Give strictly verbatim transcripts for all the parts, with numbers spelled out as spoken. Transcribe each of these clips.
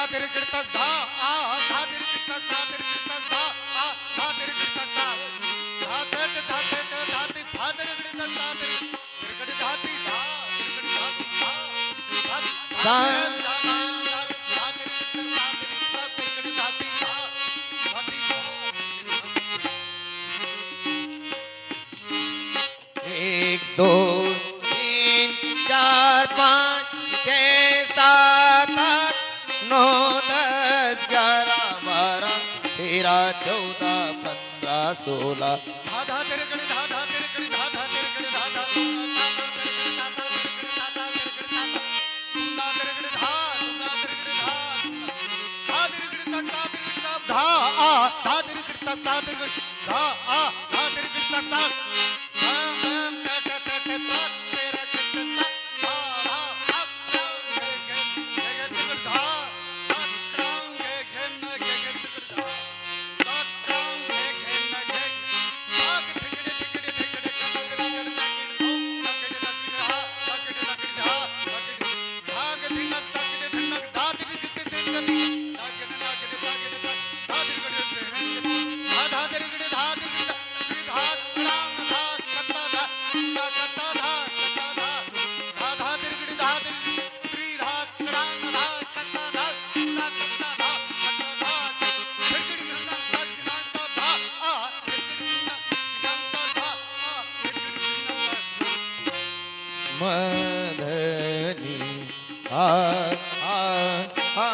तिरगड़ तक धा, आ, धा तिरगड़ तक, धा तिरगड़ तक, धा, आ, धा तिरगड़ तक, धा, धा तट, धा तट, धा ति, धा तिरगड़ तक, धा तिरगड़, तिरगड़ धा ति, धा, तिरगड़ धा ति, धा, धा, धा, सा धा, धा, धा, धा तिरगड़ तक, धा तिरगड़ तक, तिरगड़ धा ति, धा, धा ति, धा। एक, दो, तीन, चार, पाँच, छः, सात, आठ, नौ, दस, ग्यारह, बारह, तेरह, चौदह, पन्द्रह, सोलह। धा धा तिरकड़ी धा धा तिरकड़ी धा धा तिरकड़ी धा धा धा धा तिरकड़ी धा धा तिरकड़ी धा धा तिरकड़ी धा धा। तुम धा तिरकड़ी धा, तुम धा तिरकड़ी धा, तुम धा तिरकड़ी तक धा तिरकड़ी तक धा आ, धा तिरकड़ी तक धा तिरकड़ी धा आ, धा तिरकड़ी तक धा। मधनी आ, आ, आ।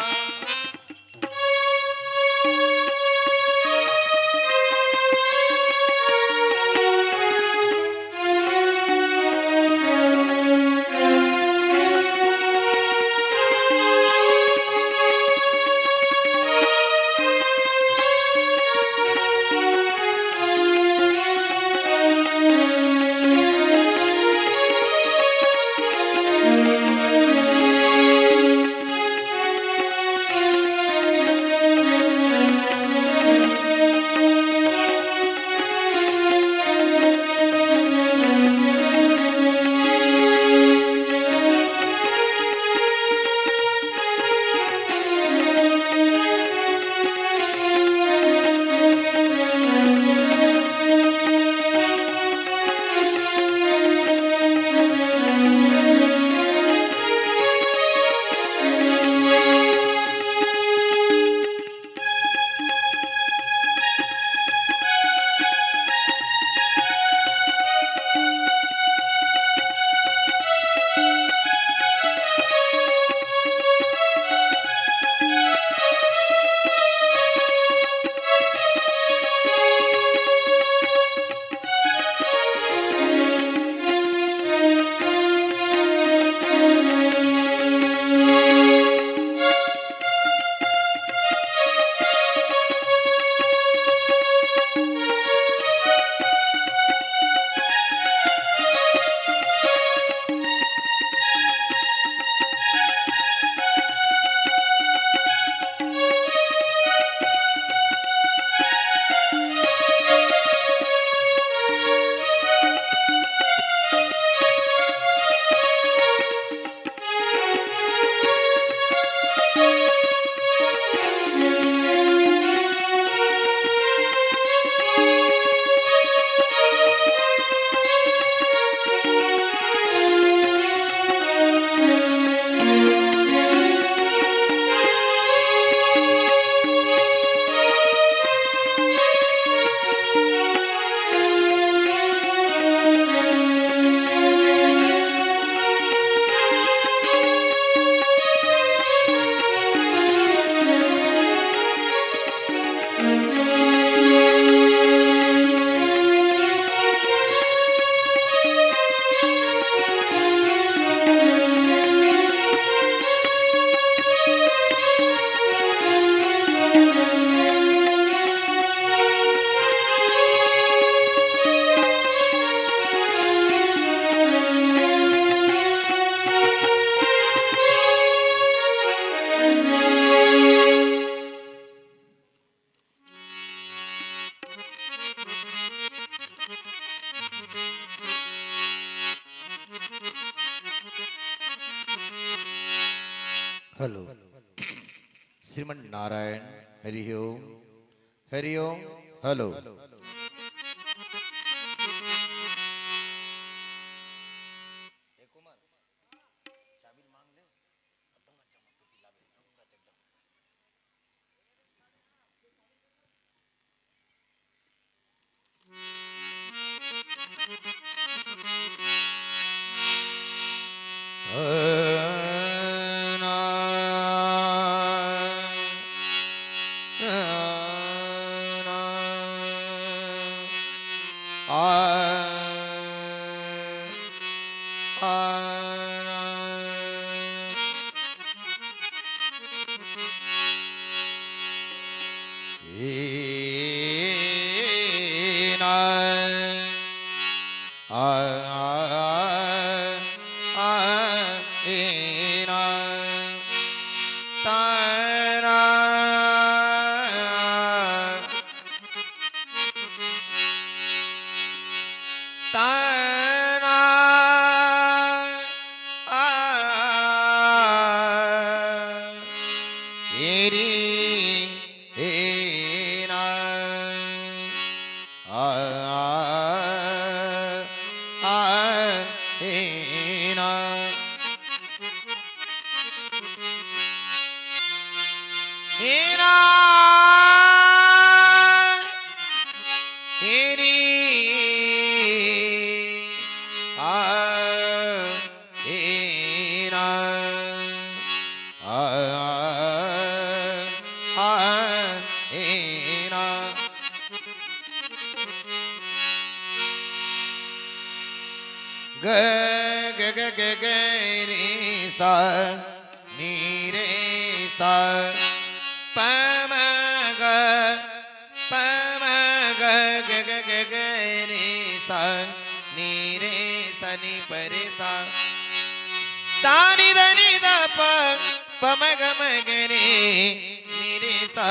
हेलो। श्रीमन नारायण। हरि ओम, हरि ओम। हेलो। ग ग ग ग ग रे सा, नी रे सा, प म ग, प म ग ग ग ग ग रे सा, नी रे सा, नी प रे सा, सा नी ध नी ध प, प म ग म ग रे, नी रे सा,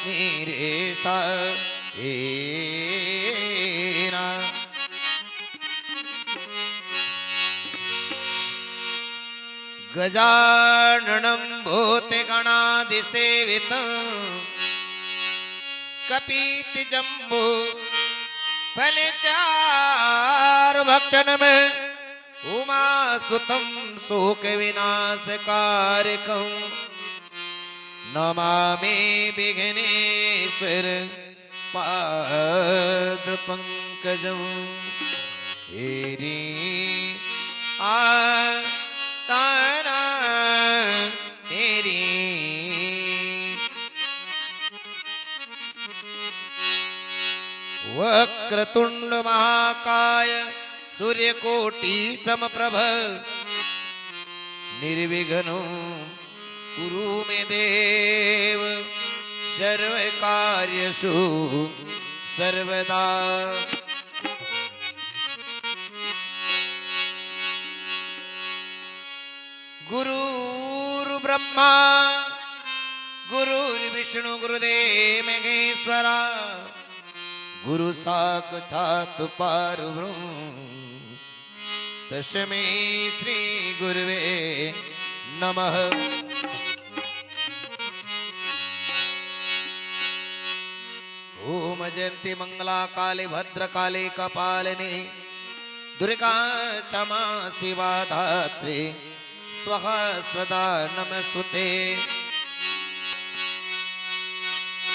नी रे सा, ए ना। गजाननं भूतगणादिसेवितं कपीति जम्बू फल चारु भक्षण में उमासुतं शोक विनाश कारकं नमामि विघ्नेश्वर पाद पंकजं। एरी आ तारा एरी। वक्रतुंड महाकाय सूर्यकोटि समप्रभ निर्विघ्नं कुरु मे देव सर्वकार्यसु सर्वदा। गुरुर्ब्रह्मा गुरुर्विष्णु गुरुदेव महेश्वरा गुरु साक्षात परब्रह्म तस्मै श्री गुरुवे नमः। ओम जयंती मंगला काली भद्रकाली कपालिनी दुर्गा क्षमा शिवा धात्री स्वाहा सदा नमस्तुते।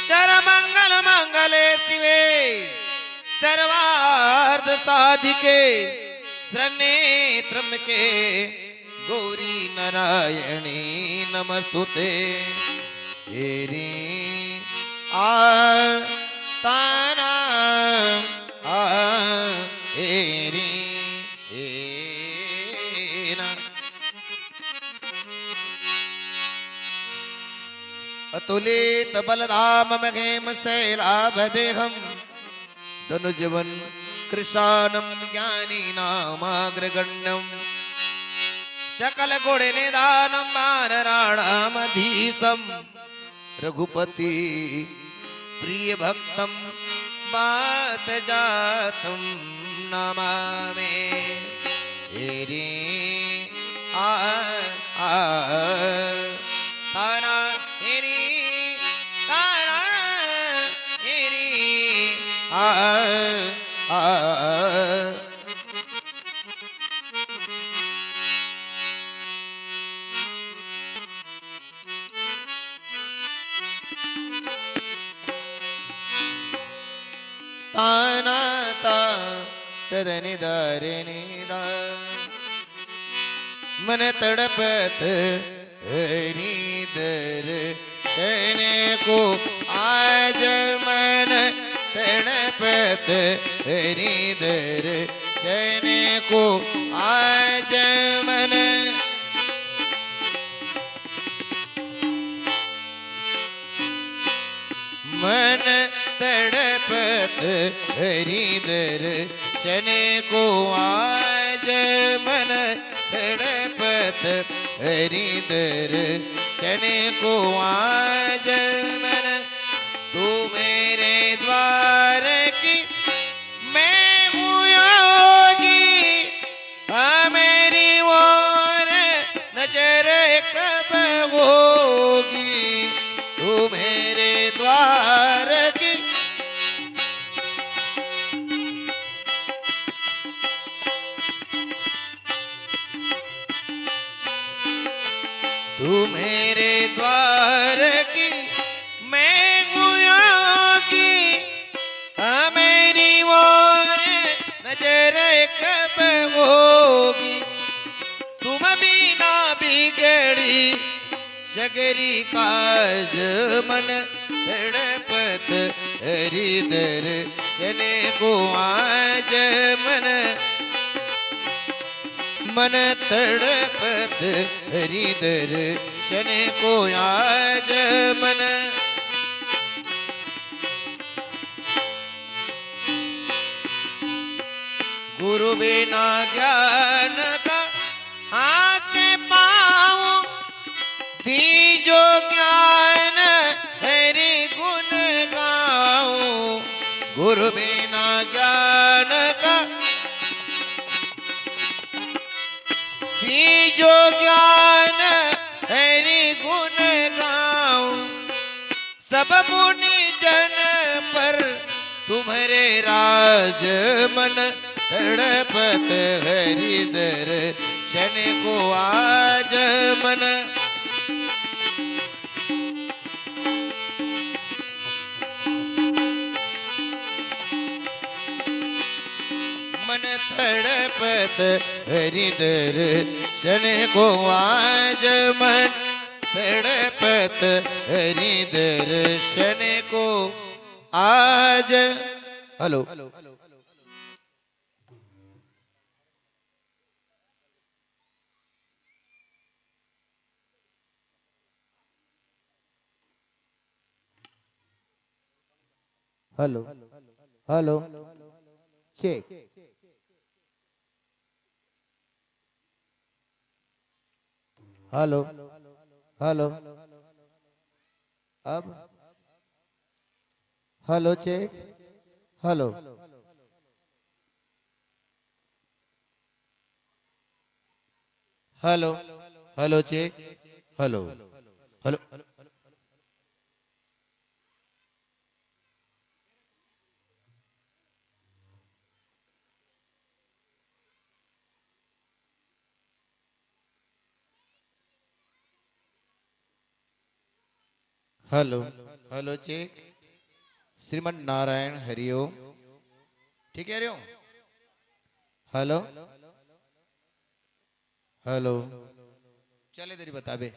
सर्वमंगल मंगले शिवे सर्वार्थ साधिके शरण्ये त्र्यंबके गौरी नारायणी नमस्तुते। एरी आ तारा आ एरी एना। अतुलित बलधाम महेम शैलाभ देहम धनुजवन कृशानं ज्ञानीनामाग्रगण्यं सकल गुण निधानं वानराणामधीशं रघुपति प्रिय भक्तं वातजातं नमामि। एरी आ आ तारा एरी। तदनि दारिनि दा। मन तड़पत हरि दर्शन को आज, मन तड़पत हरि दर्शन को आज, मन मन तड़पत हरि दर्शन को आज, मन तड़पत हरि दर्शन को आज, मन तू मेरे द्वार की मैं हूँ योगी, हाँ, मेरी ओर नजर कब होगी? तू मेरे द्वार की, तू मेरे द्वार की, मैं हूँ योगी, हाँ, मेरी ओर नजर कब होगी? तुम बिना बिगड़ी सगरी काज, मन तड़पत हरि दर्शन को आज, मन मन तड़पत हरि दर्शन को आज, मन गुरु बिना ज्ञान कहाँ से पाऊं? दीजो ज्ञान हरि गुण गाऊं। गुरु बिना ज्ञान का, दीजो ज्ञान हरि गुण गाऊं। सब मुनि जन पर तुम्हरे राज, मन तड़पत हरि दर्शन को आज, मन मन तड़पत हरि दर्शन को आज, मन तड़पत हरि दर्शन को आज। Hello. Hello, hello, check. Hello, hello, अब hello, check. Hello, hello, hello, check. Hello, hello. Hello, hello, check. Shriman Narayan, Hariom. ठीक कह रहे हो? Hello, hello. चले तेरी बताबे।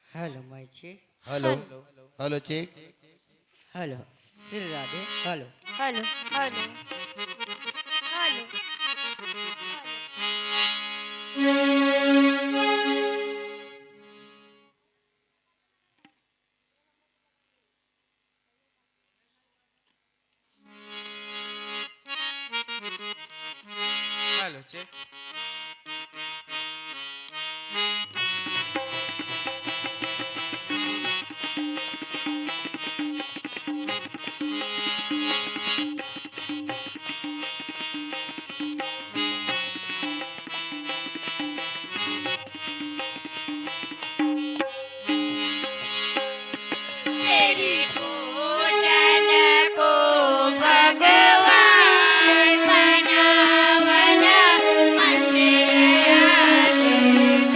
Hello, mic check. Hello, hello. Hello, check. Hello, Shri Radhe. Hello. Hello, hello. Hello. तेरी पूजन को भगवान बनावन मंदिर आलीशान।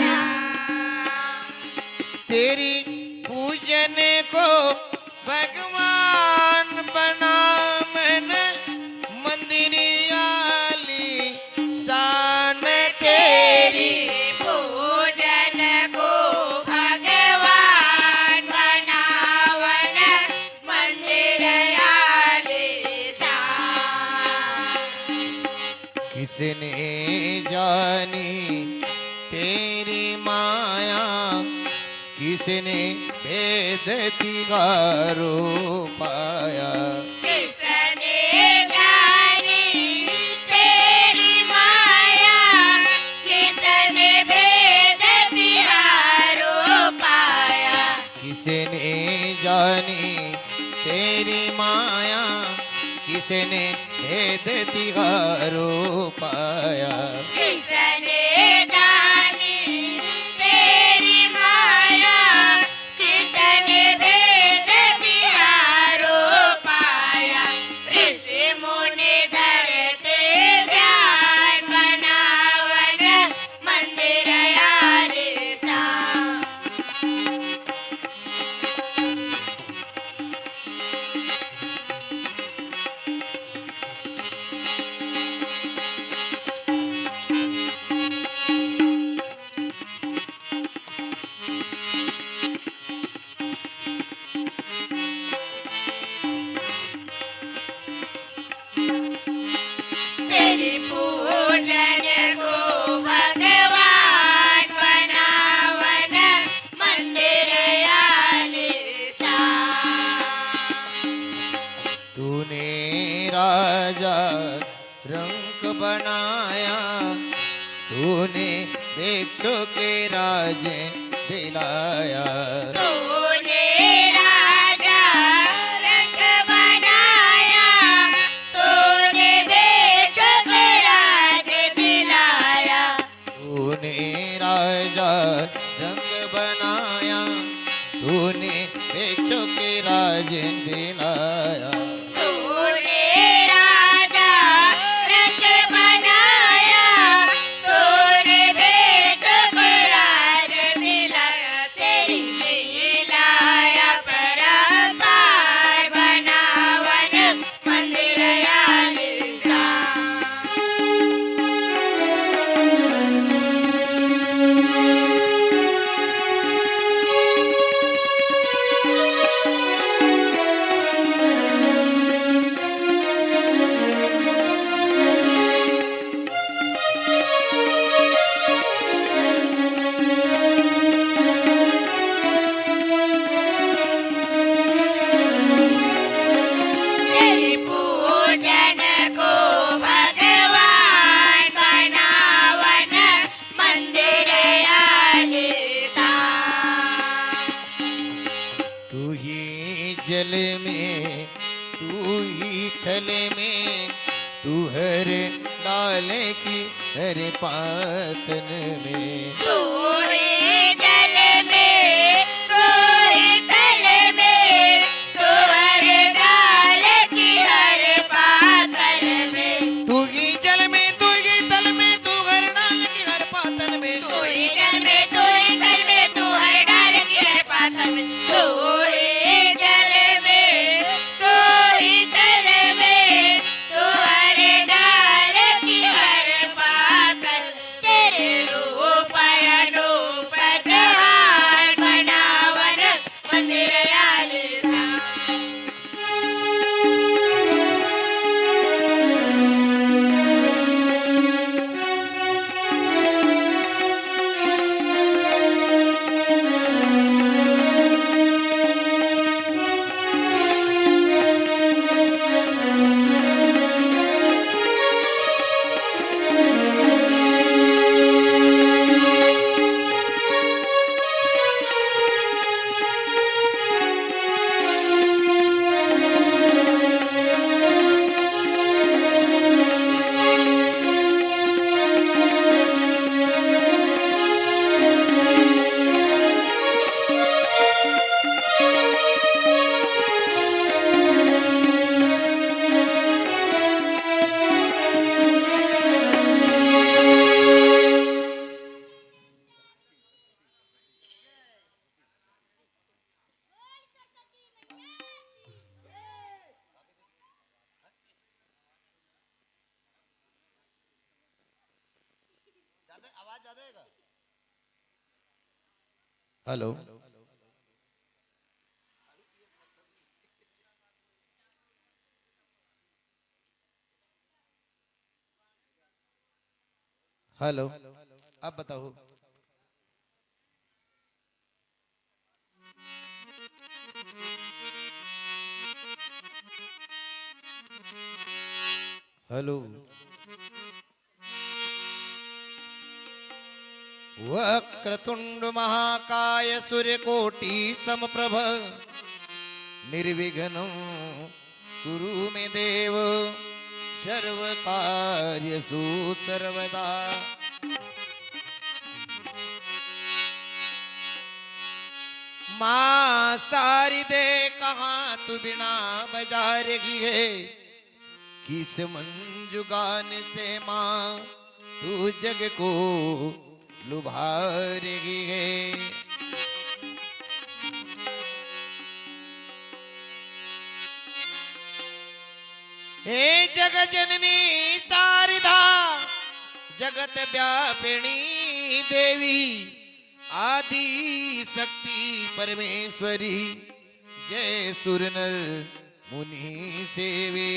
तेरी पूजन को भगवान बनावन मंदिर आलीशान। तेरी पूजन को भगवान बनावन मंदिर आलीशान। किसने जानी तेरी माया, किसने भेद तिहारो पाया। किसने जानी तेरी माया, किसने भेद तिहारो पाया। किसने जानी तेरी माया, किसने भेद तिहारो पाया। किसने जानी तेरी माया, किसने भेद तिहारो पाया। ऋषि मुनि धरते ध्यान बनावन मंदिर आलीशान। तेरी पूजन को भगवान बनावन मंदिर आलीशान। तूने राजा रंक बनाया, तूने बेचो के राज दिलाया। तूने राजा रंक बनाया, तूने बेचो के राज दिलाया। तूने राजा रंक बनाया, तूने बेचो के राज दिलाया। तूने राजा रंक बनाया, तूने बेचो के राज दिलाया। तेरी लीला अपरंपार बनावन मंदिर आलीशान। तेरी पूजन को भगवान बनावन मंदिर आलीशान। तू ही जल में, तू ही थल में, तू हर डाल की हर पातन में। तू ही जल में, तू ही थल में, तू हर डाल की हर पातन में। तू ही जल में, तू ही थल में, तू हर डाल की हर पातन में। तू ही जल में, तू ही थल में, तू हर डाल की हर पातन में। तू ही जल में, तू ही थल में, तू हर डाल की हर पातन। तेरे रूप अनूप हेलो। हेलो। अब बताओ। हेलो। वक्रतुंड महाकाय सूर्यकोटि समप्रभ, निर्विघ्नं कुरु मे देव, सर्वकार्येषु सर्वदा। माँ शारदे कहाँ तू बीणा बजा रही है, किस मंजुगान से माँ तू जग को लुभा रही है। हे जग जननी शारदा, जगत व्यापिनी देवी, आदि शक्ति परमेश्वरी, जय सुर नर मुनि सेवे।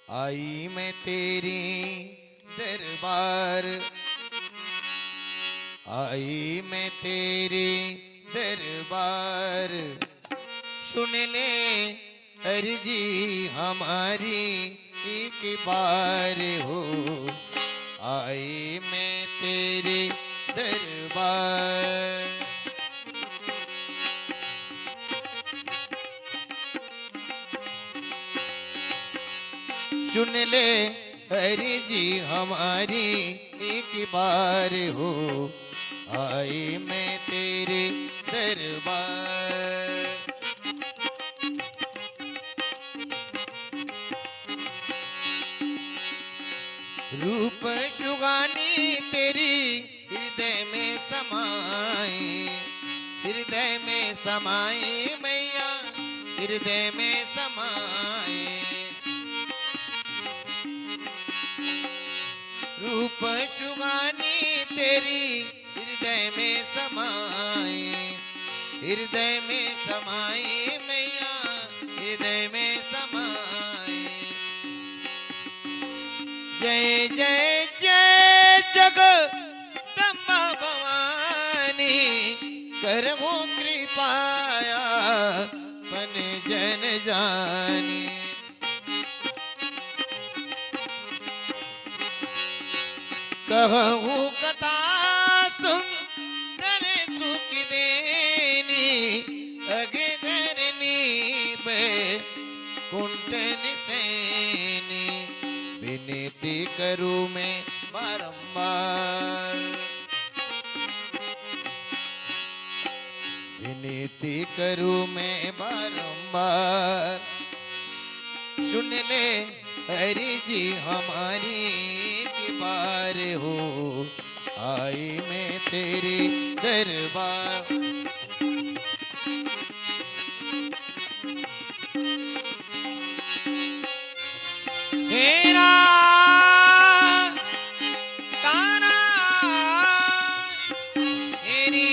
आई मैं तेरे दरबार, आई मैं तेरे दरबार, सुन ले अर्जी हमारी एक बार हो, आई मैं तेरे दरबार। सुन ले अर्जी हमारी एक बार हो, आई मैं तेरे दरबार। रूप सुगानी तेरी हृदय में समाए, हृदय में समाए मैया, हृदय में समाए। रूप सुगानी तेरी हृदय में समाए, हृदय में समाए मैया, हृदय में समाए। जय जय जय जगदम्बा भवानी, करहु कृपाया पन जन जानी। कहूँ कथा सुंदर सुख देनी, अग करनी बैकुंठ निसेनी। विनती करूँ मैं बारंबार, विनती करूँ मैं बारंबार, सुन ले अर्जी हमारी एक बार हो, आई मैं तेरे दरबार। हेरा ताना हेरी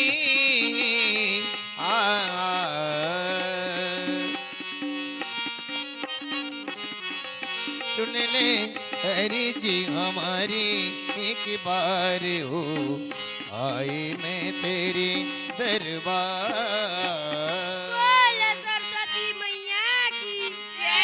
आ। सुन ले अर्जी हमारी एक बार हो, आई मैं तेरे दरबार। बोल सरस्वती मैया की जय।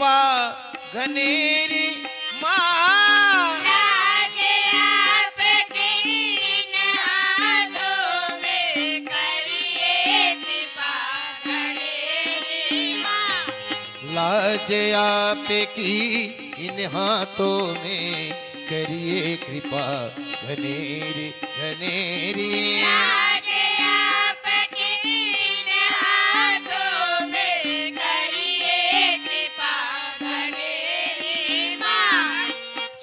कृपा घनेरी माँ। लाज आपकी इन हाथों में करिए कृपा घनेरी माँ। लाज आपकी इन हाथों में करिए कृपा घनेरी, घनेरी। लाज आपकी इन हाथों में करिए कृपा घनेरी माँ।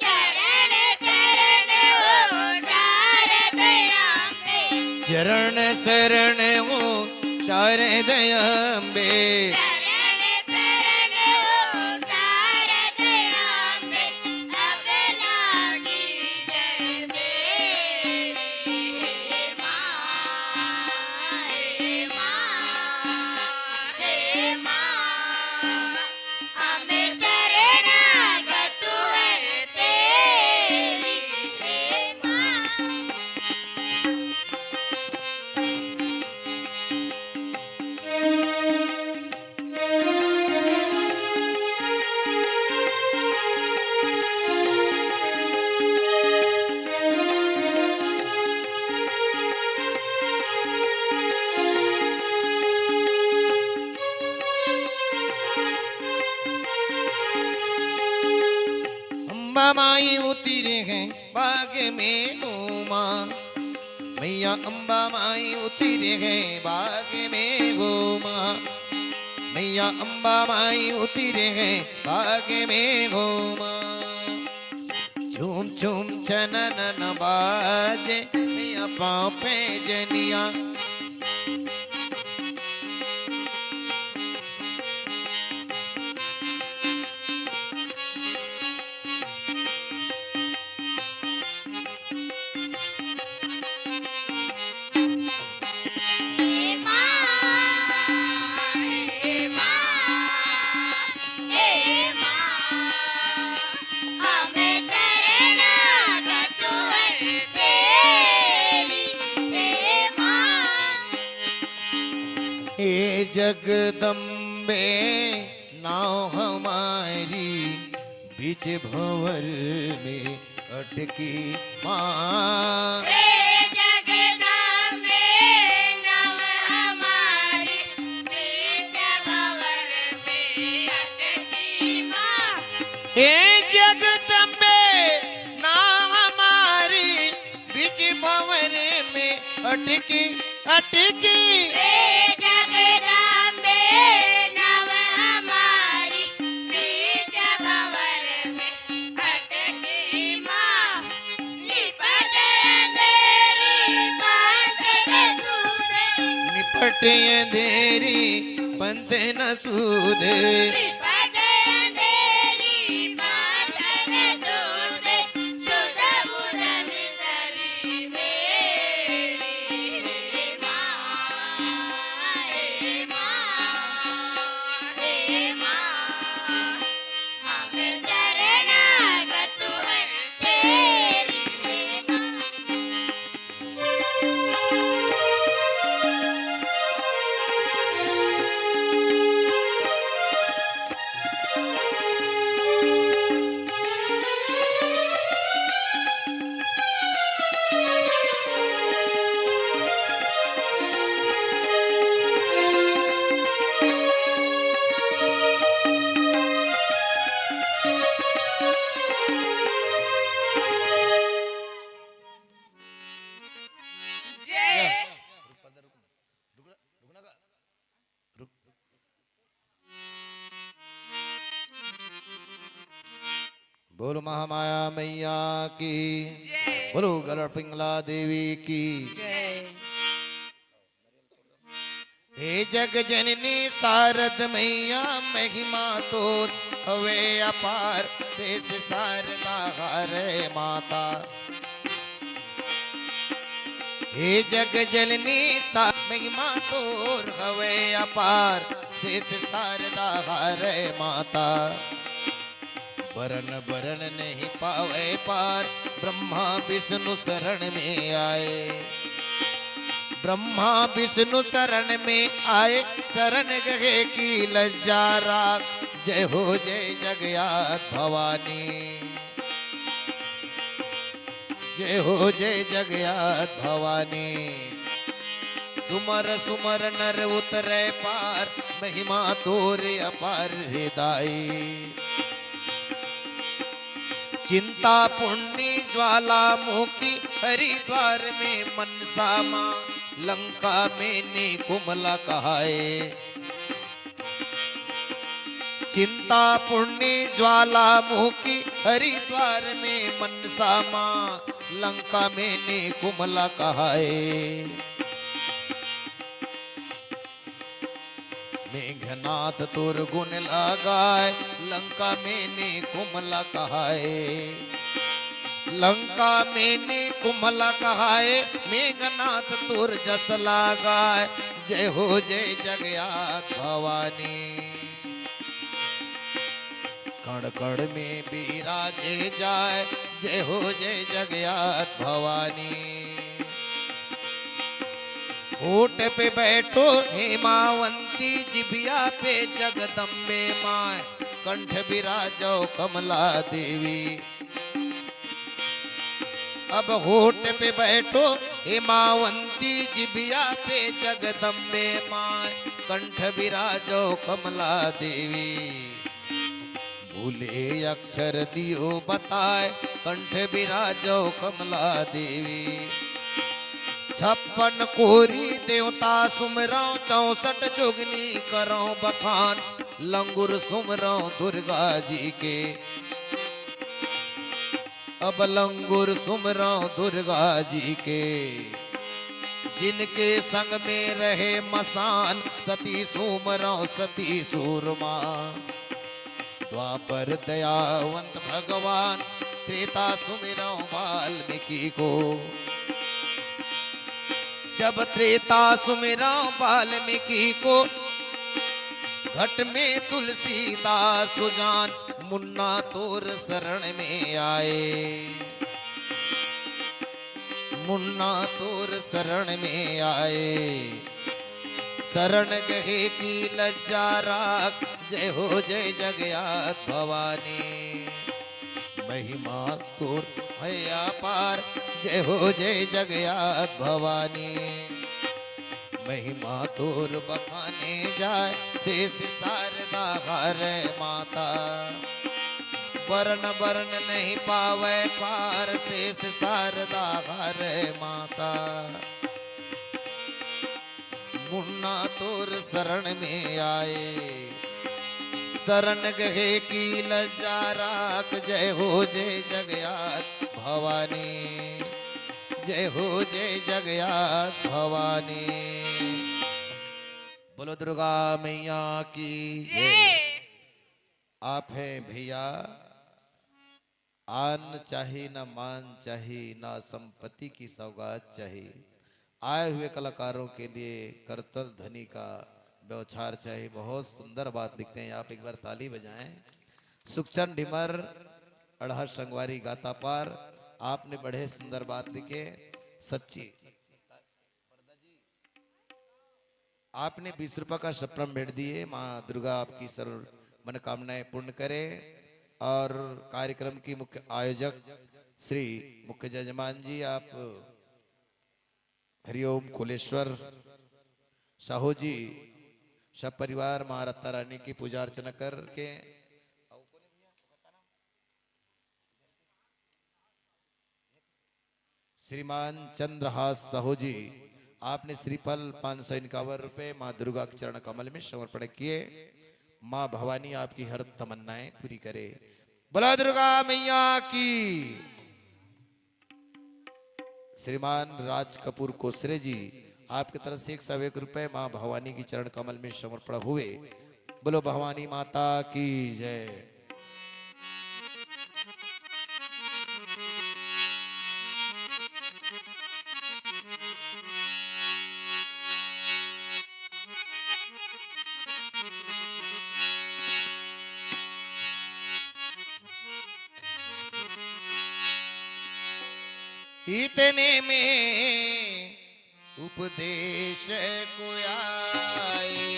शरण शरण हो शारदे अम्बे। शरण शरण हो शारदे अम्बे। शरण शरण हो शारदे अम्बे। अब लागी जय देरी हे माँ, हे माँ, हे माँ। हम शरणागत है तेरी हे माँ। अम्बा माई उतरे हैं बाग में घूमा। मैया अम्बा माई उतरे हैं बाग में घूमा। मैया अम्बा माई उतरे हैं बाग में घूमा। झूम झूम चननन बाजे मैया पाँव पे जनिया। हे माँ, हे माँ, हे माँ, हम शरणागत है तेरी, हे माँ। हे जगदम्बे, नाव हमारी बीच भंवर में अटकी माँ। हे जगदम्बे, नाव हमारी बीच भंवर में अटकी माँ। हे जगदम्बे, नाव हमारी बीच भंवर में अटकी, अटकी। हे जगदम्बे, नाव हमारी बीच भंवर में अटकी माँ। निपटे अंधेरी पंथ न सूझे। निपटे अंधेरी पंथ न सूझे। निपटे अंधेरी पंथ न सूझे। सुध बुध मिसरी मेरी हे माँ, हे माँ, हे माँ। हम शरणागत है तेरी हे माँ। जय। बोलो महामाया मैया की। जय। बोलो गढ़ पिंगला देवी की। जय। हे जग जननी शारद मैया, महिमा तोर हवे अपार, शेष शारदा हरे माता। हे जग जननी सा-, महिमा तोर हवे अपार, शेष शारदा हरे माता। बरन बरन नहीं पावे पार, ब्रह्मा विष्णु शरण में आए। ब्रह्मा विष्णु शरण में आए, शरण गए की लज्जा राख। जय हो जय जगयात भवानी, जय हो जय जगयात भवानी। सुमर सुमर नर उतरे पार, महिमा तोर अपार हे दाई। चिंतापुर्णी ज्वालामुखी हरिद्वार में मनसा माँ, लंका में निकुंभ ला कहाए। चिंतापुर्णी ज्वालामुखी हरिद्वार में मनसा माँ, लंका में निकुंभ ला कहाए। मेघनाथ तोर गुण ला गाए, लंका में निकुंभ ला कहाए। लंका में निकुंभ ला कहाए, मेघनाथ तोर जस ला गाए। जय हो जय जगयात भवानी। कण कण में बिराजे जाए, जय हो जय जगयात भवानी। होठ पे बैठो हेमावंती, जिभिया पे जगदम्बे माय, कंठ बिराजो कमला देवी। अब होठ पे बैठो हेमावंती, जिभिया पे जगदम्बे माय, कंठ बिराजो कमला देवी। भूले अक्षर दियो बताए, कंठ बिराजो कमला देवी। छप्पन कोरी देवता सुमरौं, चौसठ जोगनी करौं बखान, लंगुर सुमरौं दुर्गा जी के। अब लंगुर सुमरौं दुर्गा जी के, जिनके संग में रहे मसान, सती सुमरौं सती सूरमा। द्वापर दयावंत भगवान, त्रेता सुमिरौं वाल्मीकि को। जब त्रेता सुमिरौं वाल्मीकि को, घट में तुलसीदास सुजान, मुन्ना तोर शरण में आए। मुन्ना तोर शरण में आए। शरण गहे की लज्जा राख, जय हो जय जगयात भवानी। महिमा तोर है अपार, जय हो जय जगयात भवानी। महिमा तोर बखाने जाए, शेष शारदा हरे माता। वरण वरण नहीं पावे पार, शेष शारदा हरे माता। मुन्ना तोर शरण में आए, शरण गहे की लज्जा राख, जय हो जय जगयात भवानी, जय हो जय जगयात भवानी। बोलो दुर्गा मैया की जय। आप हैं भैया, आन चाही, ना मान चाही, ना संपत्ति की सौगात चाही। आए हुए कलाकारों के लिए करतल ध्वनि का बौछार चाही। बहुत सुंदर बात लिखते हैं आप, एक बार ताली बजाएं। सुखचंद ढिमर, अड़हर संगवारी गातापार, आपने बड़े सुंदर बात लिखे। सच्ची आपने बीस रुपए का सप्रम भेंट दिए। माँ दुर्गा आपकी सर्व मनोकामनाएं पूर्ण करे। और कार्यक्रम की मुख्य आयोजक श्री मुख्य जजमान जी, आप हरिओम कुलेश्वर साहू जी, सब परिवार माँ रत्ता रानी की पूजा अर्चना करके श्रीमान चंद्रहास साहू जी, आपने श्रीफल पाँच सौ इक्यावन रुपए माँ दुर्गा के चरण कमल में समर्पण किए। माँ भवानी आपकी हर तमन्नाएं पूरी करे। बोला दुर्गा मैया की। श्रीमान राज कपूर कोसरे जी, आपकी तरफ से एक सौ एक रुपए माँ भवानी की चरण कमल में समर्पण हुए। बोलो भवानी माता की जय। इतने में उपदेश को आए।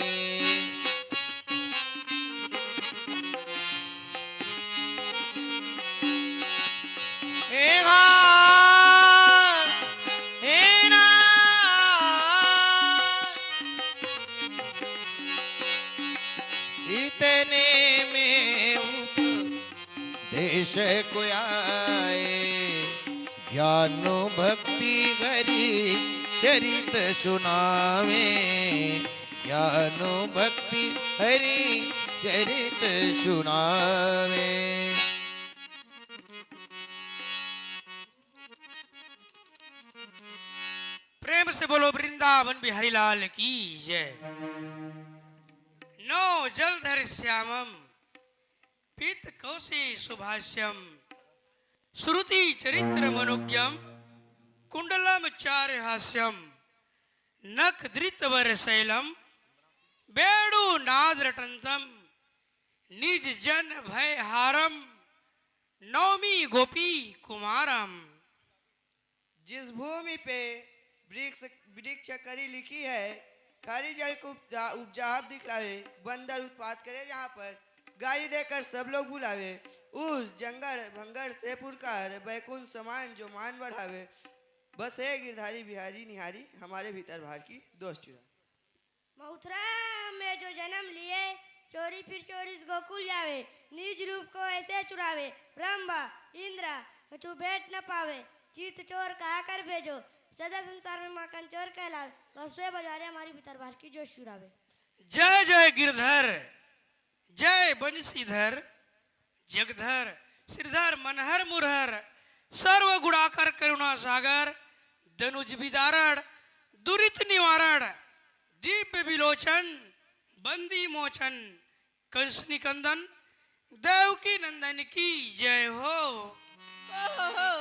ज्ञानो भक्ति हरि चरित सुनावे, ज्ञानो भक्ति हरि चरित सुनावे। प्रेम से बोलो वृंदावन बिहारी लाल की जय। नौ जलधर श्यामम पीत कौशे सुभाष्यम, श्रुति चरित्र मनोज्ञम, कुंडलम चार हास्यम, नख धृत वर शैलम, वेणु नाद रटंतम, निज जन भय हारम, नौमी गोपी कुमारम। जिस भूमि पे वृक्ष, वृक्ष करी लिखी है, खारी जल को उपजा-, उपजाऊ दिखलावे, बंदर उत्पात करे जहाँ पर, गाली देकर सब लोग बुलावे, उस जंगल भंगड़ से पुरकार, बैकुंठ समान जो मान बढ़ावे। बस हे गिरधारी बिहारी निहारी, हमारे भीतर बाहर की दोष चुरा। मथुरा में जो जन्म लिए, चोरी फिर चोरी से गोकुल जावे, निज रूप को ऐसे चुरावे, ब्रह्मा इंद्र कछु भेंट न पावे, चित चोर कहा कर भेजो, सदा संसार में माखन चोर कहलावे, वसुए बजारे हमारी भीतर बाहर की जोश चुरावे। जय जय गिरधर, जय बंशीधर, जगधर, श्रीधर, मनहर, मुरहर, सर्व गुणाकर, करुणा सागर, दनुज विदारण, दुरित निवारण, दिव्य विलोचन, बंदी मोचन, कंस निकंदन, देवकी नंदन की जय हो। ओहो हो,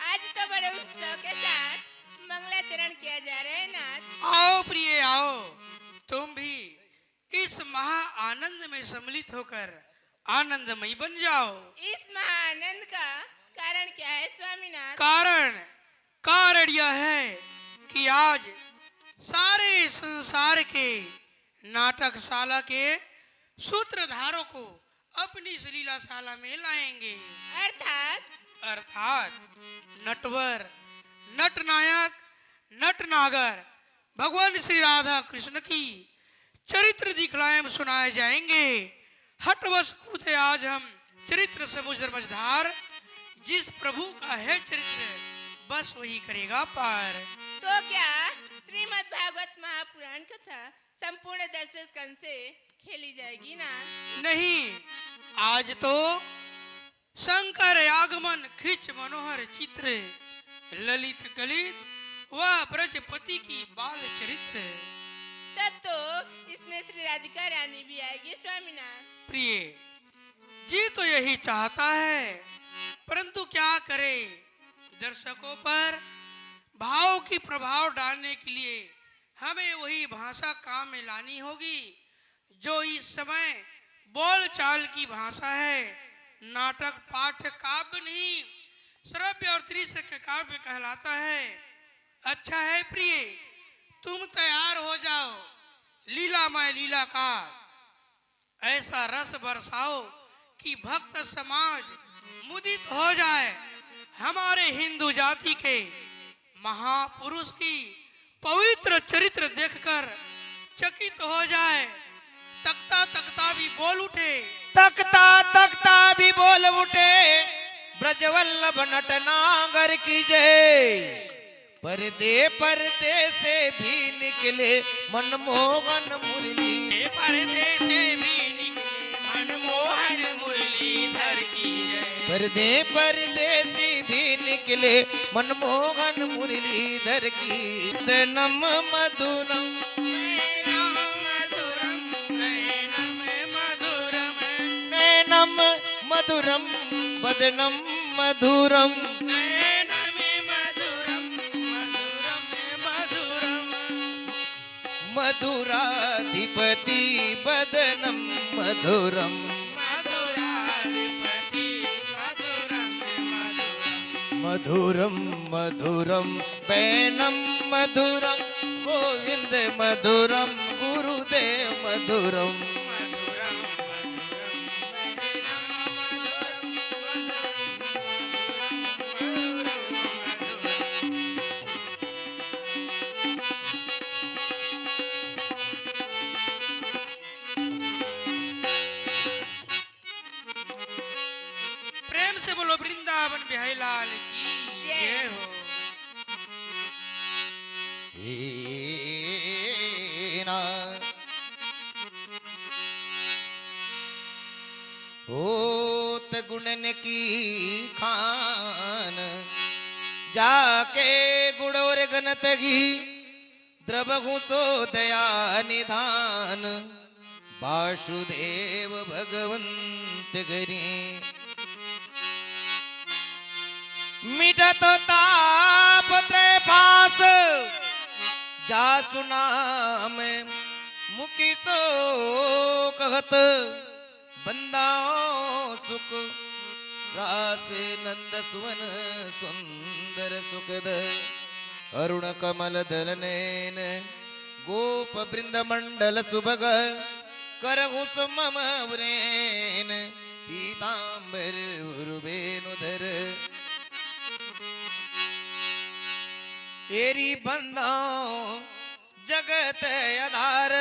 आज तो बड़े उत्सव के साथ मंगलाचरण किया जा रहा है नाथ। आओ प्रिय, आओ, तुम भी इस महा आनंद में सम्मिलित होकर आनंदमयी बन जाओ। इस महा आनंद का कारण क्या है स्वामीनाथ? कारण, कारण यह है कि आज सारे संसार के नाटकशाला के सूत्रधारों को अपनी इस लीलाशाला में लाएंगे। अर्थात? अर्थात नटवर, नटनायक, नटनागर भगवान श्री राधा कृष्ण की चरित्र दिखलाए एवं सुनाए जाएंगे। हटवश कूदे आज हम चरित्र समुद्र मझधार, जिस प्रभु का है चरित्र, बस वही करेगा पार। तो क्या श्रीमद् भागवत महापुराण कथा संपूर्ण दसवें स्कंद से खेली जाएगी ना? नहीं, आज तो शंकर आगमन खिच मनोहर चित्र, ललित कलित वह ब्रजपति की बाल चरित्र। तब तो इसमें श्री राधिका रानी भी आएगी स्वामीनाथ। प्रिय, जी तो यही चाहता है, परंतु क्या करे, दर्शकों पर भाव की प्रभाव डालने के लिए हमें वही भाषा काम में लानी होगी जो इस समय बोलचाल की भाषा है। नाटक पाठ काव्य नहीं, श्रव्य और दृश्य के काव्य कहलाता है। अच्छा है प्रिय, तुम तैयार हो जाओ, लीलामय लीला का ऐसा रस बरसाओ कि भक्त समाज मुदित हो जाए। हमारे हिंदू जाति के महापुरुष की पवित्र चरित्र देखकर चकित हो जाए। तख्ता तख्ता भी बोल उठे। तख्ता तख्ता भी बोल उठे, ब्रजवल्लभ नटनागर की जय। पर्दे पर्दे से भी निकले मनमोहन मुरली। पर्दे से भी निकले मनमोहन मुरलीधर की जय। पर्दे पर्दे से भी निकले मनमोहन मुरलीधर की। नयनम मधुरम, नयनम मधुरम, नयनम मधुरम, नयनम मधुरम, वदनम मधुरम। नयनम मधुरम, मधुरम, मधुरम। मधुराधिपति वदनम मधुरम। मधुराधिपति वदनम मधुरम। मधुरम मधुरम बैनम मधुरम, गोविंद मधुरम, गुरुदेव मधुरम। प्रेम से बोलो वृंदावन बिहारी लाल की। हे ना। होत गुणन की खान, जाके गुण और गनत ही, द्रवहु सो दया निधान। वासुदेव भगवंत करी। मिटत ताप त्रय पास, जासु नाम मुखि सो कहत। बंदाओ सुख रास नंद सुवन सुंदर सुखद। अरुण कमल दल नैन गोप वृंद मंडल सुभग। करहु सुमम उरेन पीतांबर उरुबेनु धर। एरी बंदाओ जगत आधार,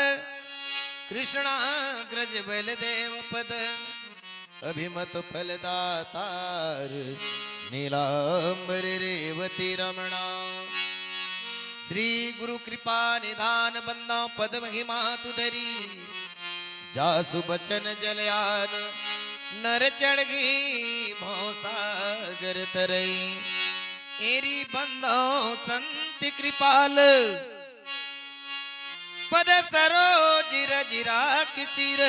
कृष्णाग्रज बलदेव पद। अभिमत फलदातार, नीलांबर रेवती रमणा। श्री गुरु कृपा निधान बंदा पद महिमा तुधरी। जासु बचन जलयान, नर चढ़गी भवसागर तरई। एरी बंदो संत कृपाल, पद सरोज रज राख सिर।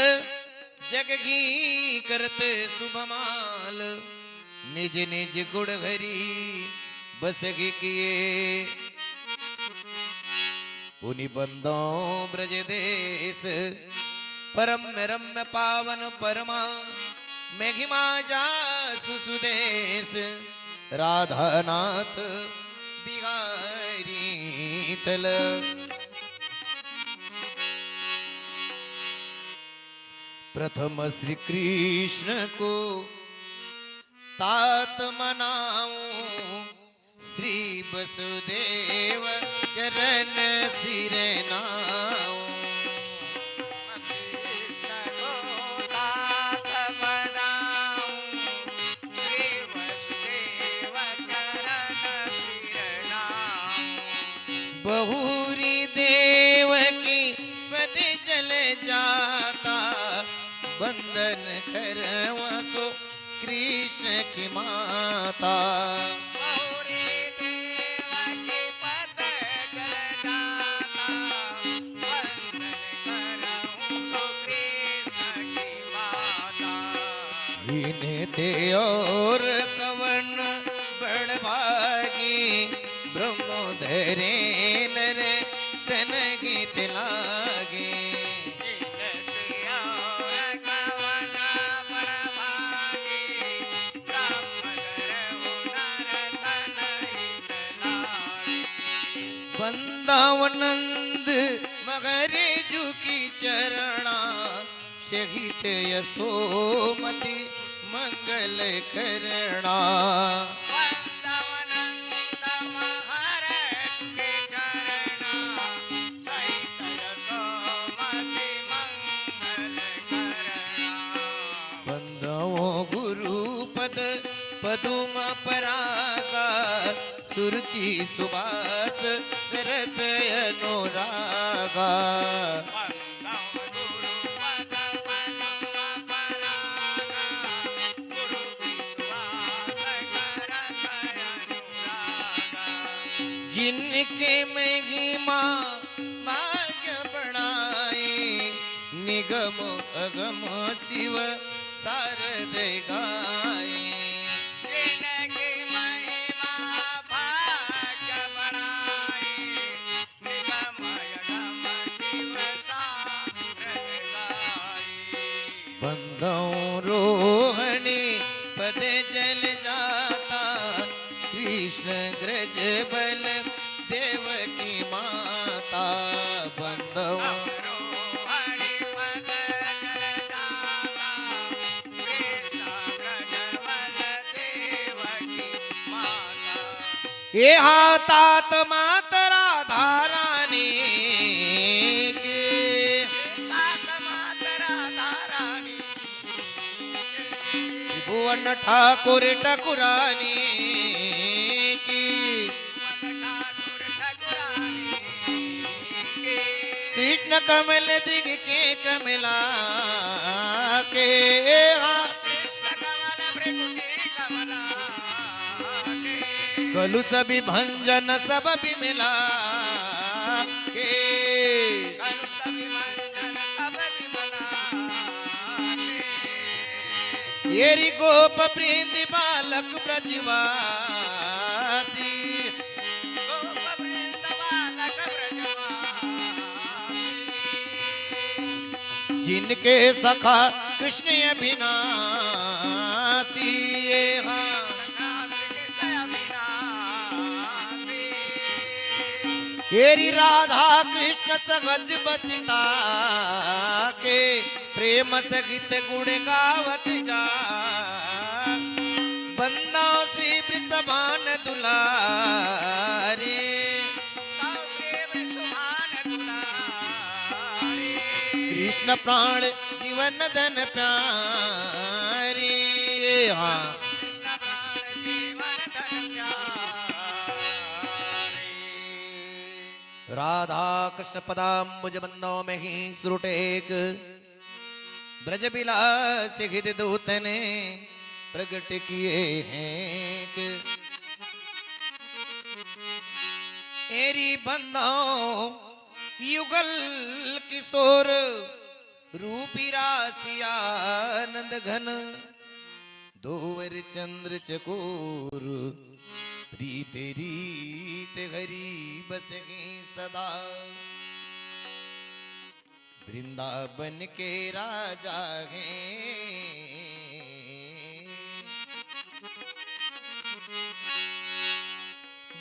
जग घी करत सुभमाल, निज निज गुण हरि बस घी किए। पुनि बंदो ब्रज देश, परम रम्य पावन परमा, महिमा जासु सुदेश। राधानाथ बिहारी तल। प्रथम श्री कृष्ण को तात मनाऊं, श्री वसुदेव चरण सिर नाऊं। कृष्ण को तात मनाऊं, श्री वसुदेव चरण सिर नाऊं। बहुरी देवकी पद जल जाता, बंदन करवसो कृष्ण की माता। गौरी देवकी पद जल जाता, बंदन करवसो कृष्ण की माता। इनते और कवन बड़ भागी, ब्रह्म धरे नर तन गीत लागे। बंदावन नंद मगर जुकी चरणा, सहित यशोमती मंगल करणा। बंदो गुरुपद पदुम परागा, सुरुचि सुबास सरस अनुरागा। जिनके महिमा भाग्य बड़ाई, निगम अगम शिव सारद गाई। जिनके महिमा भाग्य बड़ाई, निगम अगम शिव सारद गाई। बंदो रोहणी पद जल जाता, कृष्ण ग्रज बल देवकी माता। बंदो ये हातात मात राधा रानी की। त्रिभुवन ठाकुर ठकुरानी की। न कमल दिग के कमला के, हाँ। कृष्ण कमल भृगु के कमला के। कलुष विभंजन सब विमला के। कलुष विभंजन सब विमला के। एरी गोप वृंद बालक ब्रजवासी। गोप वृंद बालक ब्रजवासी। जिनके सखा कृष्ण अविनाशी, ए हाँ। सखा कृष्ण अविनाशी। एरी राधा कृष्ण सहज बसिता के, प्रेम सहित गुण गावत जा। बंदो श्री वृषभान दुलारी। कृष्ण प्राण जीवन धन प्यारी। हाँ। राधा कृष्ण पदाम्बुज बंदो में ही सुरटेक। ब्रज बिलास हृदि दूत ने प्रगट किए हैं। एरी बंदो युगल किशोर, रूपी राशि आनंद घन, दोवर चंद्र चकोर, प्रीत रीत हरि बस गए सदा। वृंदावन के राजा हैं।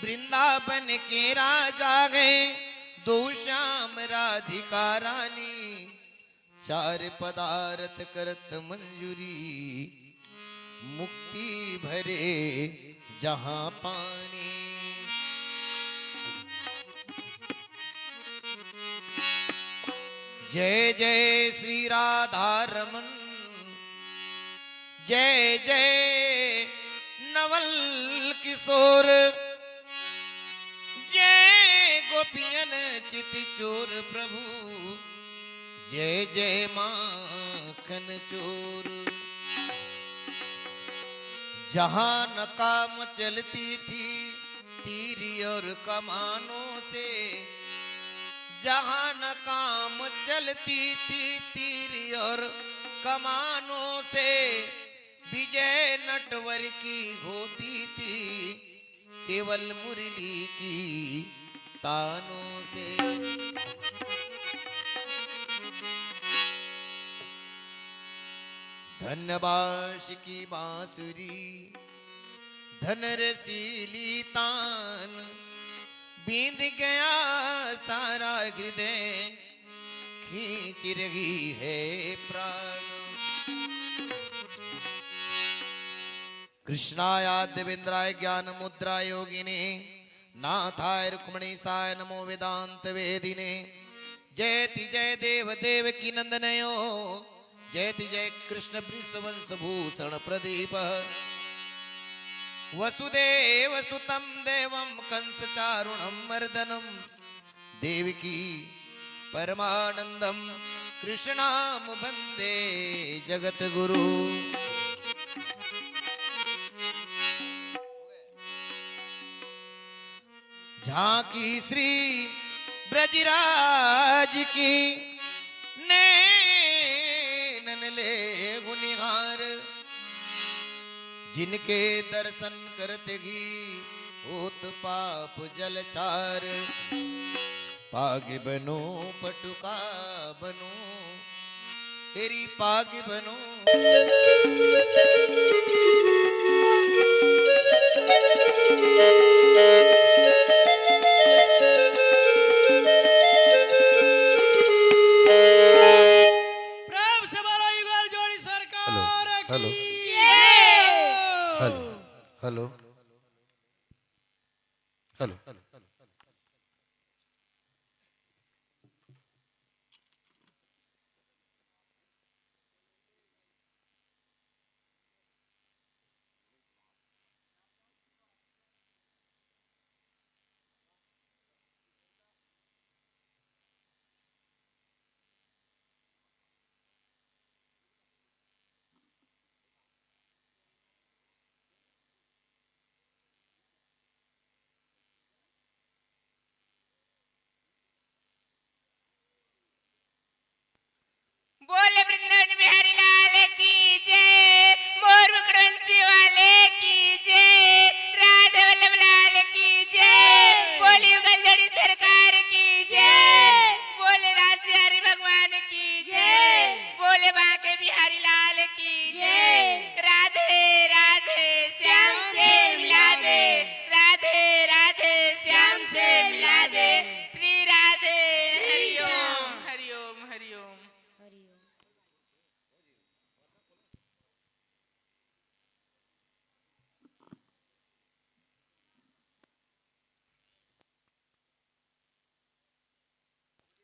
वृंदावन के राजा हैं, दो श्याम राधिका रानी। चार पदार्थ करत मंजूरी, मुक्ति भरे जहाँ पानी। जय जय श्री राधा रमन, जय जय नवल किशोर, जय गोपियन चित चोर प्रभु, जय जय माखन चोर। जहाँ न काम चलती थी तीर और कमानों से, जहाँ न काम चलती थी तीर और कमानों से, विजय नटवर की होती थी केवल मुरली की तानों से। धन बांस की बांसुरी, धन रसीली तान, बींद गया सारा हृदय, खींच रही है प्राण। कृष्णाय आद्य विंद्राय ज्ञान मुद्रा योगिने, नाथाय रुक्मणीसाय नमो वेदांत वेदिने। जयति जय देव देवकी नंदनयो, जयति जय कृष्ण वृषवंश भूषण प्रदीप। वसुदेव सुतं देवं कंस चारुणं मर्दनम। देवकी परमानंदम कृष्णाम वंदे जगत गुरु। झांकी श्री ब्रजराज की, नैनन लेहु निहार। जिनके दर्शन करत ही होत पाप जल चार। पाग बनो पटुका बनो, तेरी पाग बनो। प्रेम से बोलो युगल जोड़ी सरकार हेलो, हेलो। की। Hello, hello. Hello. Bihari Lal की जय। राधे राधे श्याम से मिला दे। राधे राधे श्याम से मिला दे। श्री राधे। हरिओम हरिओम हरिओम।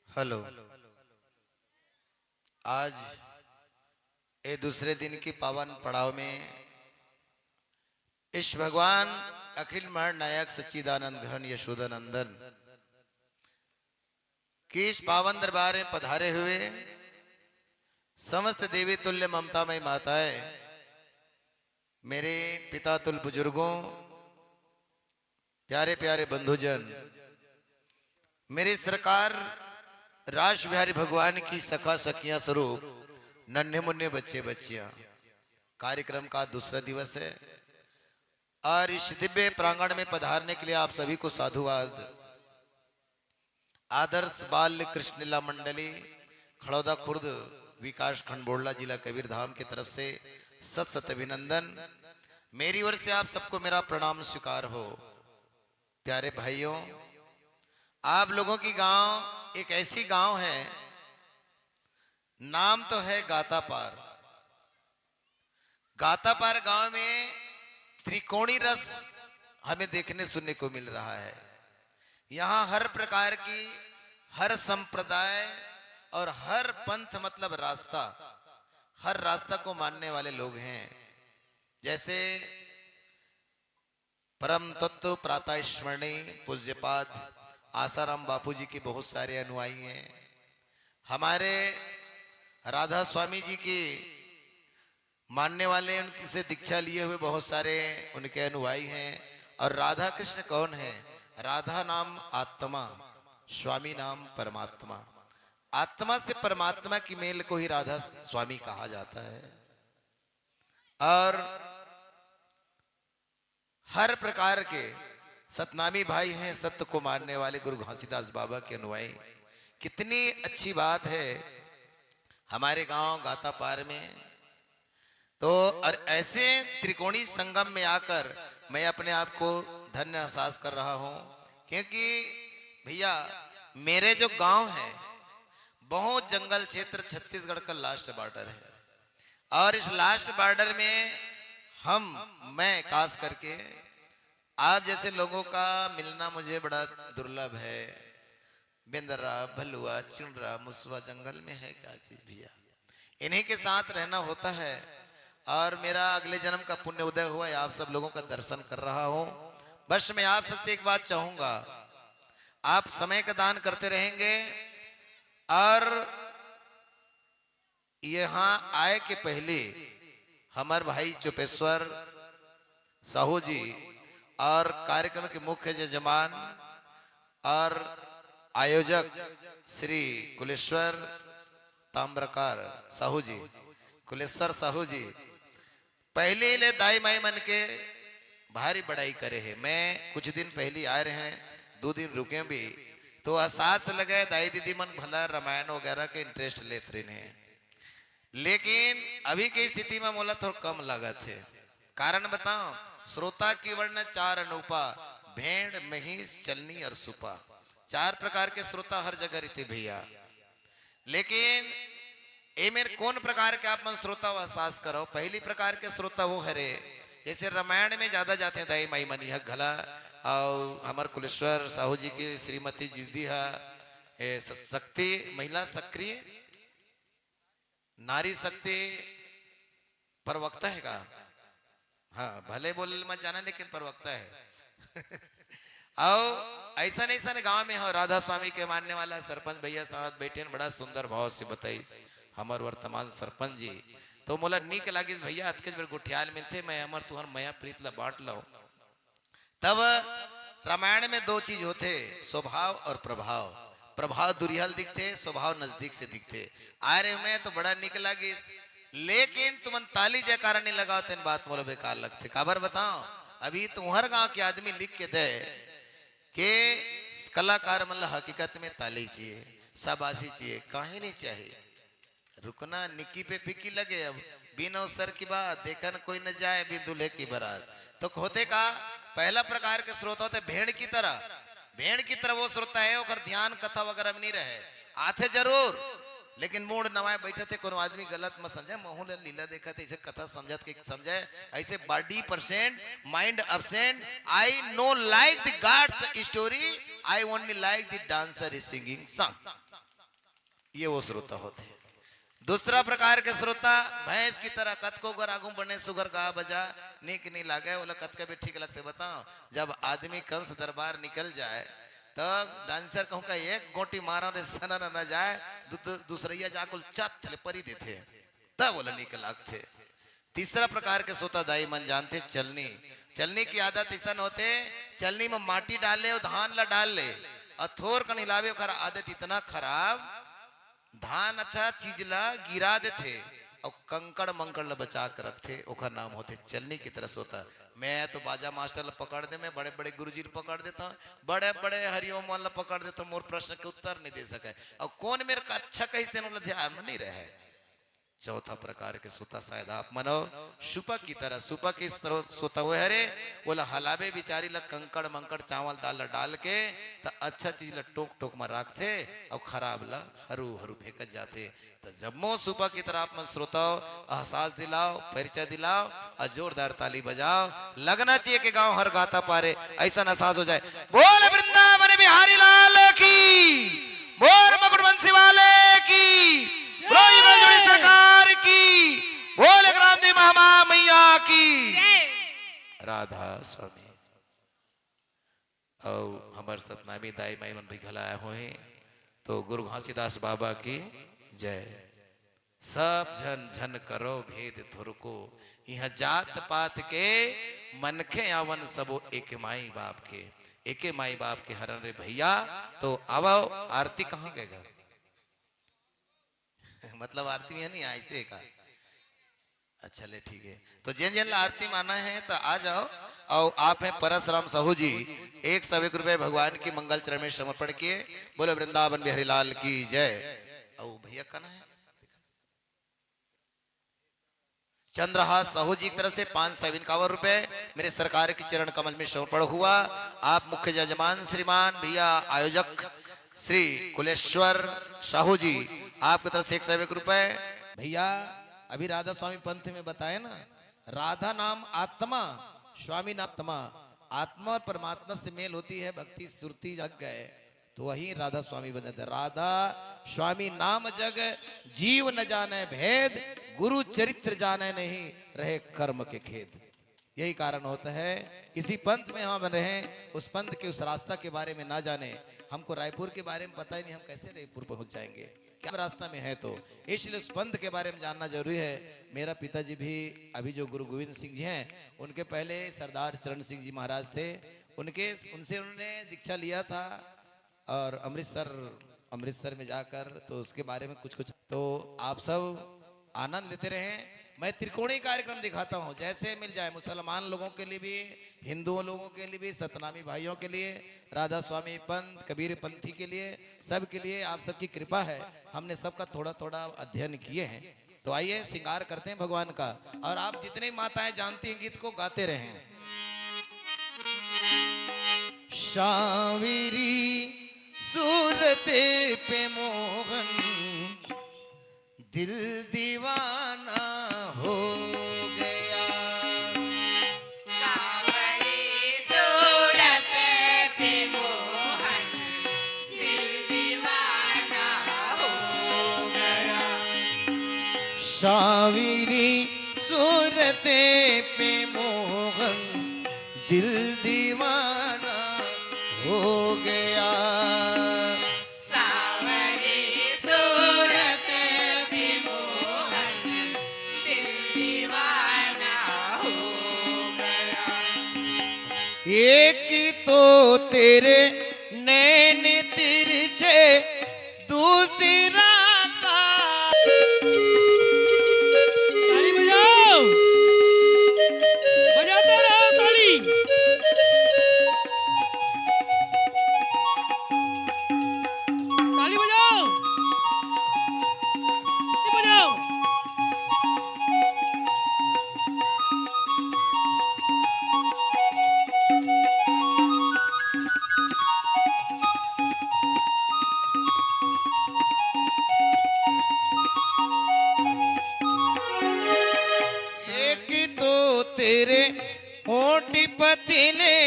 हेलो। आज ये दूसरे दिन की पावन पड़ाव में इस भगवान अखिल महान नायक सच्चिदानंद घन यशोदानंदन कि इस पावन दरबार में पधारे हुए समस्त देवी तुल्य ममतामय माताएं, मेरे पिता तुल्य बुजुर्गों, प्यारे प्यारे बंधुजन, मेरी सरकार रास बिहारी भगवान की सखा सखियां स्वरूप नन्हे मुन्ने बच्चे बच्चियां, कार्यक्रम का दूसरा दिवस है और इस दिव्य प्रांगण में पधारने के लिए आप सभी को साधुवाद। आदर्श बाल कृष्ण लीला मंडली, खड़ौदा खुर्द, विकास खंड बोड़ला, जिला कबीरधाम की तरफ से सत सत अभिनंदन। मेरी ओर से आप सबको मेरा प्रणाम स्वीकार हो। प्यारे भाइयों, आप लोगों की गांव एक ऐसी गांव है, नाम तो है गातापार। गातापार गांव में त्रिकोणी रस हमें देखने सुनने को मिल रहा है। यहाँ हर प्रकार की, हर संप्रदाय और हर पंथ, मतलब रास्ता, हर रास्ता को मानने वाले लोग हैं। जैसे परम तत्व प्रातः स्मरणीय पूज्यपाद आसाराम बापू जी के बहुत सारे अनुयायी हैं। हमारे राधा स्वामी जी की मानने वाले, उनकी से दीक्षा लिए हुए बहुत सारे उनके अनुयायी हैं। और राधा कृष्ण कौन है? राधा नाम आत्मा, स्वामी नाम परमात्मा। आत्मा से परमात्मा की मेल को ही राधा स्वामी कहा जाता है। और हर प्रकार के सतनामी भाई हैं, सत्य को मानने वाले गुरु घासीदास बाबा के अनुयायी। कितनी अच्छी बात है हमारे गांव गातापार में। तो और ऐसे त्रिकोणी संगम में आकर मैं अपने आप को धन्य एहसास कर रहा हूं, क्योंकि भैया, मेरे जो गांव है, बहुत जंगल क्षेत्र, छत्तीसगढ़ का लास्ट बॉर्डर है। और इस लास्ट बॉर्डर में हम, मैं खास करके, आप जैसे लोगों का मिलना मुझे बड़ा दुर्लभ है। बेंदरा, भलुआ, चिंडरा, मुसवा जंगल में है क्या चीज भैया? इन्हीं के साथ रहना होता है। और मेरा अगले जन्म का पुण्य उदय हुआ है, आप सब लोगों का दर्शन कर रहा हूं। बस मैं आप सबसे एक बात चाहूंगा, आप समय का दान करते रहेंगे और यहां आए के पहले हमारे भाई चुपेश्वर साहू जी और कार्यक्रम के मुख्य जजमान और आयोजक श्री कुलेश्वर ताम्रकार साहू जी, कुलेश्वर साहू जी पहले ले दाई माई मन के भारी बड़ाई करे हे। मैं कुछ दिन पहली आए रहे हैं, दो दिन रुके भी, तो एहसास लगे दाई दीदी मन भला रामायण वगैरह के इंटरेस्ट लेत रहिन हे, लेकिन अभी के स्थिति में मोला थोड़ा कम लागत हे। कारण बताओ, श्रोता की वर्ण चार अनूपा, भेड़, महीस, चलनी और सुपा। चार प्रकार के श्रोता हर जगह रहते भैया। लेकिन एमेर कौन प्रकार के आप मन श्रोता व एहसास करो? पहली प्रकार के श्रोता वो हरे, जैसे रामायण में ज्यादा जाते हैं दाई माई मनी हक घला, और हमर कुलेश्वर साहू जी की श्रीमती दीदी हा, ए, स-, शक्ति, महिला सक्रिय, नारी शक्ति प्रवक्ता है का? हाँ, भले बोले मत जाना, लेकिन प्रवक्ता है। आओ, ऐसा नहीं, ऐसा नहीं, गांव में हो, राधा स्वामी के मानने वाला सरपंच भैया साथ बैठे हैं, बड़ा सुंदर भाव से बताई हमर वर्तमान सरपंच जी। तो मोला नीक लागिस भैया, अतकेच बेर गोठियाल मिलथे, मैं हमर तुहर मया प्रीत ला बांट लऊं। तब रामायण में दो चीज होथे, स्वभाव और प्रभाव। प्रभाव दुरिहा ले दिखथे, स्वभाव नजदीक से दिखथे। आय रे, मैं तो बड़ा निक लागिस, लेकिन तुमन ताली जयकारा नहीं लगाओ, तेन बात मोला बेकार लगथे। काबर बताओ, अभी तुम्हर गांव के आदमी लिख के दे के कलाकार मन ला हकीकत में ताली चाहिए, शाबाशी चाहिए, काहे नहीं चाहिए? रुकना निकी पे फीकी लगे। अब बिन अवसर की बात, देखन कोई न जाए बिन दूल्हे की बारात। तो होथे का, पहला प्रकार के श्रोता होथे भेड़ की तरह। भेड़ की तरह वो श्रोता हे, ओकर ध्यान कथा वगैरह में नहीं रहे, आथे जरूर, लेकिन मूड़ नवाए बैठथे। कोनो आदमी गलत मत समझे, महूँ ल लीला देखत हे, अइसे कथा समझत के समझे, अइसे body present, mind absent। I no like the God's story, I only like the dancer singing song। ये वो श्रोता होथे। दूसरा प्रकार के श्रोता भैंस की तरह, कतको अगर आगू बने सुघर गा बजा, नीक नहीं लागे, ओला कतका भी ठीक लगथे। बताओ, जब आदमी कंस दरबार निकल जाए, तब dancer कहूँ का एक गोटी मारो रे, सना न जाए, दू-, दू-, दूसरैया जाके ओला चत ले परी देथे, तब ओला नीक लागथे। तीसरा प्रकार के श्रोता दाई मन जानथे चलनी। चलनी की आदत अइसन होथे, चलनी में माटी डाल ले अउ धान ला डाल ले अउ थोर कन हिलावे, ओकर आदत इतना खराब, धान अच्छा चीज ला गिरा देथे अउ कंकड़ मंकड़ ला बचा के रखथे, ओकर नाम होथे चलनी की तरह श्रोता। मैं तो बाजा मास्टर ला पकड़ दे, मैं बड़े बड़े गुरुजी ला पकड़ देथंव, बड़े बड़े हरिओम वाला ला पकड़ देथंव, मोर प्रश्न के उत्तर नहीं दे सके, अउ कौन मेरे का अच्छा कहिस तेन ओला ध्यान में नहीं रहे। चौथा प्रकार के श्रोता शायद आप मन हो, सुपा की तरह। सुपा की तरह श्रोता वो हरे, ओला हलाबे बिचारी ला कंकड़ मंकड़ चावल दाल ला डाल के, त अच्छा चीज ला टोक टोक में राखथे अउ खराब ला हरू हरू फेंकत जाथे। त जम्मो सुपा की तरह आप मन श्रोता हो, एहसास दिलाओ, परिचय दिलाओ अउ जोरदार ताली बजाओ। लगना चाहिए कि गांव हर गाता पारे, अइसन एहसास हो जाए। बोल वृंदावन बिहारी लाल की, बोल मकुट बंसी वाले की, बोल युगल जोड़ी सरकार की, बोल ग्राम देवी महामाया मैया की। राधा स्वामी। अउ हमर सतनामी दाई माई मन भी घला आए होही, तो गुरु घासीदास बाबा की जय। सब झन झन करो भेद थोरको, इहाँ जात पात के मनखे आवन सबो एके माई बाप के, एके माई बाप के हरन रे भैया। तो आवो, आरती कहाँ गए गा? मतलब आरती में नहीं, ऐसे का? अच्छा ले, ठीक है। तो जेन जेन ला आरती में आना है तो आ जाओ। अउ आप हैं परसराम साहू जी, एक सौ एक रुपए भगवान की मंगल चरण में समर्पण किए। बोलो वृंदावन बिहारी लाल की जय। अउ भैया का नाम है? चंद्रहास साहू जी की तरफ से पाँच सौ इक्यावन रुपए मेरे सरकार के चरण कमल में समर्पण हुआ। आप मुख्य जजमान श्रीमान भैया आयोजक श्री कुलेश्वर साहू जी, आपकी तरफ से एक सौ एक रुपए। भैया, अभी राधा स्वामी पंथ में बताए ना, राधा नाम आत्मा, स्वामी नाम आत्मा। आत्मा और परमात्मा से मेल होती है, भक्ति सुरती जग गए, तो वही राधा स्वामी बन जाते। राधा स्वामी नाम जग, जीव न जाने भेद, गुरु चरित्र जाने नहीं, रहे कर्म के खेद। यही कारण होता है, किसी पंथ में हम रहें, उस पंथ के, उस रास्ता के बारे में ना जाने। हमको रायपुर के बारे में पता ही नहीं, हम कैसे रायपुर पहुंच जाएंगे, क्या रास्ता में है। तो इसलिए उस पंथ के बारे में जानना जरूरी है। मेरा पिताजी भी अभी जो गुरु गोविंद सिंह जी हैं, उनके पहले सरदार चरण सिंह जी महाराज थे, उनके, उनसे उन्होंने दीक्षा लिया था और अमृतसर, अमृतसर में जाकर, तो उसके बारे में कुछ कुछ। तो आप सब आनंद लेते रहें। मैं त्रिकोणीय कार्यक्रम दिखाता हूँ, जैसे मिल जाए, मुसलमान लोगों के लिए भी, हिंदुओं लोगों के लिए भी, सतनामी भाइयों के लिए, राधा स्वामी पंथ, कबीर पंथी के लिए, सबके लिए आप सबकी कृपा है। हमने सबका थोड़ा थोड़ा अध्ययन किए हैं। तो आइए, श्रृंगार करते हैं भगवान का। और आप जितने माताएं जानती हैं गीत को, गाते रहें। सांवरी सूरत पे मोहन दिल दीवाना हो गया। सांवरी सूरत पे मोहन दिल दीवाना हो गया। सांवरी सूरत पे मोहन दिल दीवाना हो गया। सांवरी सूरत पे मोहन दिल दीवाना हो गया। एक तो तेरे नैन तिरछे, दूसरा का ताली बजाओ, बजाते रहो ताली, ताली बजाओ, ताली बजाओ। पतले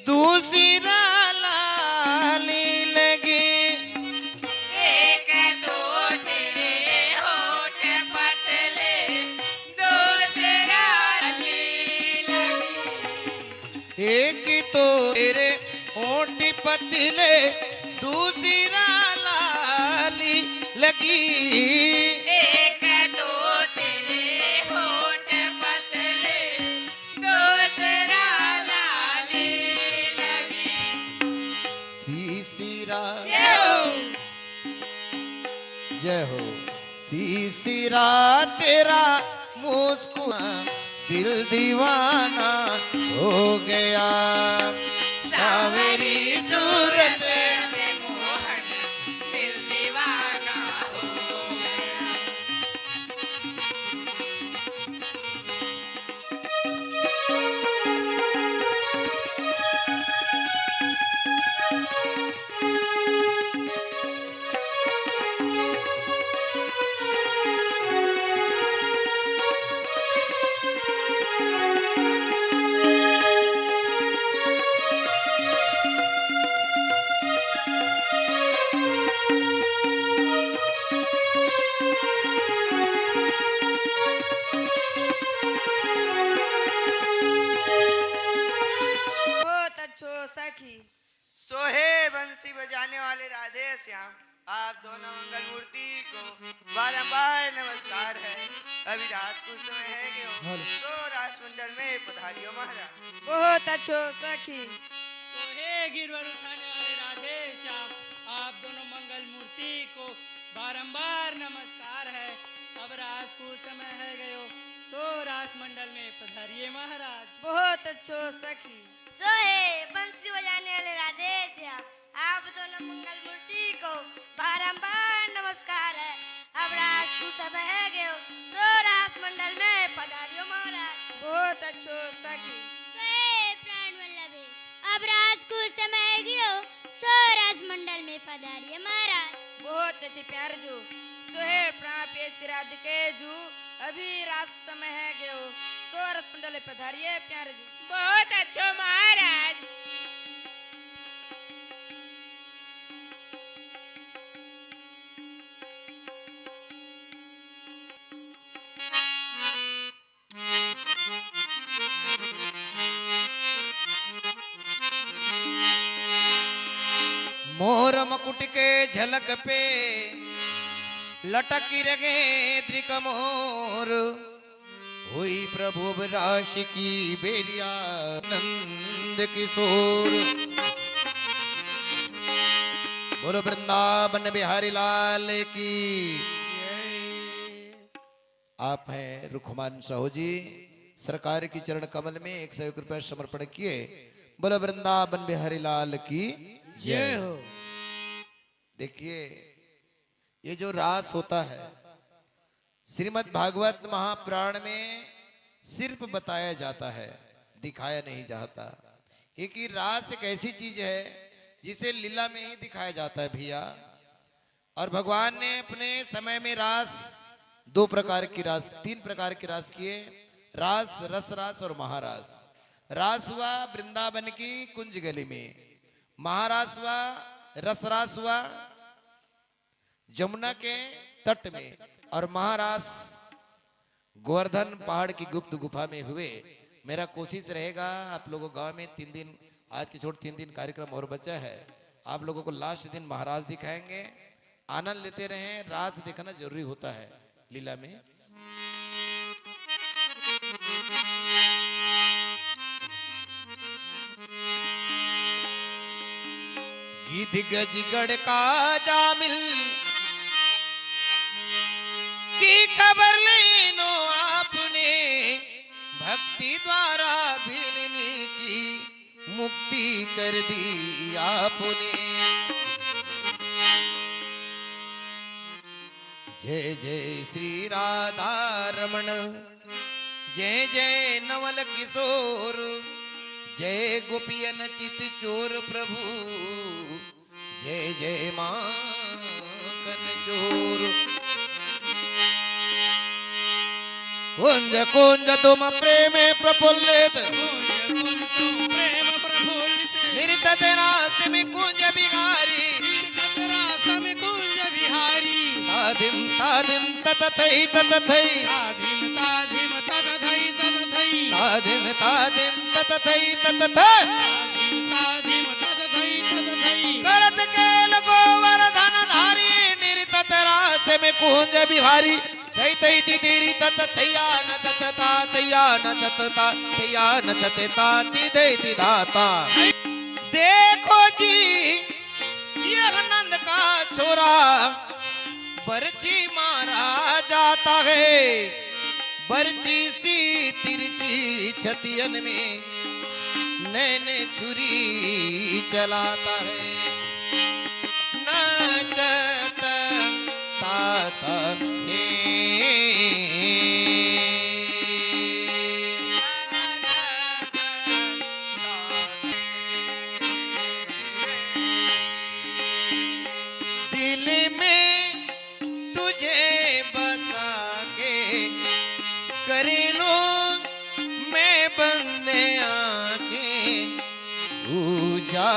दूसरा लाली लगी। एक तो तेरे होठ पतले, दूसरा लाली लगी। एक तो तेरे होठ पतले, दूसरा लाली लगी। एक तो तेरे होठ पतले, दूसरा लाली लगी। तीसरा जय हो। जय हो। तीसरा तेरा मुस्कुरा, दिल दीवाना हो गया। सांवरी सूरत में मोहन, दिल दीवाना हो गया। बहुत अच्छो सखी। सोहे बंसी बजाने वाले राधे श्याम, आप दोनों मंगल मूर्ति को बारंबार नमस्कार है। अभी रास को समय है कि हो, हेलो। सो रास मंडल में पधारियो महाराज। बहुत अच्छो सखी। सोहे गिरवर उठाने वाले राधे श्याम, आप दोनों मंगल मूर्ति को बारंबार नमस्कार है। अब रास को समय है गयो, सो रास मंडल में पधारिए महाराज। बहुत अच्छो सखी। सोहे बंसी बजाने वाले राधे श्याम, आप दोनों मंगल मूर्ति को बारंबार नमस्कार है। अब रास को समय है गयो, सो रास मंडल में पधारियो महाराज। बहुत अच्छो सखी। सोहे प्राण वल्लभे, अब रास को समय है गयो, सो रास मंडल में पधारिए महाराज। बहुत अच्छे प्यार जो। सोहे प्राण प्रिय श्री राधिके जू, अभी रास को समय है गयो, सो रास मंडल में पधारिए प्यार जू। बहुत अच्छो महाराज। मोर मुकुट के झलक पे लटक रहे दृक मोर, हुई प्रभु अब रास की बेरिया नंद किशोर। बोलो वृंदावन बिहारी लाल की। आप हैं रुखमान साहू जी, सरकार की चरण कमल में एक सौ एक रुपया समर्पण किए। बोलो वृंदावन बिहारी लाल की जय। जय हो। देखिए, ये जो रास होता है, श्रीमद् भागवत महापुराण में सिर्फ बताया जाता है, दिखाया नहीं जाता। क्योंकि रास एक ऐसी चीज है जिसे लीला में ही दिखाया जाता है भैया। और भगवान ने अपने समय में रास, दो प्रकार की रास, तीन प्रकार की रास किए, रास, रस रास और महारास। रास हुआ वृंदावन की कुंज गली में, महारास हुआ, रसरास हुआ जमुना के तट में, और महारास गोवर्धन पहाड़ की गुप्त गुफा में हुए। मेरा कोशिश रहेगा आप लोगों गांव में तीन दिन, आज की छोड़ तीन दिन कार्यक्रम और बचा है, आप लोगों को लास्ट दिन महारास दिखाएंगे। आनंद लेते रहें, रास देखना जरूरी होता है लीला में। गिद्ध गजगढ़ का जामिल की खबर लेनो आपने, भक्ति द्वारा भिलनी की मुक्ति कर दी आपने। जय जय श्री राधा रमण, जय जय नवल किशोर, जय गोपियन चित चोर प्रभु, जय जय माखन चोर। कुंज कुंज तुम प्रेमे प्रफुल्लित, प्रेम प्रफुल्लित। नृतत रास में कुंज बिहारी। नृतत रास में कुंज बिहारी। तादिम तादिम तत थई तत थई। तादिम तादिम तत थई तत थई। तादिम तादिम तत थई तत थई। तादिम तादिम तत थई तत थई। करत केल गोवर्धन धारी। नृतत रास में कुंज बिहारी। तै तै ति ति रि तत तैया न तत ता तैया न तत ता तैया न तत ता ति दै ति धा ता। देखो जी, यह नंद का छोरा बरछी मारा जाता है, बरछी सी तिरछी छतियन में नैन छुरी चलाता है। नाचत तात हे। दिल में तुझे बसा के कर लूं मैं बंद आंखें, पूजा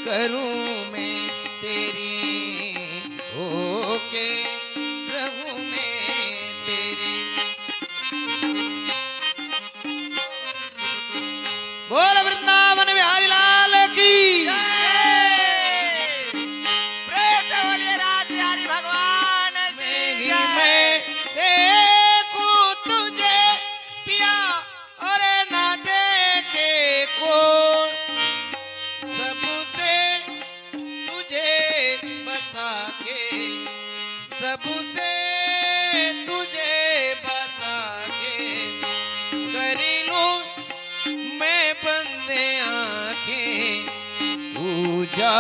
करूं मैं तेरी, होके रहूं मैं तेरी। बोल वृंदावन बिहारी लाल की। जय। प्रेम से बोलिए रास बिहारी भगवान की जय। मैं देखूं तुझे पिया और ना देखे को, सबसे तुझे बसा के, सबसे तुझे बसा के कर लूं मैं बंद आंखें, पूजा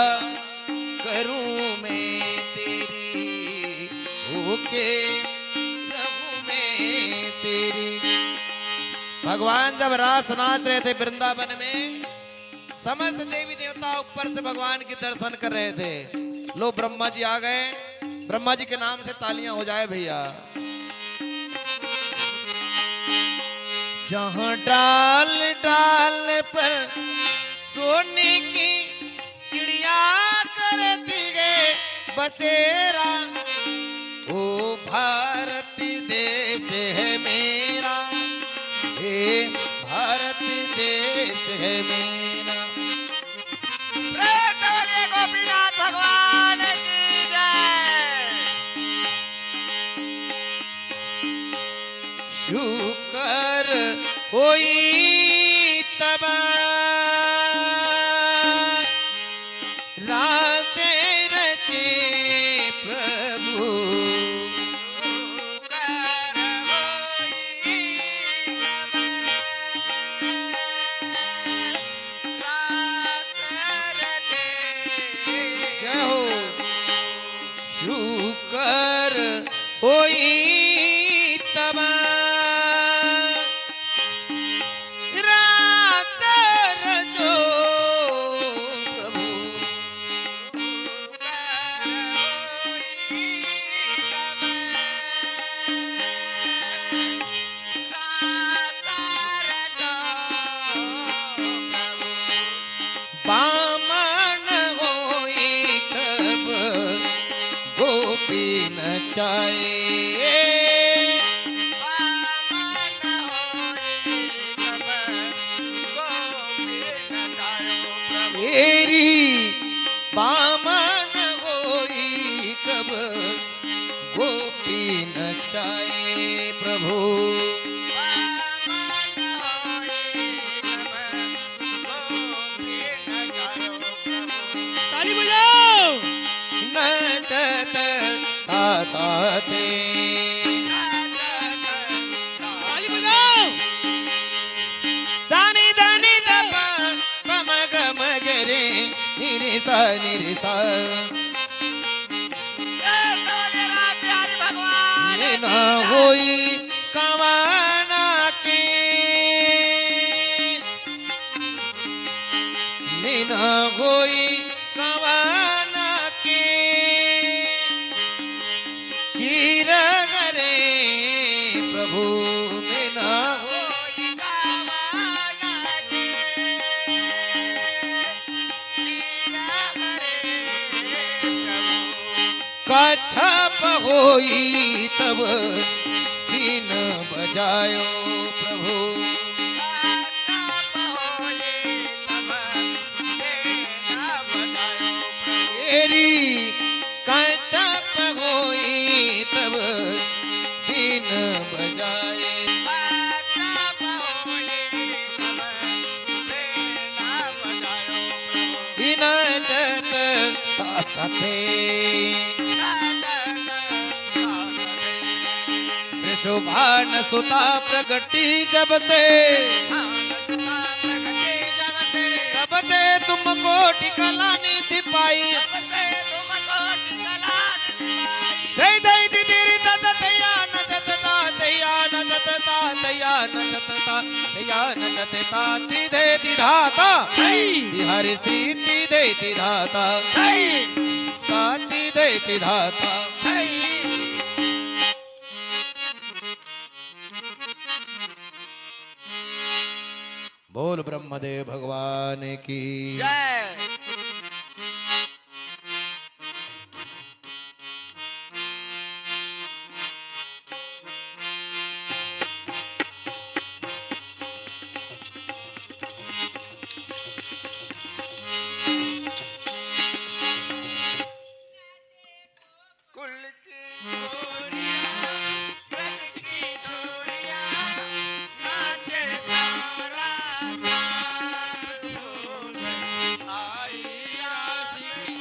करूं मैं तेरी, होके रहूं मैं तेरी। भगवान जब रास नाच रहे थे वृंदावन में, समस्त देवी देवता ऊपर से भगवान के दर्शन कर रहे थे। लो, ब्रह्मा जी आ गए, ब्रह्मा जी के नाम से तालियां हो जाए भैया। जहां डाल डाल पर सोने की चिड़िया करती है बसेरा, ओ भारत देश है मेरा, हे भारत देश है मेरा। प्रेम से बोलिए गोपीनाथ भगवान की जय। शुकर होई तब रास रचे प्रभु। जय हो। शुकर होई तब रास रचो प्रभु। बामन होई कब गोपी नचाए। तेरी बामन होई कब गोपी नचाए प्रभु। ताली बजाओ। नचत ताता ते। ताली बजाओ। सानी धनी द पा, पा मा गा मा गा रे, नी रे सा, नी रे सा। ये ना होई कवाना के, ये ना होई कवाना के, चीर गरे प्रभु में ना होई कवाना के। कच्छप होई तब बीन बजायो प्रभु। तेरी कच्छप होई तब बीन बजाए। बिना जत ताते। वृषभान सुता प्रगटी जब से, तब ते तुम कोटि कला निधि पाई। जय जय दिदिर दद तया न जत ता तया न जत ता तया न जत ता तया न जत ता ति दे ति धाता। जय। बिहारी श्री ति दे ति धाता। जय। सा ति दे ति धाता। जय। बोल ब्रह्मदेव भगवान की। जय। कुल की गोरिया, ब्रज की छोरिया, नाचे सांवला साथ होश, आई रास की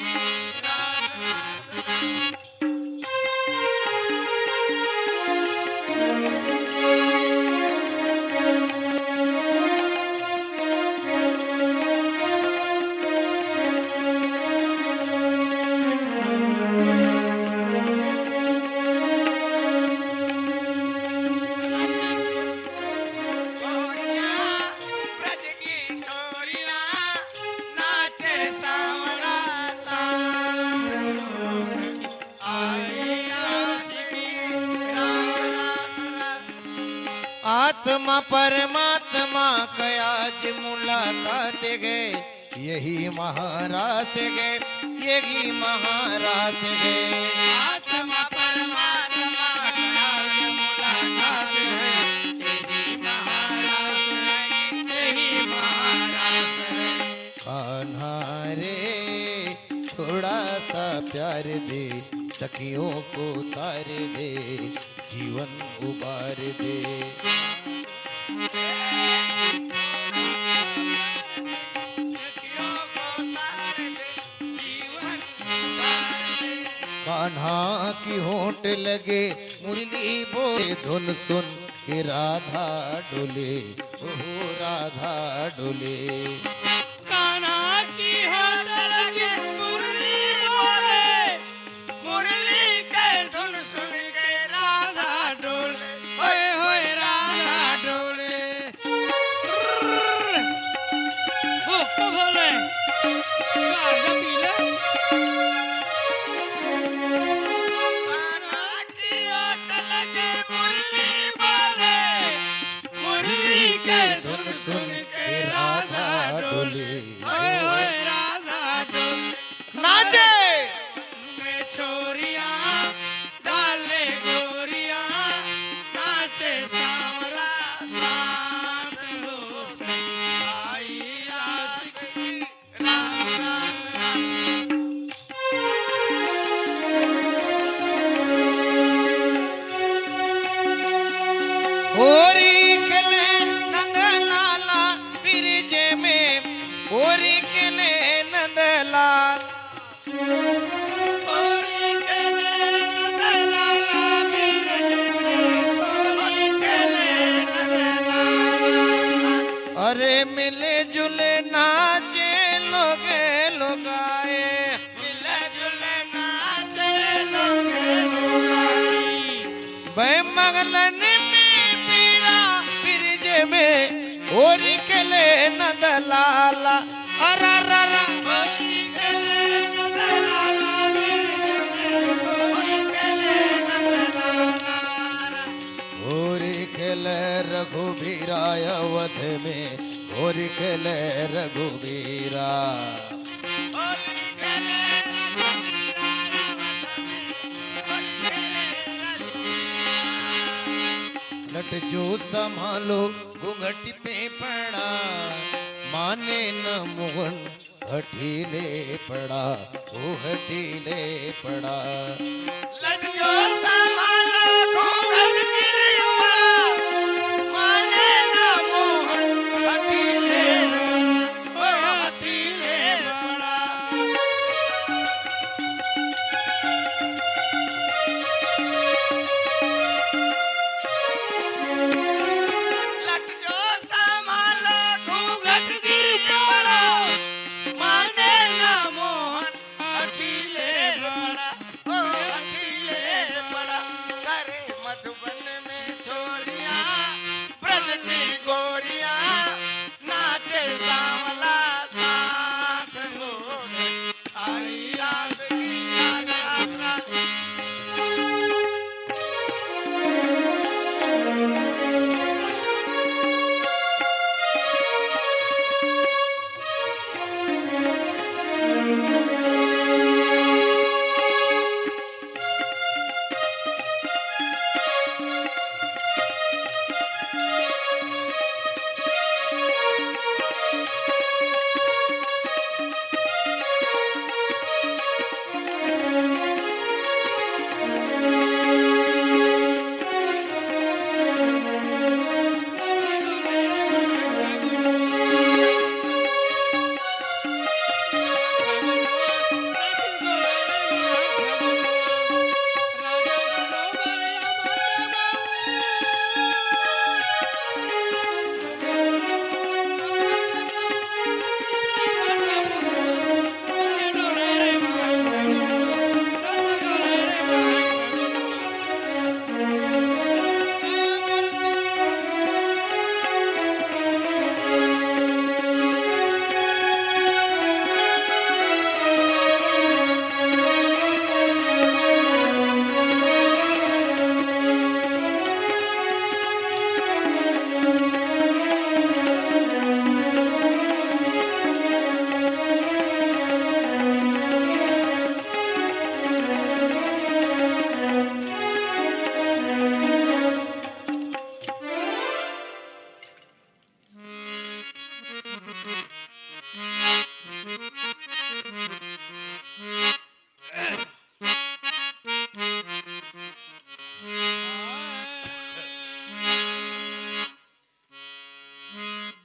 रास रास रास। आत्मा परमात्मा का आज मुलाकात गे, यही महारास गे, यही महारास गे। आत्मा परमात्मा का आज मुलाकात गे, यही महारास गे, यही महारास गे। कान्हा रे, थोड़ा सा प्यार दे, सखियों को तार दे, जीवन उबार दे। कान्हा की होंठ लगे मुरली बोले, धुन सुन के राधा डोले, ओहो राधा डोले। कान्हा की होंठ लगे मुरली बोले, मुरली के धुन सुन के राधा डोले, ओए होए राधा डोले। ओ, ओ भोले, गाजा पी ले। कान्हा की होंठ लगे मुरली बोले, मुरली के धुन सुन के राधा डोले, ओए होए राधा डोले। नाचे। में छोरिया डाले गोरिया, नाचे सांवला साथ होश, आई रास की रास रास रास। होरी खेले नंद लाला बिरज में, होरी खेले नंद लाल। होरी खेले नंद लाला बिरज में, होरी खेले नंद लाला। अरे मिले जुले नाचे लोगे लोगाए। मिले जुले नाचे लोगे लोगाई। बै मगलन में पीरा बिरज में, होरी खेले नंद लाला। अरा रा रा। होरी खेले नंद लाला बिरज में, होरी खेले नंद लाला। होरी खेले रघुबीरा अवध में, होरी खेले रघुबीरा। होरी खेले रघुबीरा अवध में। जो संभालो घूंघट पे पड़ा, माने न मोहन हठीले पड़ा, ओ हठीले पड़ा। लग जो संभालो घूंघट गिर पड़ा, माने न मोहन हठीले पड़ा, ओ हठीले पड़ा। लट जो संभालो घूंघट गिर पड़ा, माने ना मोहन हठीले पड़ा, ओ हठीले पड़ा। करे मधुबन में छोरियां, ब्रज की गोरियां, नाचे सांवला साथ हो गए। आई रास की रास, रास, रास।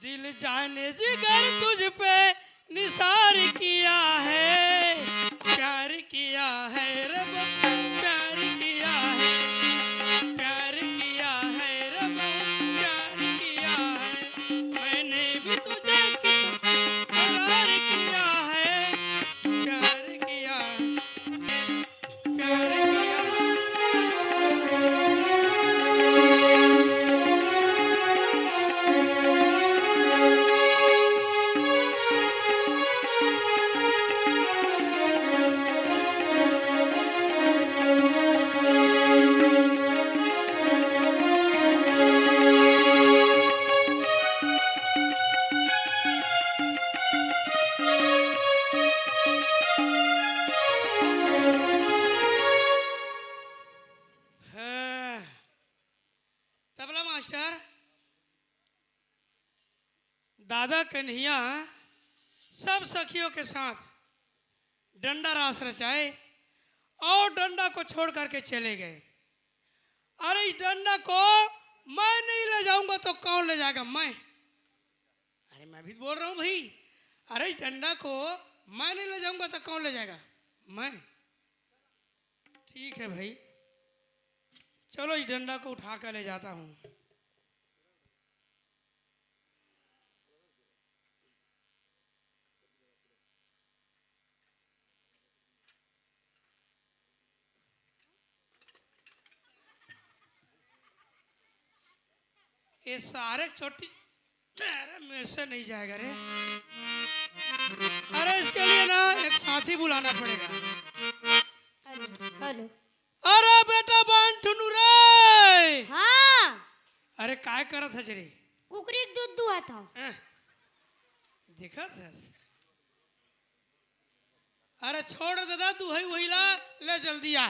दिल जाने जिगर तुझ पे निसार किया है, प्यार किया है रे ब-, प्यार किया है, प्यार किया है रे ब-, प्यार किया है। मैंने भी तुझे कितना प्यार किया है, प्यार किया है। हाँ। तबला मास्टर, दादा कन्हैया सब सखियों के साथ डंडा रास रचाए और डंडा को छोड़ करके चले गए। अरे, इस डंडा को मैं नहीं ले जाऊंगा तो कौन ले जाएगा? मैं। अरे, मैं भी बोल रहा हूँ भाई, अरे, इस डंडा को मैं नहीं ले जाऊंगा तो कौन ले जाएगा? मैं। ठीक है भाई, चलो, इस डंडा को उठा कर ले जाता हूँ। ये सारे चोटी, अरे, मेरे से नहीं जाएगा रे। अरे, इसके लिए ना एक साथी बुलाना पड़ेगा। Hello, hello. अरे बेटा बांठनू रे। हाँ। अरे, काय करत हस रे? कुकरी के दूध दुहत हंव। हैं? दिखत हस? अरे छोड़ ददा, दुहई उहई ला, ले जल्दी आ।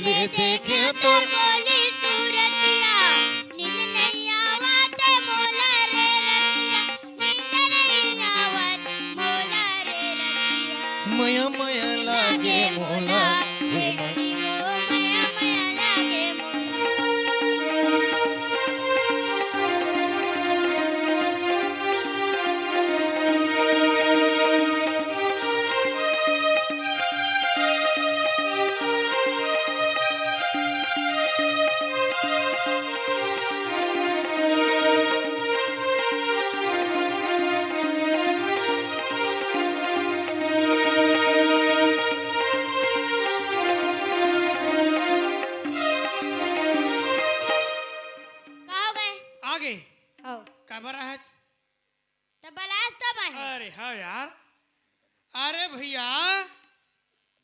ले देखे तोर बोली सूरतिया, नींद नइ आवत मोला रे रतिया, नींद नइ आवत मोला रे रतिया। मया मया लागे मोला, हे ननी हो, मया मया लागे मोला। का हो गए? आगे। हो। काबर आज? त बलास त बाहे। अरे हाँ यार, अरे भैया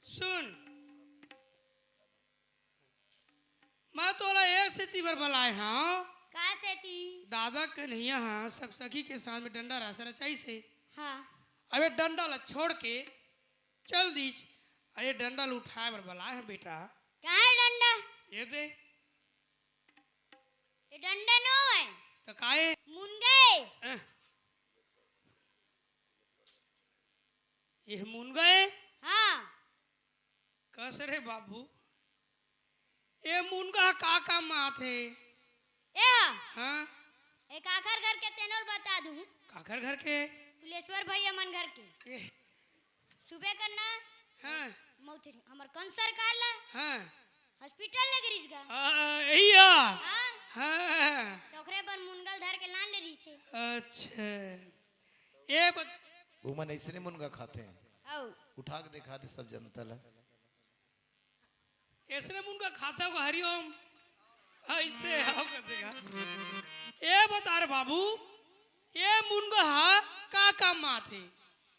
सुन, मैं तोला एक सेती बर बलाए हंव। का सेती? दादा कन्हैया हा सब सखी के साथ में डंडा रास रचाइस हे। हाँ। अबे डंडा ला छोड़ के चल दीच। अरे डंडा ला उठाए बर बलाए हंव बेटा। का हे डंडा? ये दे। ये डंडा नो हे। त का हे? मुनगा हे। अह। ये मुनगा हे? हाँ। कस रे बाबू, ये मुनगा का काम आथे? ए हा। हाँ। ए काखर घर के तेनोल बता दूं। काखर घर के? तुलेश्वर भैया मन घर के। ए। सुबे करना। हाँ। मौत हमर कंस सरकार ला। हाँ। हॉस्पिटल ले गिरिस गा। आ, यही आ। हाँ। हाँ। तो ओकरे बर मुनगा ल धर के लान ले रहिस हे। अच्छा। ये बत- उमन अइसने मुनगा खाथे। हौ। उठा के देखा दे सब जनता ला। अइसने मुनगा खाता होगा, हरिओम। अइसे हो कथे का। ए बता रे बाबू, ए मुनगा हा का काम आथे?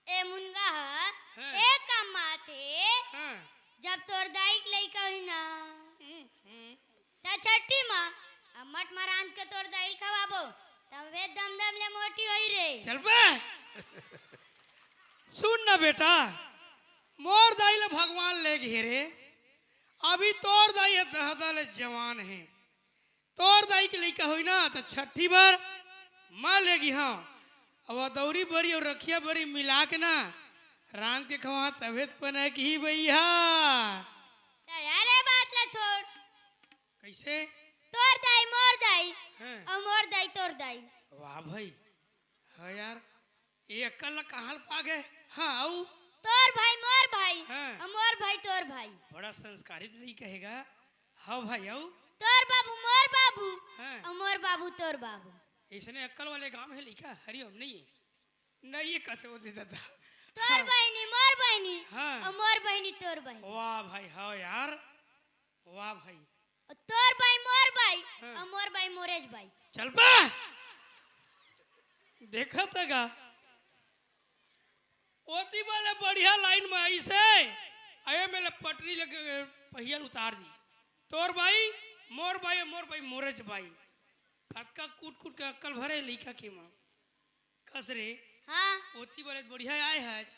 ए मुनगा हा हाँ। ए काम आथे। हाँ। जब तोर दाई के लइका होही ना, हम्म, हम्म। त छट्ठी मा अम्मट मा रांध के तोर दाई ल खवाबो, तभे दमदम ले मोटी होही रे। चल बे। सुन ना बेटा, मोर दाई ल भगवान ले गे रे, अभी तोर दाई ह दहदा ले जवान हे। तोर दाई के लइका होही ना, त छट्ठी बर मैं ले गिहा। अब अदौरी बरी अउ रखिया बरी मिला के ना, रांध के खवा, तभे त पनकही भैया। त यार, ए बात ला छोड़। कइसे? तोर दाई मोर दाई, हाँ। अउ मोर दाई तोर दाई। वाह भाई, हाँ यार, ये अक्कल ला कहाँ ले पा गे? हाँ, अउ? तोर भाई मोर भाई, हाँ। अउ मोर भाई तोर भाई। बड़ा संस्कारित लइका हे गा। हाँ भाई, अउ? तोर बाबू मोर बाबू, हाँ। अउ मोर बाबू तोर बाबू। अइसने अक्कल वाले गांव हे लइका, हरिओम नहीं हे। नहीं हे कथे ओ दे दादा। तोर हाँ। बहिनी मोर बहिनी, हाँ। अउ मोर बहिनी तोर बहिनी। वाह भाई, हाँ यार, वाह भाई। अउ तोर बाई मोर बाई, हाँ। अउ मोर बाई मोरेच बाई। चल बे। देखत हे गा। ओती वाले बढ़िया लाइन में आइस हे, अये में ले पटरी लगे पहिया ल उतार दी। तोर बाई, मोर बाई, मोर बाई, मोरेच बाई। फटका कूट कूट के अक्कल भरे लइका के माँ। कस रे? हाँ। ओती वाले बढ़िया आए हच।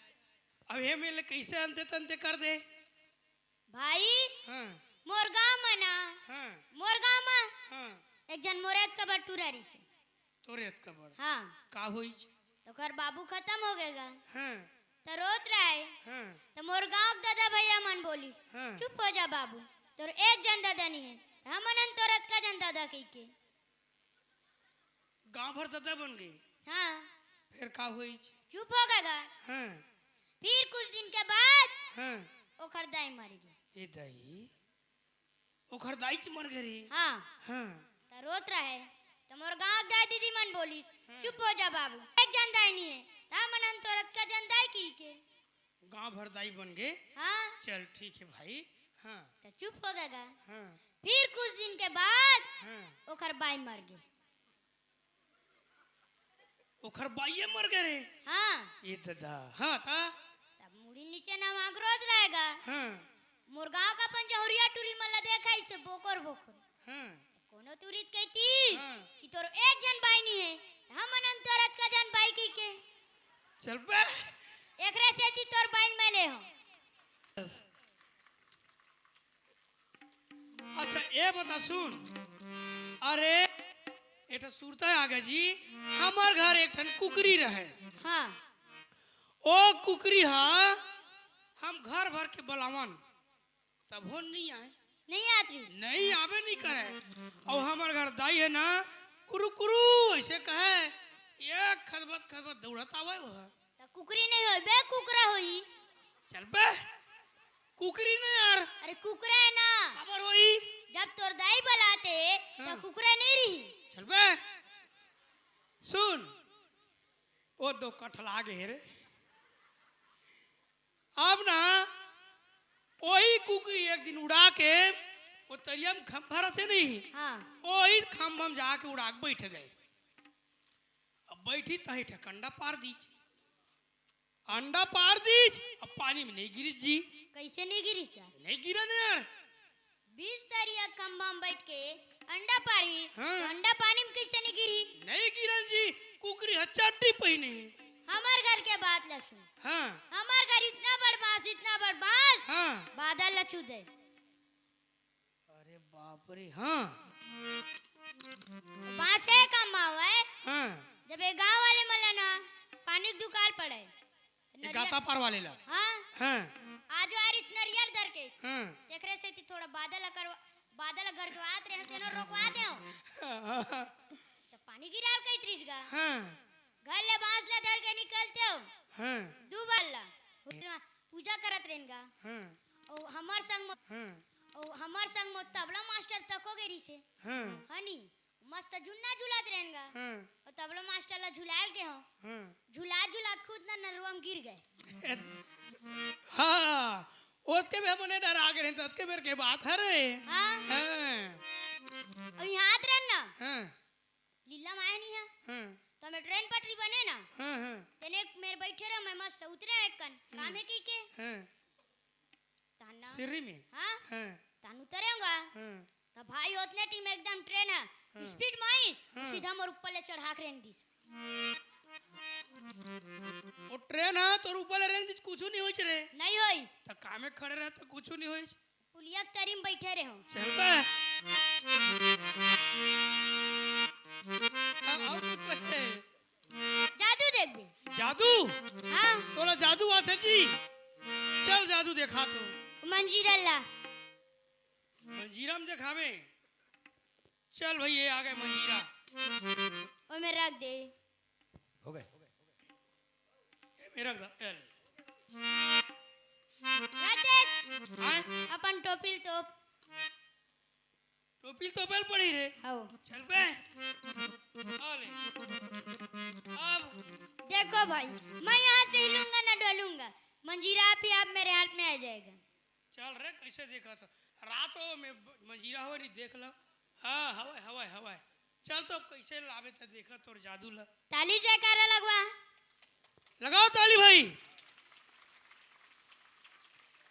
अब हे में ले कइसे अंते तंते कर दे? भाई, हाँ। मोर गांव म ना, हाँ। मोर गांव म हाँ। एक झन मोर अतका बड़ टूरा रहिस हे। तोर अतका बड़? हाँ। का होइस? त ओकर बाबू खतम हो गे गा। हाँ। त रोत रहय। हाँ। त मोर गांव के ददा भैया मन बोलिस, हाँ। चुप हो जा बाबू, तोर एक झन ददा नइ हे, त हमन हन तोर अतका झन ददा कहिके। गांव भर ददा बन गे। हाँ। फेर का होइस? चुप हो गे गा। हाँ। फिर कुछ दिन के बाद हाँ। ओखर दाई मर गे। ए दाई, ओखर दाईच मर गे रे। हाँ। हाँ। त रोत रहय, त मोर गांव के दाई दीदी मन बोलिस, हाँ। चुप हो जा बाबू, एक झन दाई नइ हे, त हमन हन तोर अतका झन दाई कहिके। गांव भर दाई बन गे। हाँ। चल ठीक हे भाई। हाँ। त चुप हो गे गा। हाँ। फिर कुछ दिन के बाद हाँ। ओखर बाई मर गे। ओखर बाइये मर गे रे। हाँ। ए ददा, हाँ त? तब मुड़ी नीचे नवा के रोत रहय गा। हाँ। मोर गांव के अपन जहुरिया टूरी मन ला देखइस हे बोकर बोकर। हाँ। कोनो टूरी त कहितिस हाँ। कि तोर एक झन बाई नइ हे, हमन हन तोर अतका झन बाई कहिके। चल बे। एकरे सेती तोर बाई ल मैं ले हंव। बता सुन। अरे, एठा सुरता आ गे जी, हमर घर एक ठन कुकरी रहे। हाँ। ओ कुकरी हा हम घर भर के बलावन, तभो नइ आय। नइ आत रहिस। नइ आबे नइ करे। अउ हमर घर दाई हे ना, कुरु कुरु अइसे कहे, एक खदबत खदबत दउड़त आवय ओह। त कुकरी नइ होय बे, कुकरा होही। चल बे, कुकरी नइ यार। अरे कुकरा हे ना। काबर होही? जब तोर दाई बलाथे, त हाँ। कुकरा नइ रही। चल बे, सुन, ओ दो कठला गे हे रे। अब ना, ओही कुकरी एक दिन उड़ा के, ओ तरिया म खंभा रथे नहीं, हाँ। ओही खंभा म जाके उड़ा के बइठ गे। अब बइठी तही ठक अंडा पार दीच। अंडा पार दीच, अब पानी म नइ गिरिस जी। कइसे नइ गिरिस यार? नइ गिरन यार। बीच तरिया खंभा म बइठ के अंडा पारी, हाँ। त अंडा पानी म कइसे नइ गिरही? नइ गिरन जी, कुकरी ह चड्डी पहिने हे। हमर घर के बात ल सुन। हाँ। हमर घर इतना बड़ बांस, इतना बड़ बांस, हाँ। बादल ल छू दे। अरे बाप रे, हाँ। बांस के काम आवय। हाँ। जब ये गांव वाले मन ल ना पानी के दुकाल पड़े, ये नरियर गाता पार वाले ला। हाँ। हाँ। आज बारिश नरियर धर के। हाँ। तेकरे सेती थोड़ा बादल अकर, बादल गरजवात रहे, तेनो रोकवा देव। त पानी गिराल कहित रहिस गा। हाँ। घर ले बांस ला धर के निकलते हो। हाँ। दू बार ला। पूजा करत रहेन गा। हाँ। ओ हमर संग म, हाँ। ओ हमर संग म तबला मास्टर तको गे रहिसे। हाँ। हनी। मस्त झुन्ना झुलत रहेन गा। हाँ। अउ तबला मास्टर ला झुलायल के हो। हाँ। झुलात झुलात खुद ना नरवा म गिर गे। हाँ, ओतके बेर मने डरा गे रहेन, त ओतके बेर के बात हरे। हाँ। हाँ। अउ इहाँ आत रहेन ना। हाँ। लीला माय नहीं है। हाँ। त मैं ट्रेन पटरी बने ना। हाँ, हाँ। तेने मेर बइठे रहे, मैं मस्त उतरे एक कन। काम हे कहिके। हाँ। तहन ना। सिर्री में? हाँ। हाँ। तहन उतरेंगा। हाँ। त भाई ओतने टीम एकदम ट्रेन ह, हाँ। स्पीड म आइस, हाँ। सीधा मोर ऊपर ले चढ़ा के रेंग दिस। ओ ट्रेन ह तोर ऊपर ले रेंग दिस, कुछु नइ होइस रे। नइ होइस। त कामे खड़े रहे त कुछु नइ होइस। पुलिया के तरी म बइठे रहे हो। चल बे। अब अउ कुछ बचे? जादू देखबे। जादू? हाँ। तोला जादू आथे जी? चल जादू देखा तो। मंजीरा ला। मंजीरा म देखावे। चल भई, ये आ गे मंजीरा। ओमे रख दे। हो गे। ये में रख दा, ये ले। रख दे। हाँ? अपन टोपी ल तोप। टोपी तो बेल पड़ी रे। हौ। चल बे। आ ले। अब। देखो भाई, मैं यहाँ से हिलूंगा ना डोलूंगा, मंजीरा आप ही आप मेरे हाथ में आ जाएगा। चल रे, कइसे देखत हो? रात हो में ब-, मंजीरा हवय नहीं देख लो। हाँ, हवय, हवय, हवय। चल तो अब कइसे लावे त देखा तोर जादू ला। ताली जयकारा लगवा। लगाओ ताली भाई।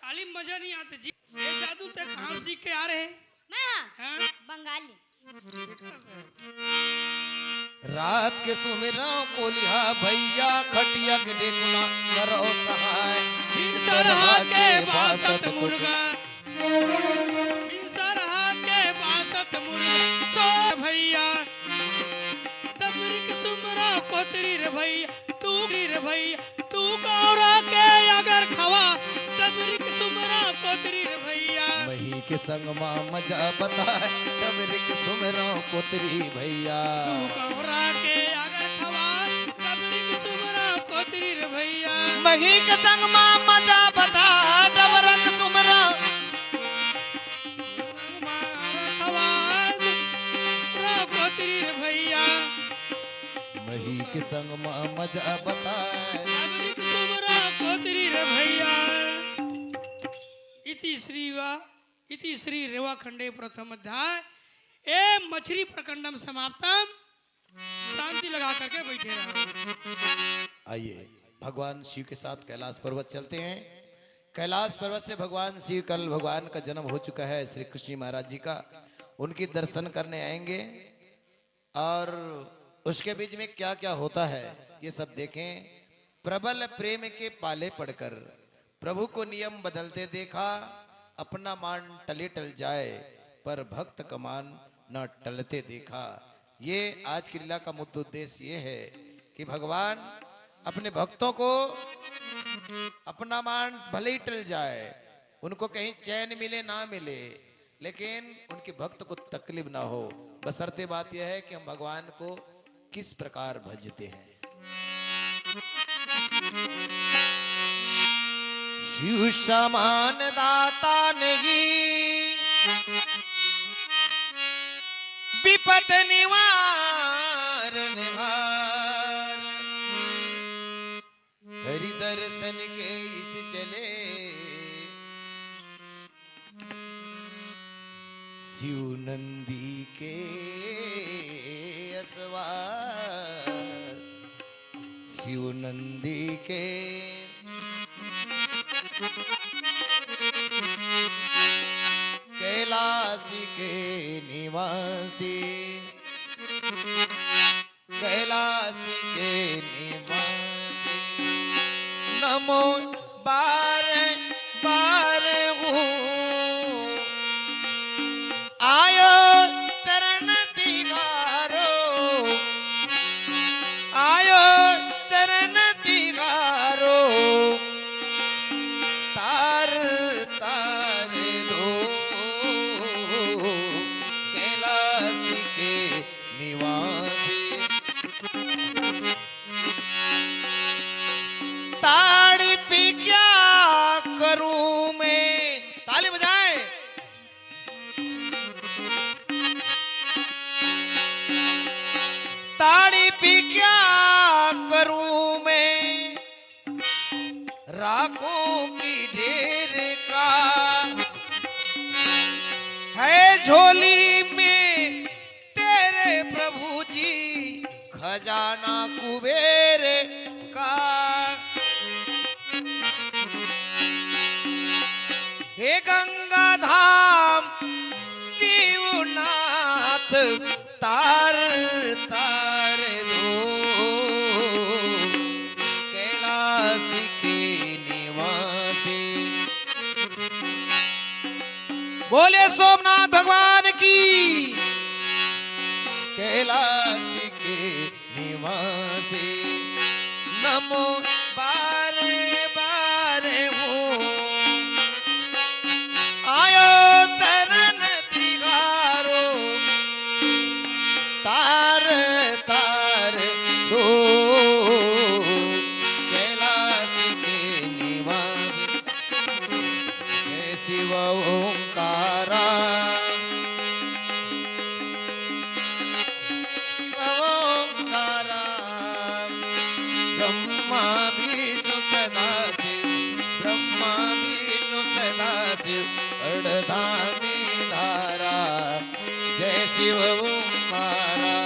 ताली म मजा नहीं आते जी। ये जादू ते कहाँ सीख के आ रहे? मैं हाँ? हाँ? बंगाली। रात के सुमिरव कोलिहा भैया, खटिया के डेकुना करव सहाय। भिनसरहा के बासत मुर्गा। भिनसरहा के बासत मुर्गा। सो भैया। डबरी के सुमरा कोतरी रे भैया, तू रे भैया, तू कौरा के अगर खवा, डबरी के सुमरा कोतरी रे भैया। मही के संग मा मजा बताए, डबरी के सुमरा कोतरी भैया। तू कौरा के अगर खवा, डबरी के सुमरा कोतरी रे भैया। मही के संग मा मजा बताए, डबरा के सुमरा। संग मा अगर खवा, डबरा कोतरी रे भैया। मही के संग म मजा बताए। नागरिक सुमरा कोतरी रे भैया। इति श्री वा, इति श्री रेवा खंडे प्रथम अध्याय। ए मछरी प्रकंडम समाप्तम। शांति लगा करके बैठे रहो। आइए, भगवान शिव के साथ कैलाश पर्वत चलते हैं। कैलाश पर्वत से भगवान शिव, कल भगवान का जन्म हो चुका है, श्री कृष्ण जी महाराज जी का, उनकी दर्शन करने आएंगे। और उसके बीच में क्या क्या होता है, ये सब देखें। प्रबल प्रेम के पाले पड़कर प्रभु को नियम बदलते देखा, अपना मान टले टल जाए। पर भक्त का मान न टलते देखा। ये आज की लीला का मुख्य उद्देश्य ये है कि भगवान अपने भक्तों को अपना मान भले ही टल जाए, उनको कहीं चैन मिले ना मिले, लेकिन उनके भक्त को तकलीफ ना हो। बशर्ते बात यह है कि हम भगवान को किस प्रकार भजते हैं। शिव समान दाता नहीं, विपत निवारण हार। हरि दर्शन के इस चले, शिव नंदी के असवार, शिव नंदी के कैलाश के निवासी, कैलाश के निवासी। नमो बार बार हूँ आयो शरण तिहारो, आयो शरण तिहारो। तार तार दो कैलाश के निवासी। ताड़ी पी क्या करूं मैं? ताली बजाएं। ताड़ी पी क्या करूं मैं, राखों की ढेर का है झोली में तेरे प्रभु जी खजाना कुबेर का। हे गंगा धाम शिवनाथ, तार तार दो कैलाश के निवासी। बोले सोमनाथ भगवान की। कैलाश के निवासी नमो बार बार हूँ आयो शरण तिहारो। तार तार दो कैलाश के निवासी। जय शिव ओंकारा। शिव ओंकारा। ब्रह्मा विष्णु सदा शिव, ब्रह्मा विष्णु सदा शिव, अड़धामी धारा। जय शिव ओंकारा।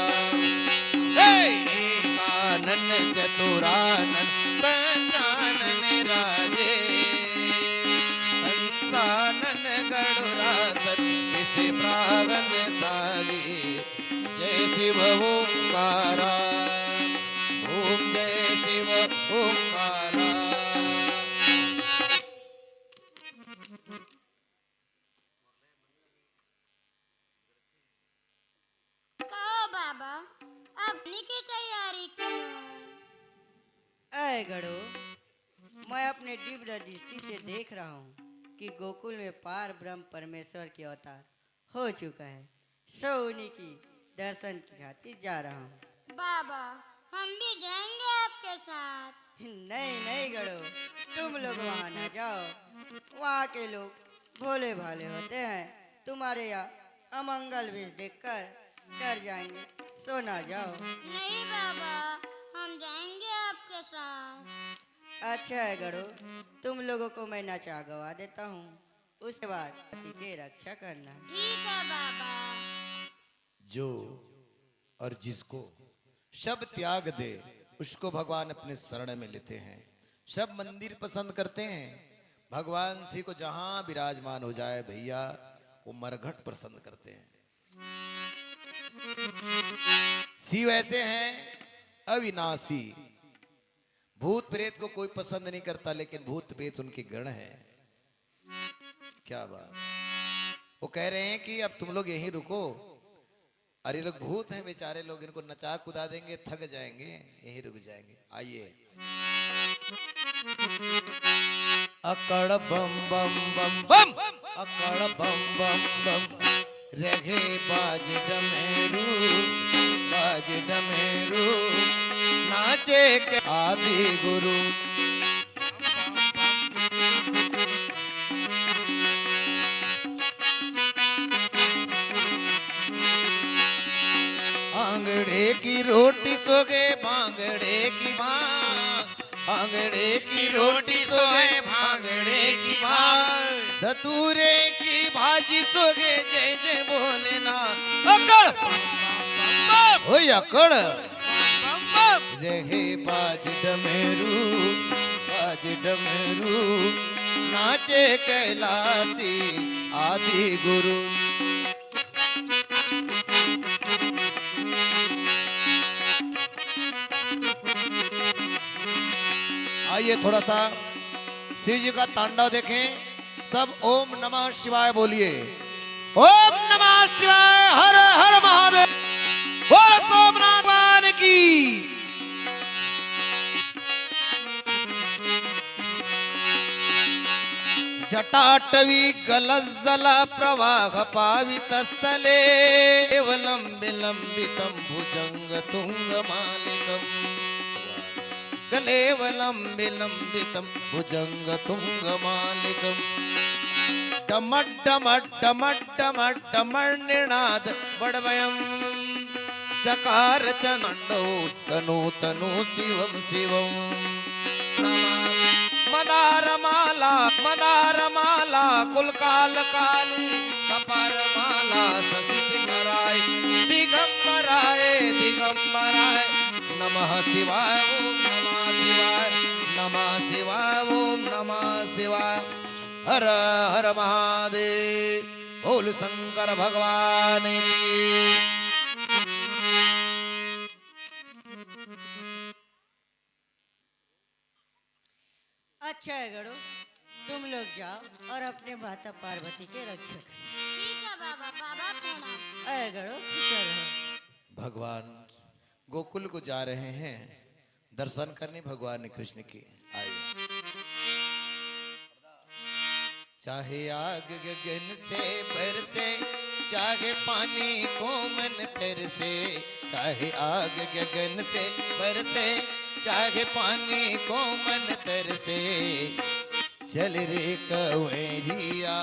हे! एकानन चतुरानन पंचानन राजे, हंसानन गरुड़ासन विष प्रागन साजे। जय शिव ओंकारा, ओम जय शिव ओंकारा। कहो बाबा, अब अपनी की तैयारी करो। अय गड़ो, मैं अपने दिव्य दृष्टि से देख रहा हूँ कि गोकुल में पार ब्रह्म परमेश्वर के अवतार हो चुका है। सो उन्हीं की दर्शन की खातिर जा रहा हूँ। बाबा, हम भी जाएंगे आपके साथ। नहीं, नहीं गड़ो, तुम लोग वहाँ ना जाओ। वहाँ के लोग भोले भाले होते हैं, तुम्हारे यहाँ अमंगल वेश देखकर डर जाएंगे। सो ना जाओ। नहीं बाबा, हम जाएंगे आपके साथ। अच्छा है गड़ो, तुम लोगों को मैं नचा गवा देता हूँ, उसके बाद पति की रक्षा करना। ठीक है बाबा। जो और जिसको सब त्याग दे, उसको भगवान अपने शरण में लेते हैं। सब मंदिर पसंद करते हैं, भगवान शिव को जहां विराजमान हो जाए भैया, वो मरघट पसंद करते हैं। शिव ऐसे हैं अविनाशी, भूत प्रेत को कोई पसंद नहीं करता, लेकिन भूत प्रेत उनके गण हैं। क्या बात। वो कह रहे हैं कि अब तुम लोग यहीं रुको। अरे, ये लोग भूत हैं बेचारे लोग, इनको नचा कुदा देंगे, थक जाएंगे, यहीं रुक जाएंगे। आइए। अकड़ बम बम बम बम, अकड़ बम बम बम, रघे बाज डमेरू, बाज डमेरू, नाचे के आदि गुरु। आंगड़े की रोटी सोगे बांगड़े की माँ, आंगड़े की रोटी सोगे भांगड़े की माँ, धतूरे की भाजी सोगे जय जय भोलेनाथ। अकड़, ओए अकड़। रहे बाज डमरू, बाज डमरू, नाचे कैलासी आदि गुरु। आइए, थोड़ा सा शिव जी का तांडव देखें। सब ओम नमः शिवाय बोलिए। ओम नमः शिवाय, हर हर महादेव। बोल सोमनाथ भगवान की। जटाटवी गलज्जल प्रवाह पावितस्थले, एवलंबि लंबितं भुजंग तुंग मालिकम। गलेव लंबि लंबितं भुजंग तुंग मालिकम। डमट डमट डमट डमट डमट निणाद बड़वयम। चकार चंडो तनु तनु शिवम शिवम। नमः। मदार माला, मदार माला, कुल काल काली, कपार माला, शशि शिखराय, दिगंबराय, दिगंबराय। नमः शिवाय, ओम नमः शिवाय, नमः शिवाय, ओम नमः शिवाय। हर हर महादेव। बोल शंकर भगवान की। अच्छा है गड़ो, तुम लोग जाओ और अपने माता पार्वती के रक्षा करो। ठीक है बाबा, बाबा प्रणाम। अय गड़ो, खुश रहो। भगवान गोकुल को जा रहे हैं दर्शन करने भगवान कृष्ण के। आइए। चाहे आग गगन से बरसे, चाहे पानी को मन तरसे, चाहे आग गगन से बरसे, चाहे पानी को मन तरसे, चल रे कंवरिया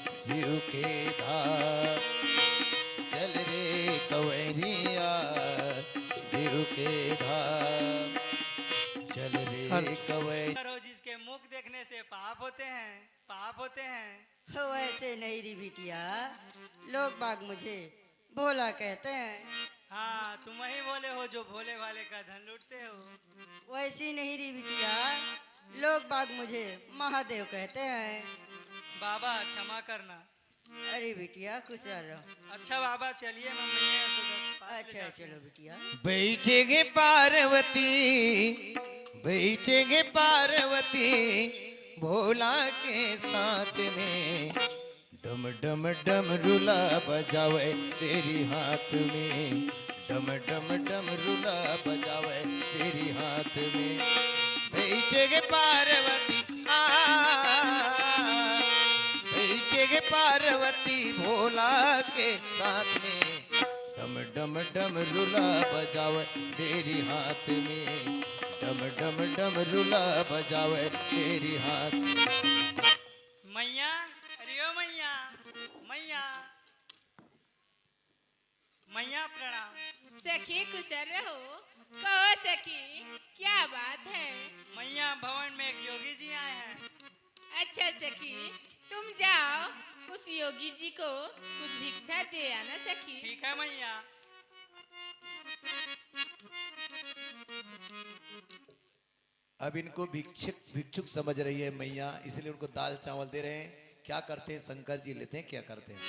शिव के धाम, चल रे कंवरिया शिव के धाम, चल रे हर कंवरिया। करो, जिसके मुख देखने से पाप होते हैं, पाप होते हैं। वैसे नहीं रे बिटिया, लोग बाग मुझे भोला कहते हैं। हाँ, तुम वही भोले हो जो भोले भाले का धन लूटते हो। वैसी नहीं रे बिटिया, लोग बाग मुझे महादेव कहते हैं। बाबा, क्षमा करना। अरे बिटिया, खुश रहो। अच्छा बाबा, चलिए, मम्मी है सुधर, पास ले अच्छा, जाते हैं। चलो बिटिया। बैठेंगे पार्वती, बैठेंगे पार्वती भोला के साथ में। डम डम डम रुला बजावे तेरी हाथ में, डम डम डम रुला बजावे तेरी हाथ में। बैठेंगे पार्वती, आ, बैठेंगे पार्वती भोला के साथ में। डम डम डम रुला बजावे तेरी हाथ में, डम डम डम रुला बजावे तेरी हाथ। मैया, अरे ओ मैया, मैया, मैया प्रणाम। सखी कुशल रहो। कहो सखी, क्या बात है? मैया, भवन में एक योगी जी आए हैं। अच्छा सखी, तुम जाओ, उस योगी जी को कुछ भिक्षा दे आना सखी। ठीक है मैया। अब इनको भिक्षुक, भिक्षुक समझ रही है मैया, इसलिए उनको दाल चावल दे रहे हैं। क्या करते हैं शंकर जी, लेते हैं, क्या करते हैं?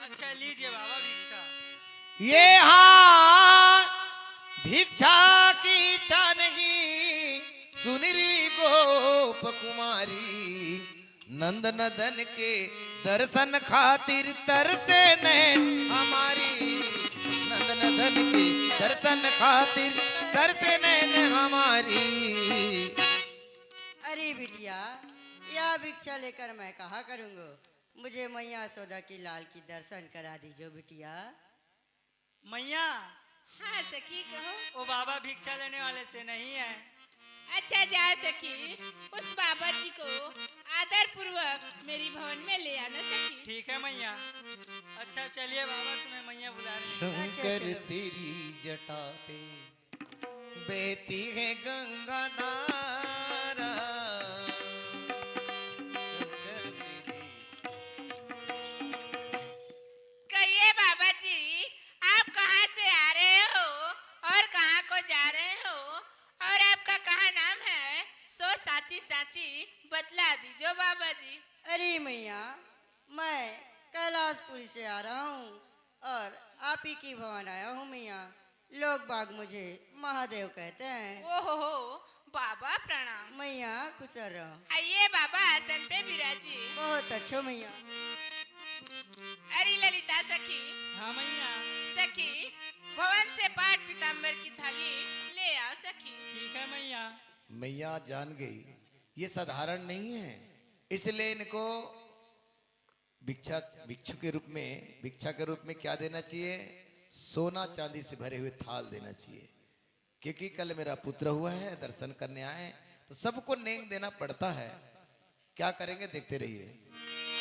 अच्छा, लीजिए बाबा भिक्षा। ये हाँ भिक्षा की इच्छा नहीं, सुन री गोप कुमारी, नंद नदन के दर्शन खातिर तरसे नैन हमारी, नंदन धन के दर्शन खातिर तरसे नैन हमारी। अरे बिटिया, यह भिक्षा लेकर मैं कहाँ करूँगा? मुझे मैया यशोदा की लाल की दर्शन करा दीजो बिटिया। मैया। हाँ सखी, कहो। वो बाबा भिक्षा लेने वाले से नहीं है। अच्छा, जाओ सखी, उस बाबा जी को आदर पूर्वक मेरी भवन में ले आना सखी। ठीक है मैया। अच्छा चलिए, बाबा तुम्हें मैया बुला रहे हैं। शंकर अच्छा, चलो। तेरी जटा पे बहती है गंगा धारा। शंकर तेरी कहिए बाबा जी, आप कहाँ से आ रहे हो और कहाँ को जा रहे हो और आपका कहाँ नाम है, सो साची साची बतला दीजो बाबा जी। अरे मैया, मैं कैलाशपुरी से आ रहा हूँ और आप ही की भवन आया हूँ मैया। लोग बाग मुझे महादेव कहते हैं। ओहो हो, बाबा प्रणाम। मैया खुश रहो। आइए बाबा, आसन पे विराजिए। बहुत अच्छो मैया। अरे ललिता सखी। हाँ मैया। सखी, भवन से पाट पीताम्बर की थाली ले आओ सखी। ठीक है मैया। मैया जान गई, ये साधारण नहीं है, इसलिए इनको भिक्षा, भिक्षु के रूप में, भिक्षा के रूप में क्या देना चाहिए? सोना चांदी से भरे हुए थाल देना चाहिए, क्योंकि कल मेरा पुत्र हुआ है, दर्शन करने आए, तो सबको नेंग देना पड़ता है। क्या करेंगे, देखते रहिए।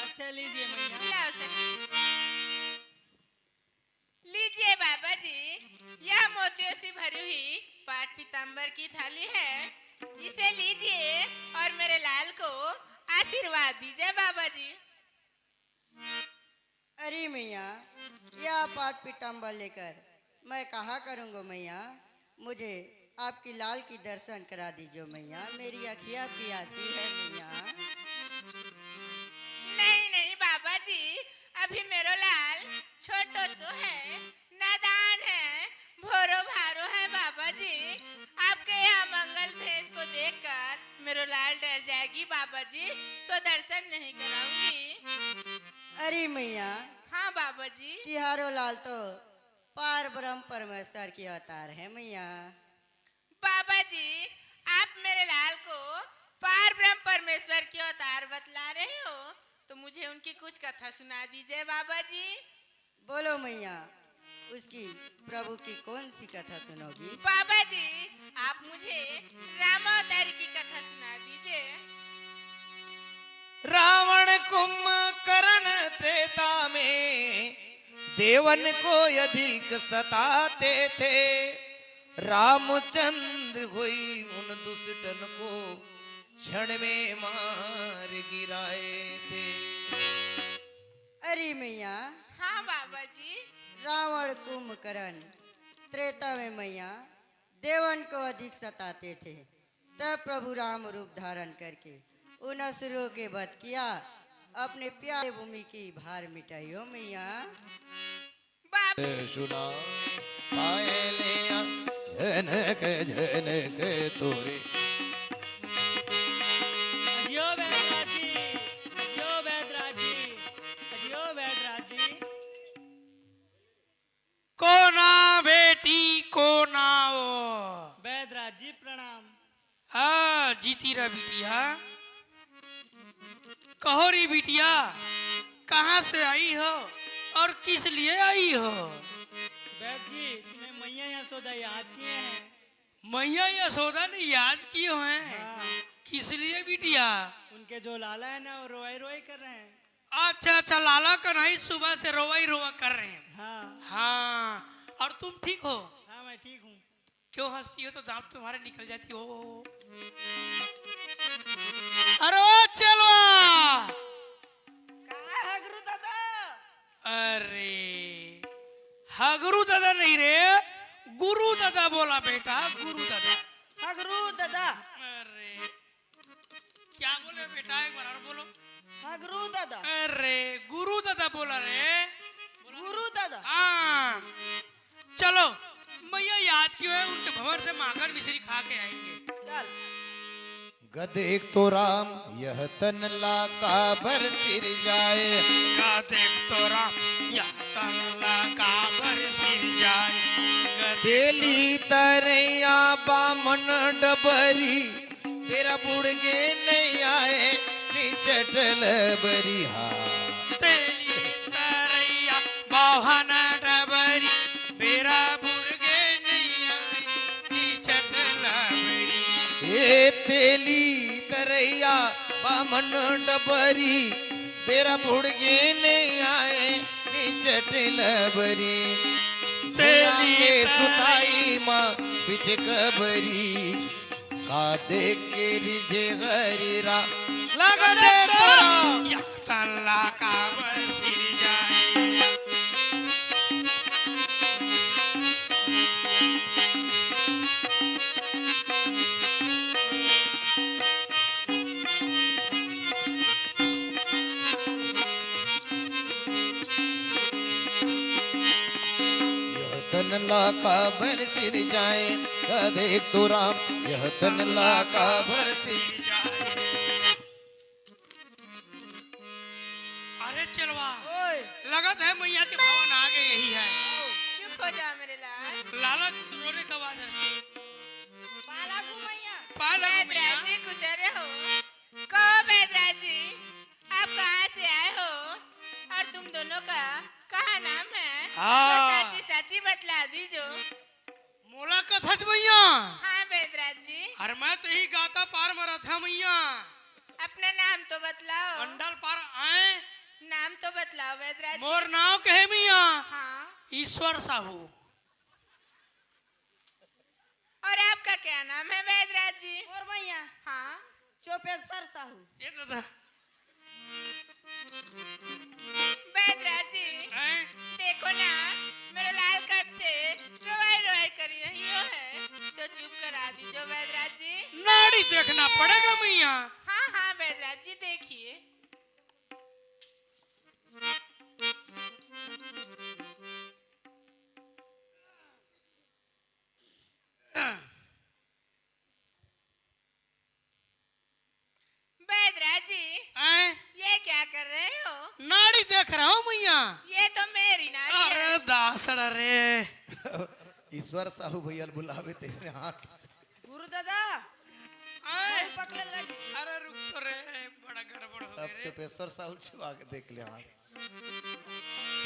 अच्छा, लीजिए मैया। लाओ सखी। लीजिए बाबा जी, यह मोतियों से भरी हुई पाट पीताम्बर की थाली है, इसे लीजिए और मेरे लाल को आशीर्वाद दीजिए बाबा जी। अरे मैया, यह पाट पीताम्बर लेकर मैं कहाँ करूँगा मैया? मुझे आपकी लाल की दर्शन करा दीजिए मैया, मेरी अखियाँ पियासी है मैया। नहीं नहीं बाबा जी, अभी मेरो लाल छोटो सो है, नादान है, भोरो भारो है बाबा जी। आपके यहाँ मंगल भेष को देखकर मेरो लाल डर जाएगी बाबा जी, सो दर्शन नहीं कराऊंगी। अरे मैया। हाँ बाबा जी। तिहारो लाल तो पार ब्रह्म परमेश्वर के अवतार है मैया। बाबा जी, आप मेरे लाल को पार ब्रह्म परमेश्वर के अवतार बतला रहे हो, तो मुझे उनकी कुछ कथा सुना दीजिए बाबा जी। बोलो मैया, उसकी प्रभु की कौन सी कथा सुनोगी? बाबा जी, आप मुझे रामावतारी की कथा सुना दीजिए। रावण कुंभकर्ण त्रेता में देवन को अधिक सताते थे। रामचंद्र हुई उन दुष्टन को क्षण में मार गिराए थे। अरे मैया। हाँ बाबा जी। रावण कुंभकर्ण त्रेता में मैया देवन को अधिक सताते थे, तब प्रभु राम रूप धारण करके उन असुरों के वध किया, अपने प्यारे भूमि की भार मिटाई हो मैया। बाप सुना पाए ले आ, झनक झनक तोरे। जियो बैदराज जी, जियो बैदराज जी, जियो बैदराज जी। कोना बेटी कोना ओ। बैदराज जी प्रणाम। हाँ, जीती रह बिटिया। कहो री बिटिया, कहाँ से आई हो और किस लिए आई हो? बैद जी, तुम्हें मैया यशोदा याद किए हैं। मैया यशोदा ने याद किए हैं? हाँ। किस लिए बिटिया? उनके जो लाला है ना, वो रोवाई रोवाई कर रहे हैं। अच्छा, अच्छा, लाला कन्हई सुबह से रोवाई रोवा कर रहे हैं। हाँ। हाँ, और तुम ठीक हो? हाँ, मैं ठीक हूँ। क्यों हंसती हो तो दांत तुम्हारे निकल जाती हो। अरे ओ चेलवा। का हगरू दादा? अरे, हगरू दादा नहीं रे, गुरु दादा बोला बेटा, गुरु दादा। हगरू दादा। अरे, क्या बोले बेटा, एक बार और बोलो। हगरू दादा। अरे, गुरु दादा बोला रे। गुरु दादा। हाँ, चलो, मैया याद किए हैं, उनके भवन से माखन मिश्री खा के आएंगे। चल। गा देख तो राम, यह तन ला काबर सिरजाए। गा देख तो राम, यह तन ला काबर सिरजाए। गा देख तेली तरैया बामन डबरी, बेरा बुड़ गे नइ आए, निचट ल बरी हा। तेली तरैया बामन डबरी, बेरा बुड़ गे नइ आए, निचट ल बरी। ए तेली तरैया बामन डबरी, बेरा बुड़ गे नइ आए, निचट ल बरी। तेली भुइयां के तरैया सुताई म बिच कबरी, का देख के रिझे हरी रा, लगा दे तोरा। या तन ला काबर सिरजाए। यह तन ला काबर सिरजाए, गा देख तो राम, यह तन ला काबर सिरजाए। अरे चेलवा, ओए। लगत हे मइया के भवन आगे यही हे। चुप हो जा मेरे लाल। लाला कुछ रोने का आवाज हे। पाला घुमैया। पाला घुमैया। बैदराजी गुजर रहे हो। कहो बैदराजी, आप कहाँ से आए हो और तुम दोनों का कहाँ नाम है? हाँ। तो साची साची बतला दीजो। मोला कथच मइया? हाँ बैदराजी। अरे मैं तो ही गाता पार म रथा मइया। अपना नाम तो बतलाओ। मंडल पार आए। नाम तो बतलाओ बैदराजी। मोर नाम कहे मइया? हाँ। ईश्वर साहू। और आपका क्या नाम है बैदराजी? मोर मइया। हाँ। चोपेश्वर साहू। ए दादा। बैदराजी, हैं? देखो ना, मेरा लाल कब से रोवाई रोवाई करी रही हो है, सो चुप करा दीजो बैदराजी। नाड़ी देखना पड़ेगा मइया। हाँ, हाँ, बैदराजी, देखिए। बैदराजी, हैं? ये क्या कर रहे हो? नाड़ी देख रहा हूँ मइया। ये तो मेरी नाड़ी है। अरे दासड़ा रे। ईश्वर साहू भइया ल बुलावे तेरे हाथ। गुरु दादा, हैं? बहुत पकड़े लगी। अरे रुक तो रे, बड़ा गड़बड़ हो अब गया रे। चुपेश्वर साहू छुआ के देख ले हाथ।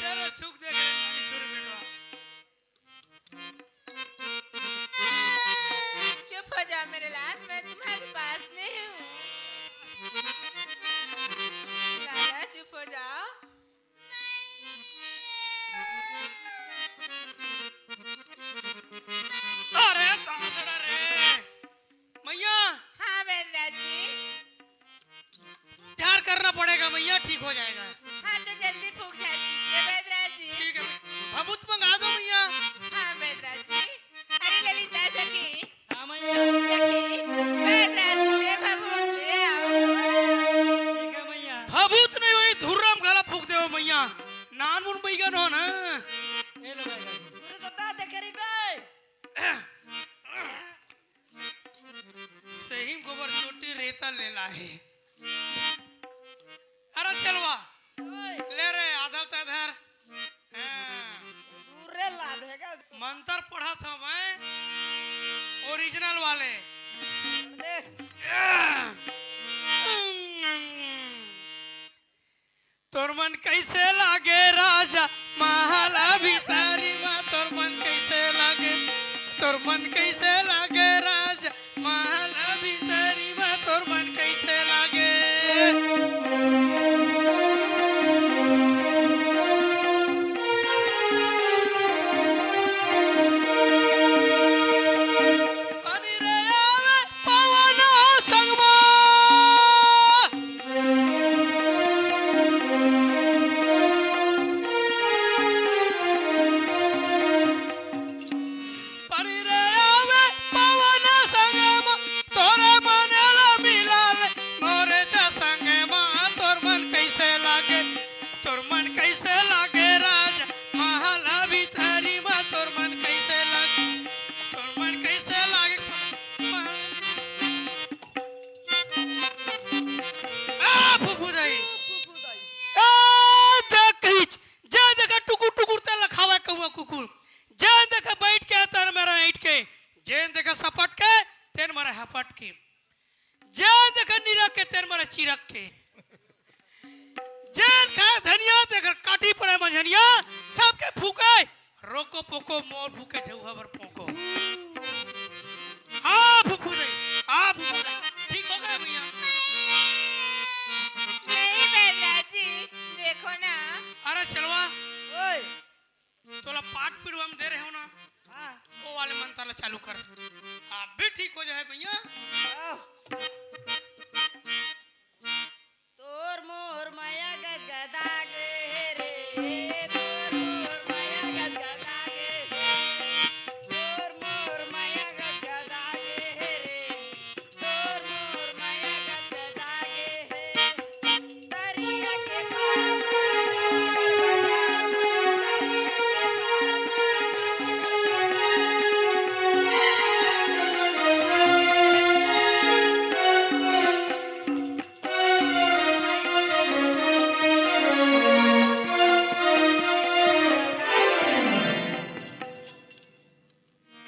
चलो छुक दे गए, नाड़ी छोरे बेटवा। चुप हो जाओ मेरे लाल, मैं तुम्हारे पास में हूँ। लाला चुप हो जाओ। अरे दासड़ा रे। मइया। हाँ बैदराजी। उपचार करना पड़ेगा मइया, ठीक हो जाएगा। हाँ, तो जल्दी फूंक झाड़ कीजिए बैदराजी। ठीक है, भभूत मंगा दो मइया। हाँ बैदराजी। अरे ललिता सखी। हाँ मइया। सखी, बैदराज के लिए भभूत ले आओ। ठीक है मइया। भभूत नहीं होही, धुर्रा म घला फूंक देवो मइया। नानमुन बइगन हो ना। ए लो बैदराजी। गुरु दत्ता देखे रही बे। सही गोबर चोटी रेता ले लाहे। अरे चेलवा, ओए। ले रे, आदल ते धर। हाँ। दूर रे, लाद है का? मंत्र पढ़ा था मैं, original वाले। दे। तोर मन कइसे लागे राजा, महल भीतरी मा तोर मन कइसे लागे, तोर मन कइसे लागे राजा, महल भीतरी मा तोर मन कइसे लागे। पानी रे आवे पवन संगमा। पटके। जेन देखा निरख के तेर मरे चिरख के। जेन खाए धनिया तेकर काटी पड़े मंझनिया, सबके फूके। रोको पोको मोर फूके झउहा बर पोको। आ फुफू दे, आ फुफू दे। ठीक हो गया भैया। नहीं बैदराज जी, देखो ना। अरे चलवा, ओए। तोला पाट पीड़ू हम दे रहे हो ना, हाँ। वो वाले मंत्र ला चालू कर, आप भी ठीक हो जाए भैया। हाँ। तोर मोर माया गदगदा गे हे रे, तोर मोर माया गदगदा गे हे, तोर मोर माया गदगदा गे हे रे, तोर मोर माया गदगदा गे हे। तरिया के पार म नवागढ़ बाजार म, तरिया के पार म नवागढ़ बाजार म।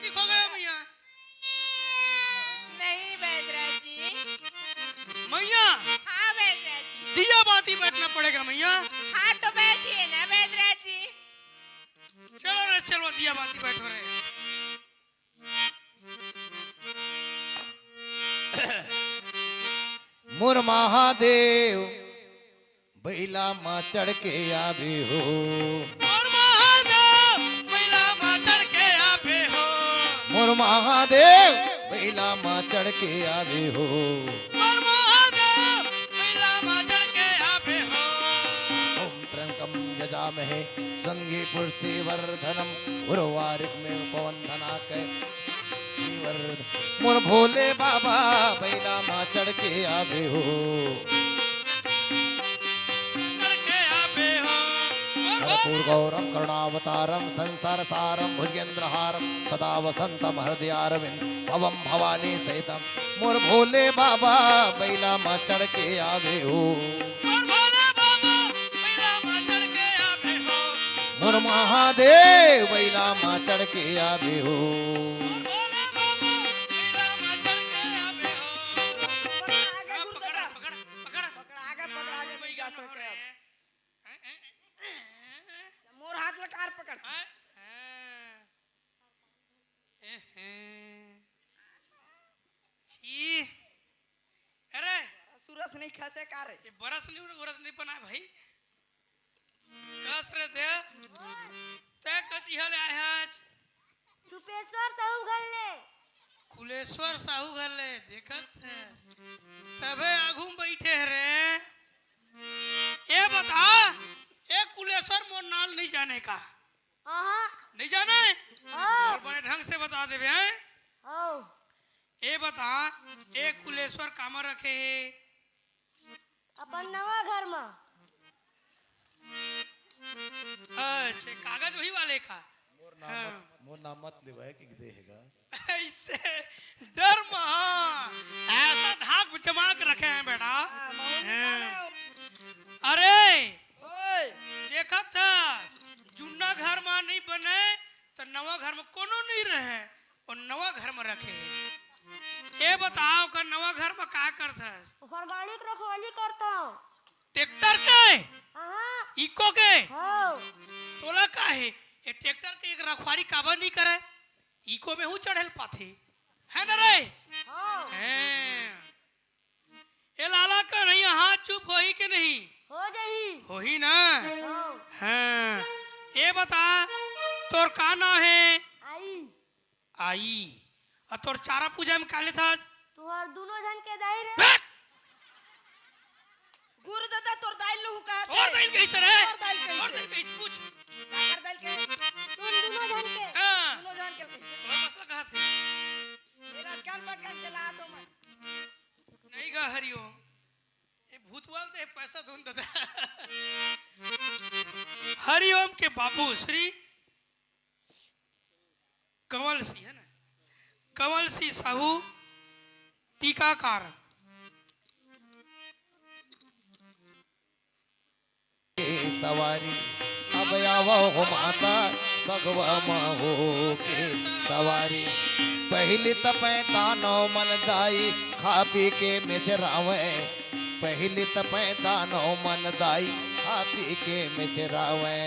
ठीक हो गया भैया। नहीं बैदराज जी। मैया। हाँ बैदराज जी। दिया बाती बैठना पड़ेगा मैया। हाँ तो बैठिए ना बैदराज जी। चलो रे चलो, दिया बाती बैठो रे। मोर महादेव बइला म चढ़ के आबे हो। मोर महादेव बइला म चढ़ के आबे हो। मोर महादेव बइला म चढ़ के आबे हो। मोर महादेव बइला म चढ़ के आबे हो। ओम त्र्यंबकम यजामहे सुगंधिं पुष्टिवर्धनम उर्वारुकमिव मुखैर्दन्वंतैर्मधुपर्जनैर्गन्धपूर्वैर्गन्धैः। मोर भोले बाबा बइला म चढ़ के आबे हो। चढ़ के आबे हो। कर्पूर गौरम करुणावतारम संसार सारम भुजगेंद्र हारम सदा वसंतम हृदयारविंद भवम भवानी सहितम। मोर भोले बाबा बइला म चढ़ के आबे हो। मोर भोले बाबा बइला म चढ़ के आबे हो। मोर महादेव बइला म चढ़ के आबे हो। मोर भोले बाबा बइला म चढ़ के आबे हो। पकड़, आगे हाँ, गुरु पकड़, दादा। पकड़, पकड़। पकड़, आगे पकड़, आगे नहीं जा सके अब। हैं, हैं, हैं, हैं। मोर हाथ लकार पकड़। हैं, हैं। एहे। छी। अरे। सुरस नहीं खसे का रे? ये बरस नहीं, बरस नहीं पना भाई। कस रे दे। तै कतिहा ले आए हस? कुलेश्वर साहू घर ले। कुलेश्वर साहू घर ले, देखत है। तबे आगू में बैठे है रे। ए बता, ए कुलेश्वर मोर नाल नहीं जाने का? आहा। नहीं जाने? हाँ। और बड़े ढंग से बता देबे, हैं? हाँ। ए बता, ए कुलेश्वर कामा रखे हे? अपन नवा घर मा। अच्छा, कागज वही वाले का? मोर नाम हाँ। मत, मोर नाम मत लेवाए कि दे हेगा। ऐसे डर महा, ऐसा धाक जमा के रखे हैं बेटा। हाँ, महू भी हैं। जाने हो। अरे, ओए। देखत हस, जुन्ना घर मा नहीं बने, त नवा घर मा कोनो नहीं रहे, वो नवा घर मा रखे हे। ए बताओ, का नवा घर मा का करत हस? ओकर गाड़ी के रखवाली करत हूँ। ट्रैक्टर के? हाँ। इको के? हाँ। तोला का हे, ये ट्रैक्टर के एक रखवारी काबर नहीं करे? इको में हूँ चढ़े ल पाथे, है ना रे? हाँ। हैं। ए लाला कन्हैया, हाथ चुप होही के नहीं? हो जाही। होही ना? हाँ। हैं। ए बता, तोर का नाम हे? आई। आई। अउ तोर चारा पूजा में का लेथस? तुहर दुनो झन के दाई रे। बे! गुरु दादा, तोर दाई लहू कहत तोर हे। दाई कहिस रे? तोर दाई कहिस तोर हे। दाई कहिस, पूछ। काकर दाई कहिस? तुम दुनो झन के। हाँ। दुनो झन के कहिस हे। तोर मसला कहाँ से? मेरा कान पटकन चला तो मैं। नहीं गा हरिओम। ये भूत वाल दे पैसा धुन दादा। हरिओम के बाबू श्री कंवल सिंह है ना, कंवल सिंह साहू टीकाकार। सवारी अब आवो हो माता, बघवा म होके सवारी। पहिली त पैदा नौ मन दाई, खा पी के मेचरावय। पहिली त पैदा नौ मन दाई, खा पी के मेचरावय।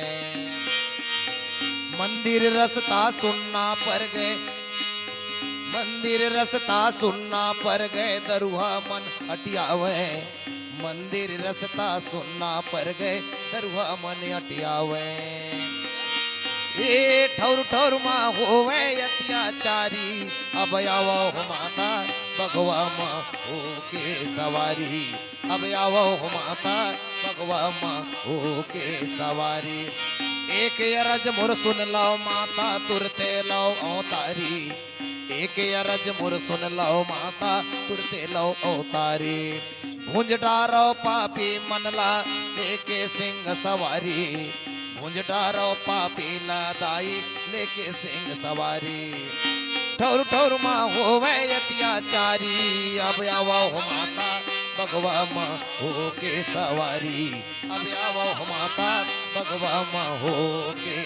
मंदिर रस्ता सुन्ना पर गए, मंदिर रस्ता सुन्ना पर गए, दरुहा मन अटियावय। मंदिर रस्ता सुन्ना पर गए, दरुहा मन अटियावय। ए ठौर ठौर मा होवय अत्याचारी, अब आवव हो माता बघवा मा होके सवारी। अब आवव हो माता बघवा मा होके सवारी। एक अरज मोर सुन लव माता, तुरते लव अवतारी। एक अरज मोर सुन लव माता, तुरते लव अवतारी। भूंज डारव पापी मन ला, लेके सिंह सवारी। भूंज डारव पापी ला दाई, लेके सिंह सवारी। ठौर ठौर मा होवय अत्याचारी, अब आवव हो माता बघवा मा होके सवारी। अब आवव हो माता बघवा मा होके।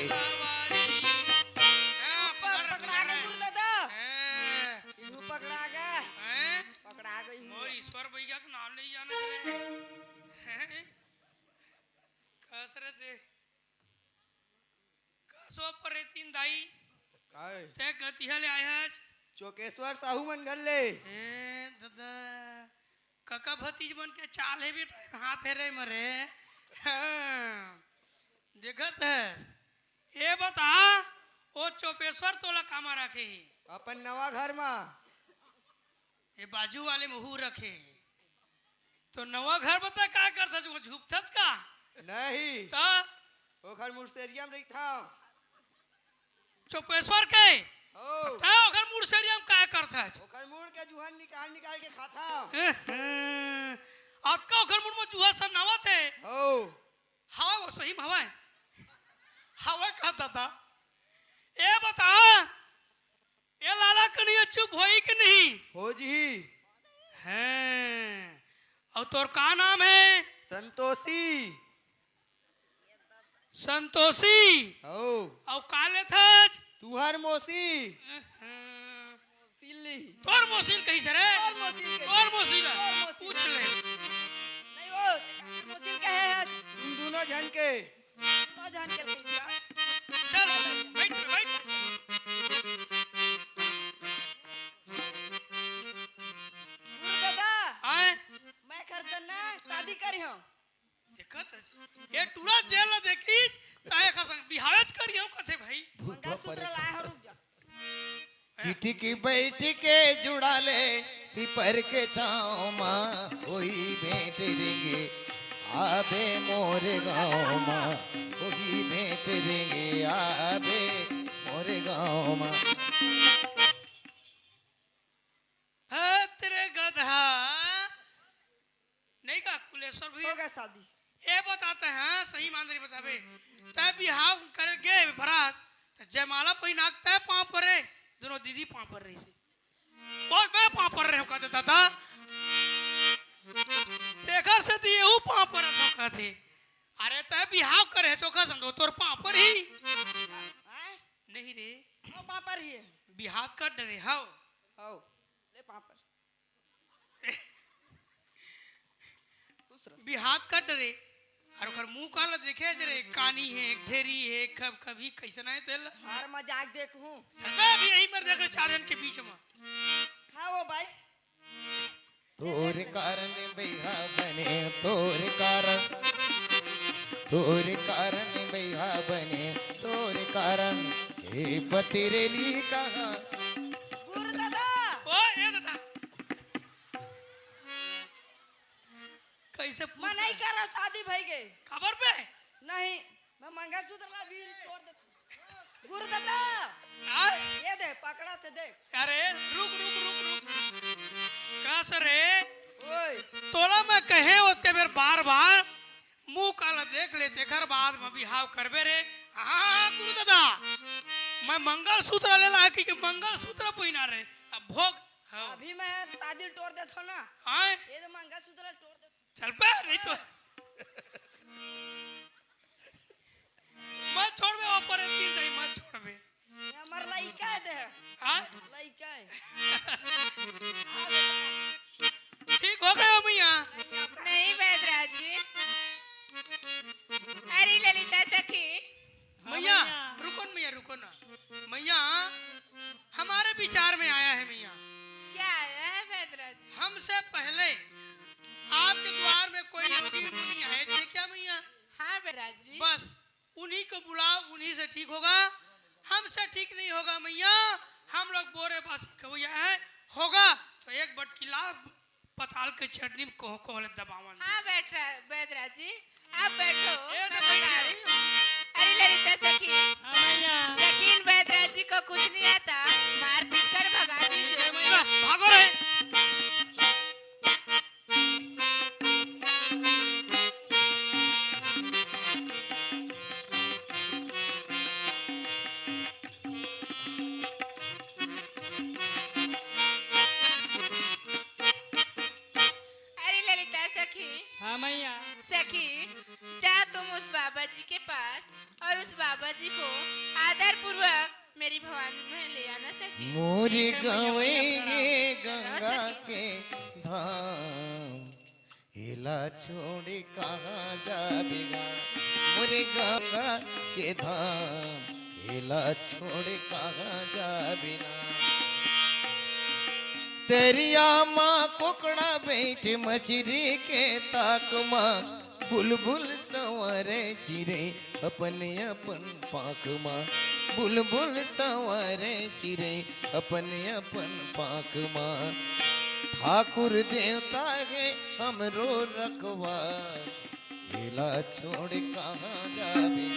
हाँ, पकड़, पकड़ा के गुरु दादा। हाँ। इहू पकड़ा गे। हैं? पकड़ा गई हूँ। मोर ईश्वर भैया के नाम नहीं जाने रे। हैं? कस रे दे। कसो परे तीन दाई। काय? ते गतिया ले आए हस? चोकेश्वर साहू मन घर ले। ए दादा, कका भतीज मन के चाल हे बेटा, हाथ हे रे मरे। हाँ। देखत हस? ए बता, ओ चोपेश्वर तोला कामा राखे हे? अपन नवा घर मा। ए बाजू वाले में हू रखे। तो नवा घर बता का करथस, वो झुकथस का? नहीं। त? ओखर मुर्सेरिया म रहिथंव। चोपेश्वर के? हो। त ओखर मुर्सेरिया म का करथस? ओखर मुड़ के जुहन निकाल निकाल के खाथंव। एहे। अतका ओखर मुड़ म जुहा सब नावत हे। हो। हवय, वो सही म हवय। हवय का दादा? ए बता, ए लाला कनिया चुप होही कि नहीं? हो जी। हैं। अउ तोर का नाम हे? संतोषी। संतोषी। हो। अउ का लेथस? तुहर मोसी। अहं। सिल्ली। तोर मोसी ल कहिस रे? तोर मोसी ल कहिस। तोर मोसी ल। तोर मोसी ल। पूछ ले। नहीं वो, ते काकर मोसी ल कहे हे? तुम दूनों झन के। दूनों झन के ल कहिस का? चल, बइठ रे, बइठ। गुरु दादा, आय? मैं खरसन ना शादी करिहंव। देखत हस, ए टूरा जेला देखिस, त एखर संग बिहावेच करिहंव कथे भाई। मंगलसूत्र लाए हंव, रुक जा। चिटिकी बइठिके जुड़ा ले, पीपर के छांव मा, होही भेंट रेंगे, आबे मोर गांव मा, होही भेंट रेंगे, आबे मोर गांव मा। हत रे गधा। नहीं का कुलेश्वर भैया? हो गया शादी। ए बताते हैं, सही ईमानदारी बताबे। तैं बिहाव करे गे बरात, त जयमाला पहिना के तैं पांव परे, दूनों दीदी पांव पर रहिसे। ओ मैं पांव पर रहेंव कथे दादा। तेखर सेती एहू पांव परत हंव कथे। अरे तैं बिहाव करे हस ओखर संग तोर पांव परही। हैं? नहीं रे। ओ पांव परही। बिहाव कर डरे हव। हव। ले पांव पर। खुश रह। बिहाव कर डरे। अउ ओखर मुंह काला देखे हस रे, कानी हे, ढेरी हे, खब खबी कइसना हे तेला। हर मजाक देखहूं। चल बे, अभी यहीं पर देख ले चार झन के बीच म। हाँ वो भाई। तोर कारन बइहा बने, तोर कारन, तोर कारन बइहा बने, तोर कारन ए पतिरेली कहा। गुरु दादा। ओ, ए दादा। कइसे पूछ मैं नहीं कर रहा शादी भई गे। काबर बे? नहीं, मैं मंगलसूत्र ला अभी तोड़ देथंव। गुरु दादा। आय? ये दे, पकड़त हे, देख। अरे, रुक, रुक, रुक, रुक। कस रे? ओए। तोला मैं कहे ओतके बेर बार-बार, मुंह काला देख ले, तेखर बाद म बिहाव करबे रे। हाँ, गुरु दादा, मैं मंगलसूत्र ले ला, कि, कि मंगलसूत्र पहिना रे। अब भोग। हाँ। अभी मैं शादी ल टोर देथंव ना। आय? ये दे मंगलसूत्र ल टोर देथंव। चल बे, नहीं तो। मत छोड़ बे, ऊपर है तीन दाई, मत छोड़। अउ लइका हे दे। हाँ? लइका हे। ठीक हो गए हो मैया? नहीं बैदराज जी। अरे ललिता सखी। हाँ मैया, मैया। रुको न मैया, रुको ना। मैया, हमारे विचार में आया है मैया। क्या आया है बैदराज जी? हमसे पहले आपके द्वार में कोई योगी मुनि आए थे क्या मैया? हाँ बैदराज जी। बस उन्हीं को बुलाओ, उन्हीं से ठीक होगा, हमसे ठीक नहीं होगा मैया। हम लोग बोरे बासी खवैया है, होगा तो एक बटकी ला पताल के चटनी में कोह कोह ले दबावन। हाँ बैठ रहा, बैदराज जी, आप बैठो, ए, मैं तो बैठ बता गया। रही हूँ। अरे ललिता सखी, हाँ मैया। सखी, इन बैदराज जी को कुछ नहीं आता, मारपीट कर भगा दीजिए। ठीक है मैया। भागो रे। अरे ललिता सखी। हाँ मैया। सखी, जा तुम उस बाबा जी के पास और उस बाबा जी को आदर पूर्वक मेरी भवानी में ले आना सखी। मोरी गंवई गे गंगा के धाम, एला छोड़ कहाँ जाबे गा? मोरी गंगा के धाम, एला छोड़ कहाँ जाबे ना? तरिया मा कोकड़ा बैठ मछरी के ताक मा, बुलबुल संवरे चिरे अपन अपन पाँख मा, बुलबुल संवरे चिरे अपन अपन पाँख मा। ठाकुर देवता हे हमरो रखवा, एला छोड़ कहाँ जाबे?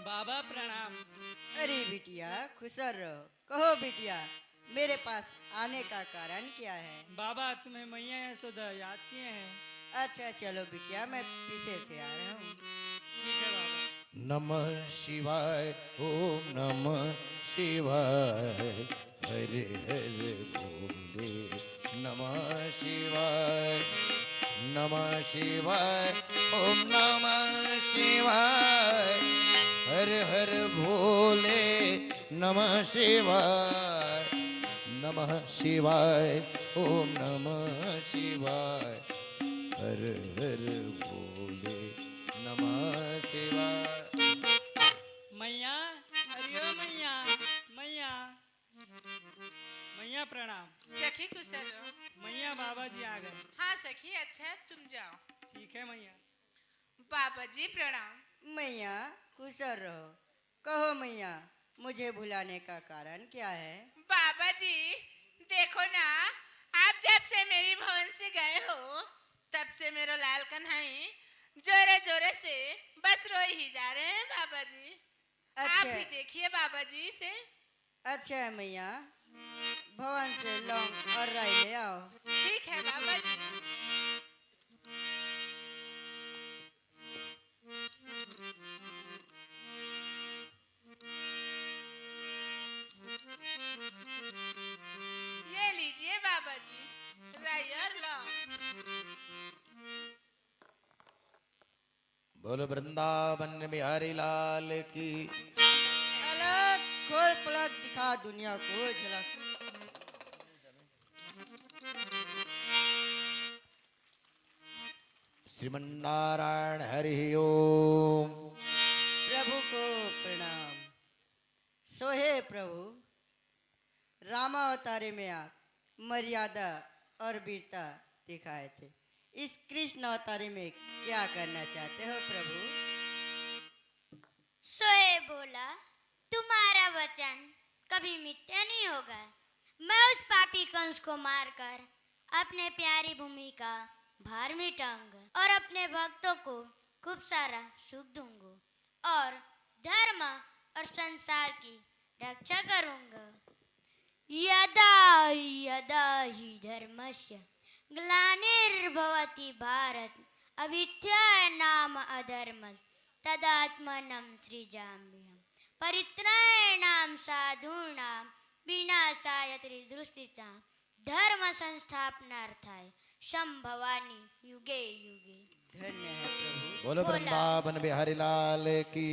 बाबा प्रणाम। अरे बिटिया, खुश रहो। कहो बिटिया, मेरे पास आने का कारण क्या है? बाबा, तुम्हें मैया यशोदा याद किए हैं। अच्छा, चलो बिटिया, मैं पीछे से आ रहा हूँ। ठीक है बाबा। नमः शिवाय, ओम नमः शिवाय, हर हर भोले, नमः शिवाय, नमः शिवाय, ओम नमः शिवाय, हर हर भोले, नमः शिवाय, नमः शिवाय, ओम नमः शिवाय, हर हर भोले, नमः शिवाय। मैया, अरे ओ मैया, मैया, मैया प्रणाम। सखी कुशल रहो। मैया, बाबा जी आ गए। हाँ सखी, अच्छा तुम जाओ। ठीक है मैया। बाबा जी प्रणाम। मैया, कुशल रहो। कहो मैया, मुझे बुलाने का कारण क्या है? बाबा जी, देखो ना, आप जब से मेरी भवन से गए हो, तब से मेरो लाल कन्हई जोरे जोरे से बस रोई ही जा रहे हैं बाबा जी। आप अच्छा। भी देखिए बाबा जी इसे। अच्छा है मैया, भवन से लौंग और राई ले आओ। ठीक है बाबा जी। ये लीजिए बाबा जी, राई और लौंग। बोलो वृंदावन बिहारी लाल की। अलग खोल पलक दिखा दुनिया को झलक। श्रीमन्नारायण हरि ओम। प्रभु को प्रणाम। सोहे प्रभु, रामावतारी में आप मर्यादा और वीरता दिखाए थे, इस कृष्ण अवतारी में क्या करना चाहते हो प्रभु? सोहे बोला, तुम्हारा वचन कभी मिथ्या नहीं होगा। मैं उस पापी कंस को मारकर अपने प्यारी भूमि का भार मिटाऊंगा और अपने भक्तों को खूब सारा सुख दूंगा और धर्म और संसार की रक्षा करूंगा। यदा यदा ही धर्मस्य ग्लानिर्भवति भारत, अविद्या नाम अधर्मस तदात्मनम सृजाम्यहम, परित्राणाम साधूनाम विनाशाय त्रिदुष्टिताम, धर्म संस्थापनार्थाय शंभवानी युगे युगे। धन्य है प्रभु। बोलो बोला। वृंदावन बिहारी लाल की।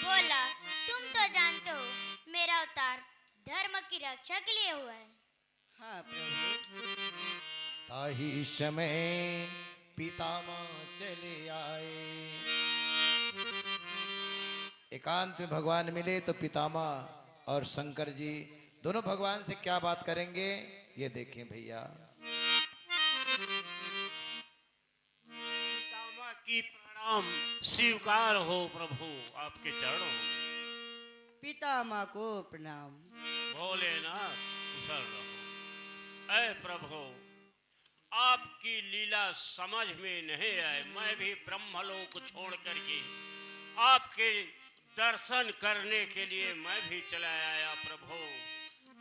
बोला, तुम तो जानते हो मेरा अवतार धर्म की रक्षा के लिए हुआ है। हाँ प्रभु। ताही समय पितामह चले आए। एकांत में भगवान मिले तो पितामह और शंकर जी दोनों भगवान से क्या बात करेंगे, ये देखें भैया। पितामह की प्रणाम स्वीकार हो प्रभु, आपके चरणों में। पितामह को प्रणाम। भोलेनाथ, कुशल रहो। ऐ प्रभु, आपकी लीला समझ में नहीं आए, मैं भी ब्रह्मलोक छोड़ करके आपके दर्शन करने के लिए मैं भी चला आया प्रभु।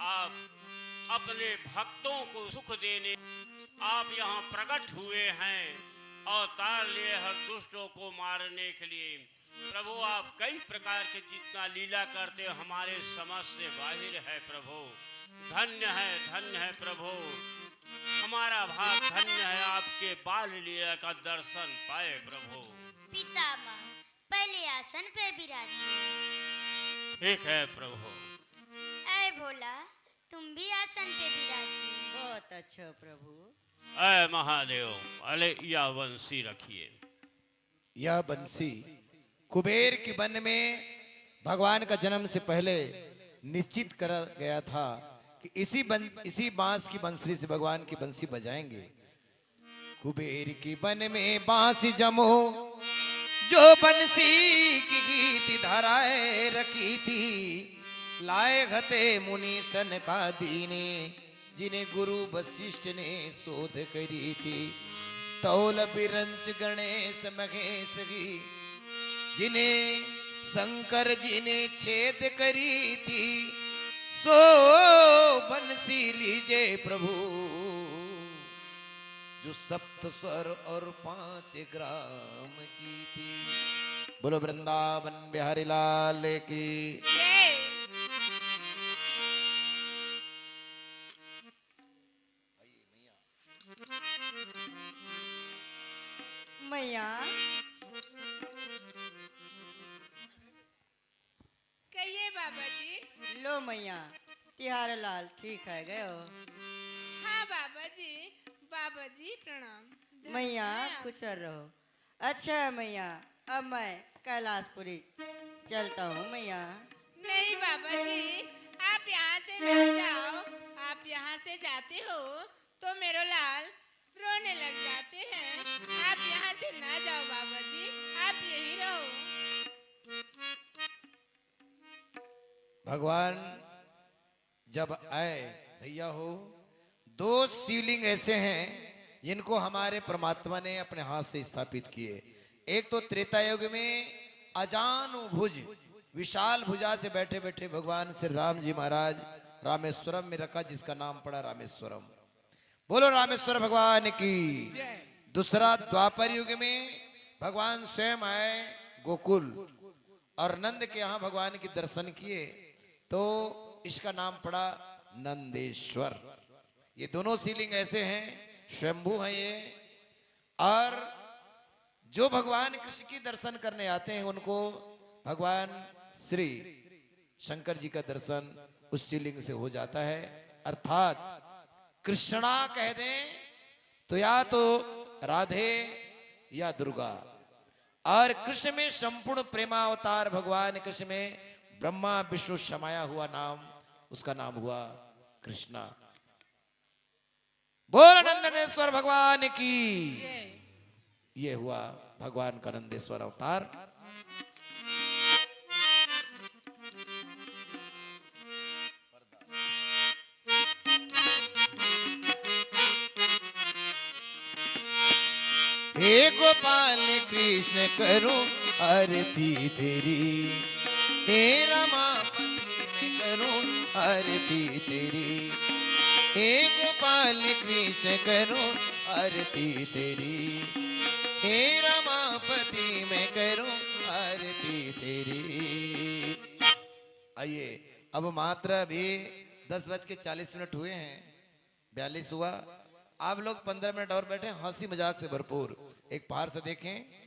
आप अपने भक्तों को सुख देने, आप यहाँ प्रकट हुए हैं, अवतार लिए हर दुष्टों को मारने के लिए। प्रभु, आप कई प्रकार के जितना लीला करते हो, हमारे समझ से बाहर है प्रभु। धन्य है, धन्य है प्रभु, हमारा भाग धन्य है, आपके बाल लीला का दर्शन पाए प्रभु। पितामह, पहले आसन पे विराजिए। ठीक है प्रभु। ऐ भोला, तुम भी आसन पे विराजिए। बहुत अच्छा प्रभु। ऐ महादेव, अले या बंसी रखिए। यह बंसी कुबेर के वन में भगवान का जन्म से पहले निश्चित करा गया था कि इसी बं-, इसी बांस की बंसरी से भगवान की बंसी बजाएंगे। कुबेर के वन में बांस जमो, जो बंसी की गीत धराए रखी थी, लाए घते मुनि सन का दीने, जिन्हें गुरु वशिष्ठ ने शोध करी थी। तौल बिरंच गणेश महेश की, जिन्हें शंकर जी ने छेद करी थी, सो बंसी लीजे प्रभु, जो सप्त स्वर और पांच ग्राम की थी। बोलो वृंदावन बिहारी लाल की। जय। मैया। कहिए बाबा जी। लो मैया, तिहार लाल ठीक है गयो? हाँ बाबा जी, बाबा जी प्रणाम। धन्य मैया, है आप। खुश रहो। अच्छा है मैया, अब मैं कैलाशपुरी चलता हूँ मैया। नहीं बाबा जी, आप यहाँ से ना जाओ। आप यहाँ से जाते हो तो मेरो लाल रोने लग जाते हैं। आप यहाँ से ना जाओ बाबा जी, आप यहीं रहो। भगवान जब आए, भैया हो, दो शिवलिंग ऐसे हैं जिनको हमारे परमात्मा ने अपने हाथ से स्थापित किए। एक तो त्रेता युग में अजानु भुज, विशाल भुजा से बैठे बैठे भगवान श्री राम जी महाराज रामेश्वरम में रखा, जिसका नाम पड़ा रामेश्वरम। बोलो रामेश्वर भगवान की। दूसरा द्वापर युग में भगवान स्वयं आए गोकुल और नंद के यहाँ भगवान के दर्शन किए, तो इसका नाम पड़ा नंदेश्वर। ये दोनों शिवलिंग ऐसे हैं, स्वयंभू हैं ये। और जो भगवान कृष्ण की दर्शन करने आते हैं, उनको भगवान श्री शंकर जी का दर्शन उस शिवलिंग से हो जाता है। अर्थात कृष्णा कह दें तो या तो राधे या दुर्गा। और कृष्ण में संपूर्ण प्रेमावतार भगवान कृष्ण में ब्रह्मा विष्णु समाया हुआ नाम, उसका नाम हुआ कृष्णा। बोल नंदनेश्वर भगवान की। जय। ये हुआ भगवान का नंदेश्वर अवतार। हे गोपाल कृष्ण करूं आरती तेरी, हे रमापति मैं करूं आरती तेरी, हे गोपाल कृष्ण करूं आरती तेरी, हे रमापति मैं करूं आरती तेरी। आइए, अब मात्र अभी दस बज के चालीस मिनट हुए हैं, बयालीस हुआ। आप लोग पंद्रह मिनट और बैठे, हंसी मजाक से भरपूर एक पार से देखें।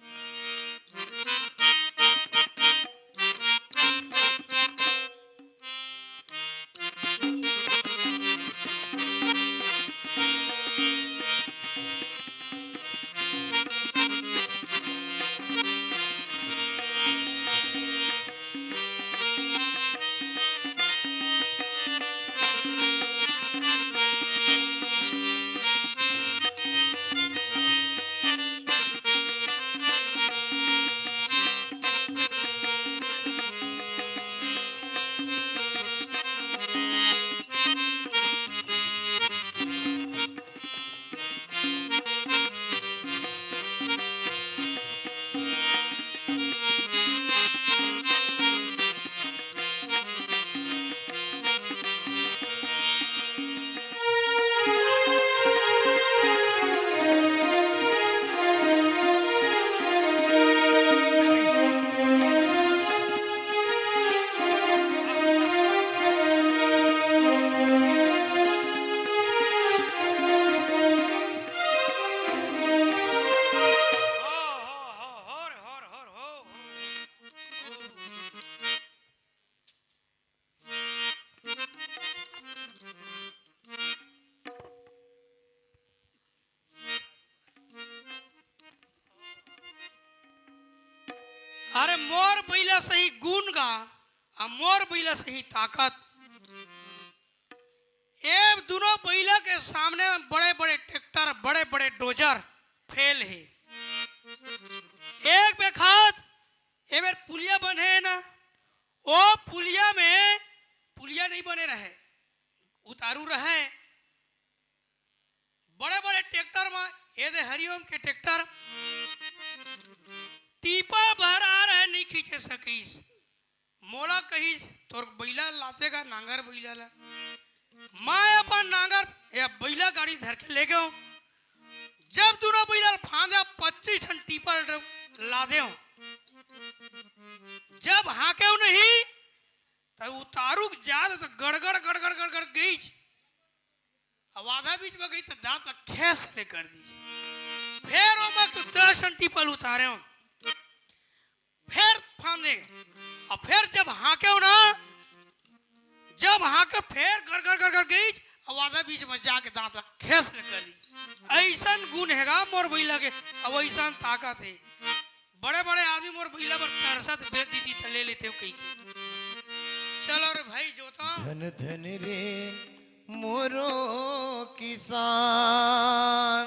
अरे मोर बइला सही गुन गा, आ मोर बइला सही ताकत। ए दुनों बइला के सामने में बड़े-बड़े ट्रैक्टर, बड़े-बड़े डोजर फेल हे। एक बेखात ए मेर पुलिया बने हे ना, ओ पुलिया में पुलिया नहीं बने रहे, उतारू रहे। बड़े-बड़े ट्रैक्टर म, ए दे हरिओम के ट्रैक्टर, टीपा भर आ रहे, नहीं खींचे सकिस। मोला कहिस, "तोर बइला लाते का नांगर बइला ला?" मैं अपन नांगर या बइला गाड़ी धर के ले गयो। जब दुनों बइला ल फांदे, पच्चीस ठन टीपा लादेव। जब हांकेव नहीं, तब उतारू के जात त गड़गड़, गड़गड़, गड़गड़ गईच। अब आधा बीच में गई त दांत ला खेस ले कर दीजिए। फिर ओमा के दस ठन टीपा ल उतारेव, फिर फांदे, अउ फिर जब हांकेव ना, जब हांके फिर गड़गड़, गड़गड़ गईच, अब आधा बीच में जाके दांत ला खेस ले कर दीजिए। अइसन गुन हे गा मोर बइला के, अउ अइसन ताकत हे। बड़े-बड़े आदमी मोर बइला बर तरसत, बेच दीती त ले लेतेव कहिके। चलो रे भाई जोता। धन धन रे मोरो किसान,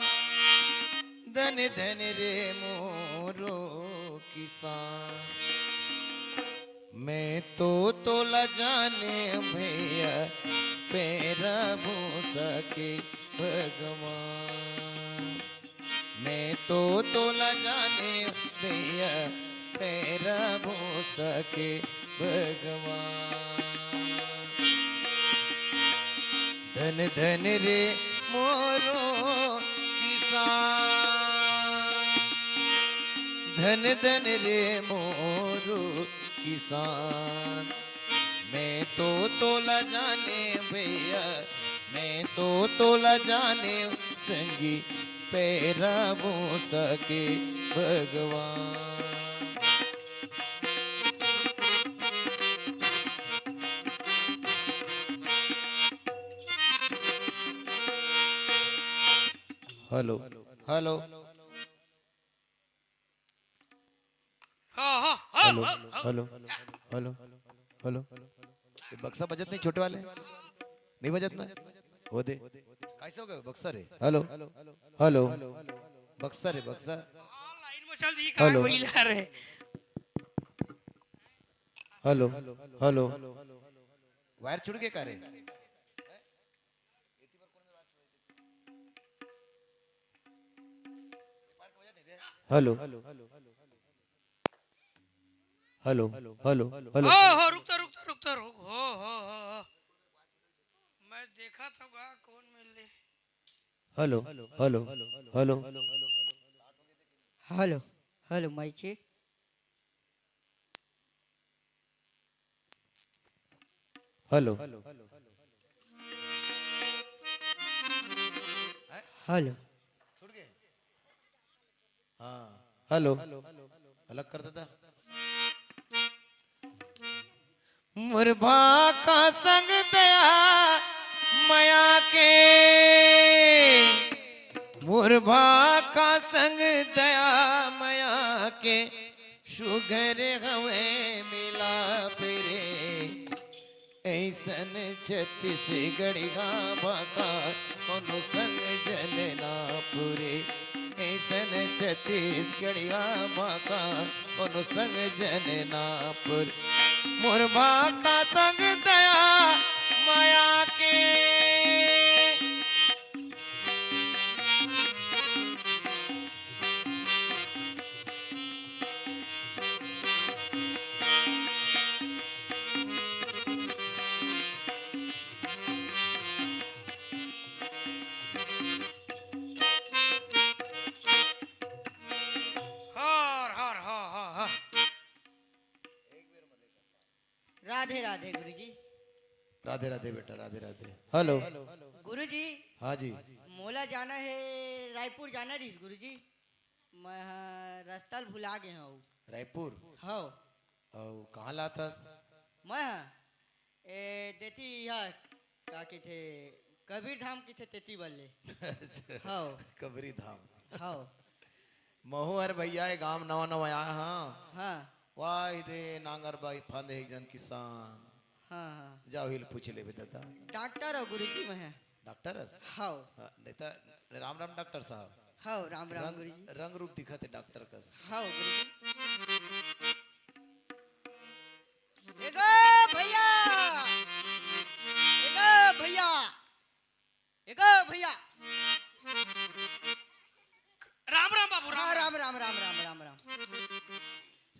धन धन रे मोरो किसान। मैं तो तोला जाने भैया, पैरा भूसा के भगवान। मैं तो तोला जाने भैया, पैरा भूसा के भगवान। धन धन रे मोरो किसान, धन धन रे मोरो किसान। मैं तो तोला जाने भैया, मैं तो तोला जाने संगी, पैरा भूसा के भगवान। Hello, hello. हाँ, हाँ, हाँ, हेलो, हाँ, हाँ। Hello, hello, hello. ये बक्सा बजत नहीं, छोटे वाले? नहीं बजत ना? वो दे। कैसे हो गए बक्सा रे? Hello, hello. बक्सा रे, बक्सा। हाँ, लाइन में चल दी, हेलो। कहाँ पहिला रे? Hello, hello. वायर छूट गए का रे? Hello, hello, hello, hello. हो, हो, रुकता, रुकता, रुकता, रुक। हो, हो, हो, हो। मैं देखा था गा कौन मिल ले। Hello, hello, hello. Hello, hello, mic check. Hello. Hello. छूट गए? हाँ, हेलो। अलग कर देता। मोर भाखा संग दया मया के, मोर भाखा संग दया मया के, सुघर हवे मिलाप रे। अइसन छत्तीसगढ़िया भाखा कोनो संग झन नाप रे। अइसन छत्तीसगढ़िया भाखा कोनो संग झन नाप रे। मोर भाखा संग दया मया के। हर हर ह ह ह। राधे राधे गुरुजी। राधे राधे बेटा, राधे राधे। हेलो। गुरुजी। हाँ जी। मोला जाना हे, रायपुर जाना रहिस गुरुजी। मैं ह रस्ता ल भुला गे हंव। रायपुर? हव। अउ कहाँ लाथस? मैं ह ए देती ह का कहिथे, कबीर धाम कहिथे तेती बल्ले। अच्छा, हव। कबरी धाम। हव। महू हर भैया ए गांव नवा नवा आया हाँ। हाँ। वाह, इदे नांगर बाई फांदे एक जन किसान। हाँ, हाँ। जाओ हिल पूछ लेबे दादा। डॉक्टर हो गुरुजी मैं। डॉक्टर हस? हव। हाँ, नहीं तो राम राम डॉक्टर साहब। हव, राम राम रंग, गुरुजी। रंग रूप दिखत हे डॉक्टर कस। हव गुरुजी। एगो भैया, एगो भैया, एगो भैया। राम राम बाबू, राम हाँ, राम। राम, राम, राम, राम, राम, राम।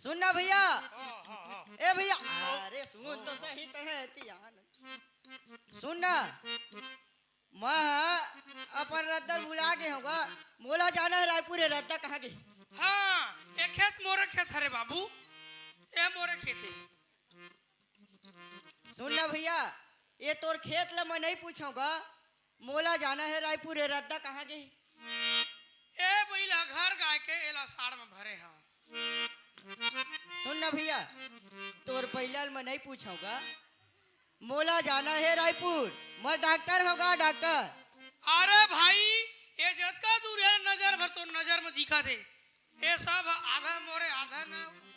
सुन ना भैया। हाँ, हाँ, हाँ। ए भैया, अरे सुन तो सही तो है, तियान। सुन ना, मैं ह अपन रद्दा भुला गे हंव गा, मोला जाना हे रायपुर, ए रद्दा कहाँ गे? हाँ, ए खेत मोरे खेत हरे बाबू, ए मोरे खेत हे। सुन ना भैया, ए तोर खेत ल मैं नहीं पूछंव गा, मोला जाना हे रायपुर, ए रद्दा कहाँ गे? ए बइला घर गाय के एला साड़ म भरे हंव। सुन ना भैया, तोर बइला ल मैं नहीं पूछंव गा, मोला जाना हे रायपुर, मैं डॉक्टर हंव गा, डॉक्टर। अरे भाई, ए जतका दूर हे नजर भर तोर नजर म दिखत हे, ए सब आधा मोरे आधा न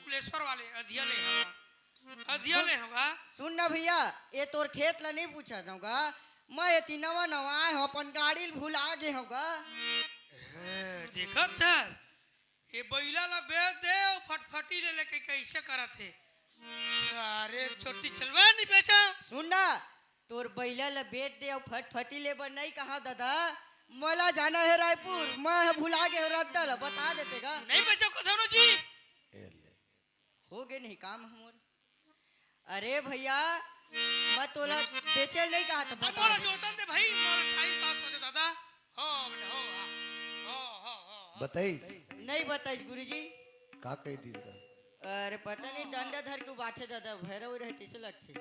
कुलेश्वर वाले अधिया ले हवा। अधिया सुन, ले हवा। सुन ना भैया, ए तोर खेत ल नहीं पूछत हंव गा, मैं एती नवा नवा आए हंव, अपन गाड़ी ल भुला गे हंव गा। हे, देखत हस, ए बइला ल बेच दे अउ फटफटी ले लेके कइसे करत हे। सारे छोटी चलवा नहीं बेचा। सुन ना, तोर बइला ल बेच दे अउ फटफटी ले बर नहीं कहा दादा, मोला जाना हे रायपुर, मैं ह भुला गे हंव रद्दा ल, बता देते गा। नहीं बेचा कथव ना जी। ए ले। हो गे नहीं काम हमर। अरे भैया, मैं तोला बेचे ल नहीं कहा तो अब बता मोला दे। जोतन दे भाई, मोला टाइम पास हो जाए दादा। हो बेटा, हो, हाँ। हो, हो, हो, हो। बताइस? नहीं बताइस गुरुजी। का कहि दिस गा? अरे पता नहीं, डंडा धर के उबाथे दादा, भैरव रहे तइसे लगथे।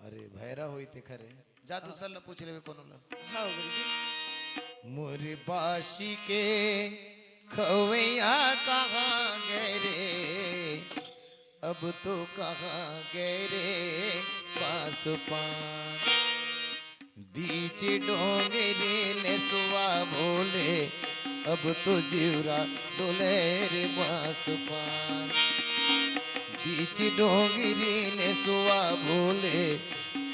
अरे भैरव होई तेखर हे। जा दूसर ल पूछ लेबे कोनो ल। हाँ गुरुजी। मोर बासी के खवैया कहाँ गे रे, अब तो कहाँ गे रे बांस पान। बीच डोंगरी ले सुआ बोले, अब तो जिउरा डोले रे बांस पान। बीच डोंगरी ले सुआ बोले,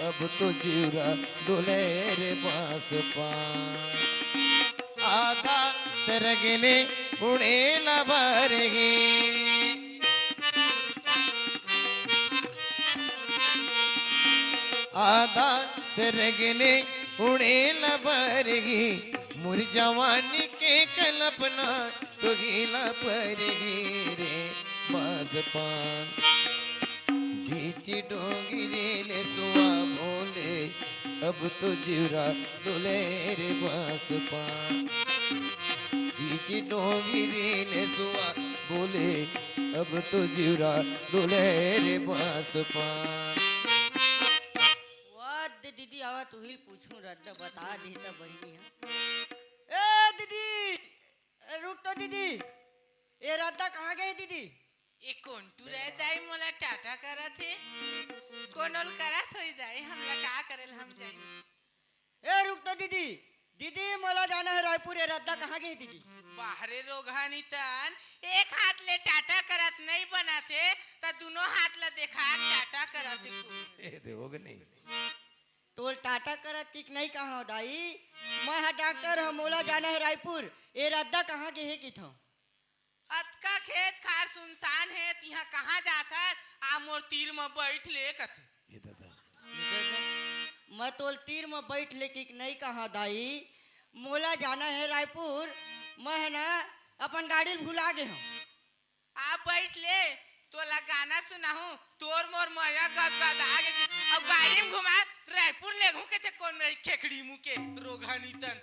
अब तो जिउरा डोले रे बांस पान। आधा सरग ले उड़े ला बर गे। आधा सरग ले उड़े ला बर गे, मोर जवानी के कल्पना तो गीला पर गे रे बांस पान। बीच डोंगरी ले सुआ बोले, अब तो जिउरा डोले रे बांस पान। बीच डोंगरी ले सुआ बोले, अब तो जिउरा डोले रे बांस पान। वाह दे दीदी, आवा तुही ल पूछूं रद्दा बता दे त बहिनी ह। ए दीदी, दीदी, ए रद्दा कहाँ गे हे दीदी? ए कोन टुरा दाई मोला टाटा करत हे? कोन ओल करत होही दाई, हमला का करेल हम जाई। ए रुक तो दीदी, दीदी मोला जाना हे रायपुर, ए रद्दा कहाँ गे हे दीदी? बाहरे रोगहा नितन, एक हाथ ले टाटा करत नइ बनत हे, त दुनो हाथ ला देखा टाटा करत हे खूब। ए देवो के नहीं। तोल टाटा करत किक नइ कहा दाई, मैं हा डॉक्टर हा, मोला जाना हे रायपुर, ए रद्दा कहाँ गे हे किथव? अतका खेत खार सुनसान हे, तिहा कहाँ जाथस? आ मोर तीर म बइठ ले कथे। ये दादा। मैं तोल तीर म बइठ ले किक नइ कहा दाई, मोला जाना हे रायपुर, मैं ह ना अपन गाड़ी ल भुला गे हव। आ बइठ ले, तोला गाना सुनाहूं, तोर मोर मया गदगदा गे कि, अब गाड़ी म घुमा, रायपुर लेगहूं कथे कोन मेरी खेकड़ी मुंह के रोगहा नितन।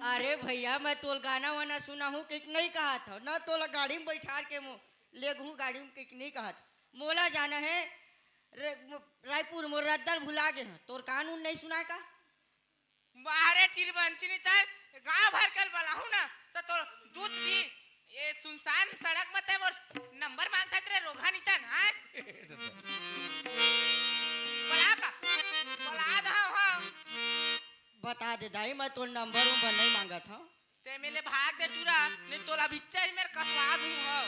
अरे भैया, मैं तोल गाना वाना सुनाहूं किक नइ कहत हव, न तोला गाड़ी म बइठार के मो-, लेगहूं गाड़ी म किक नइ कहत। मोला जाना हे रे-, मो-, रायपुर, मोर रद्दा ल भुला गे हव, तोर कान उन नइ सुनाय का? बाहरे चिरबंची नितन, गांव भर के ल बलाहूं ना, त तोर दूत दी, ए सुनसान सड़क म तैं मोर नंबर मांगथस रे रोगहा नितन, हां? बला का? बला दहव, हां। बता दे दाई, मैं तोर नंबर उंबर नइ मांगत हव। तैं मेले भाग दे टुरा, नइ तोला भिच्चा ही मेर कसवा दूं हव।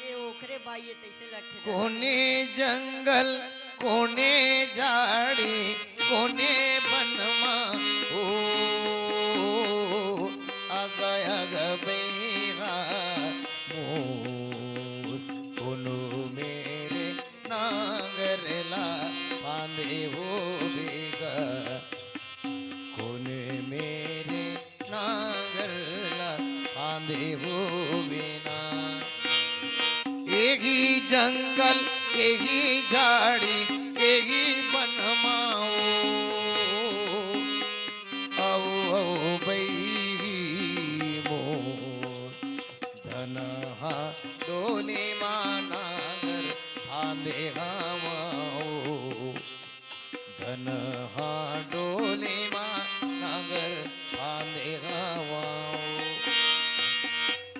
ए ओखरे बाई, ए तइसे लगथे दादा। कोने जंगल, कोने झाड़ी, कोने बनमा, ओ, अग, अग, बइहा मोर, कोनो मेरे नांगर ला फांदे होबे गा। कोन मेरे नांगर ला फांदे होबे ना। एही जंगल, एही झाड़ी, एही बन मा ओ। अउ, अउ बइही मोर, धनहा डोली मा नांगर फांदे हवं ओ। धनहा डोली मा नांगर फांदे हवं।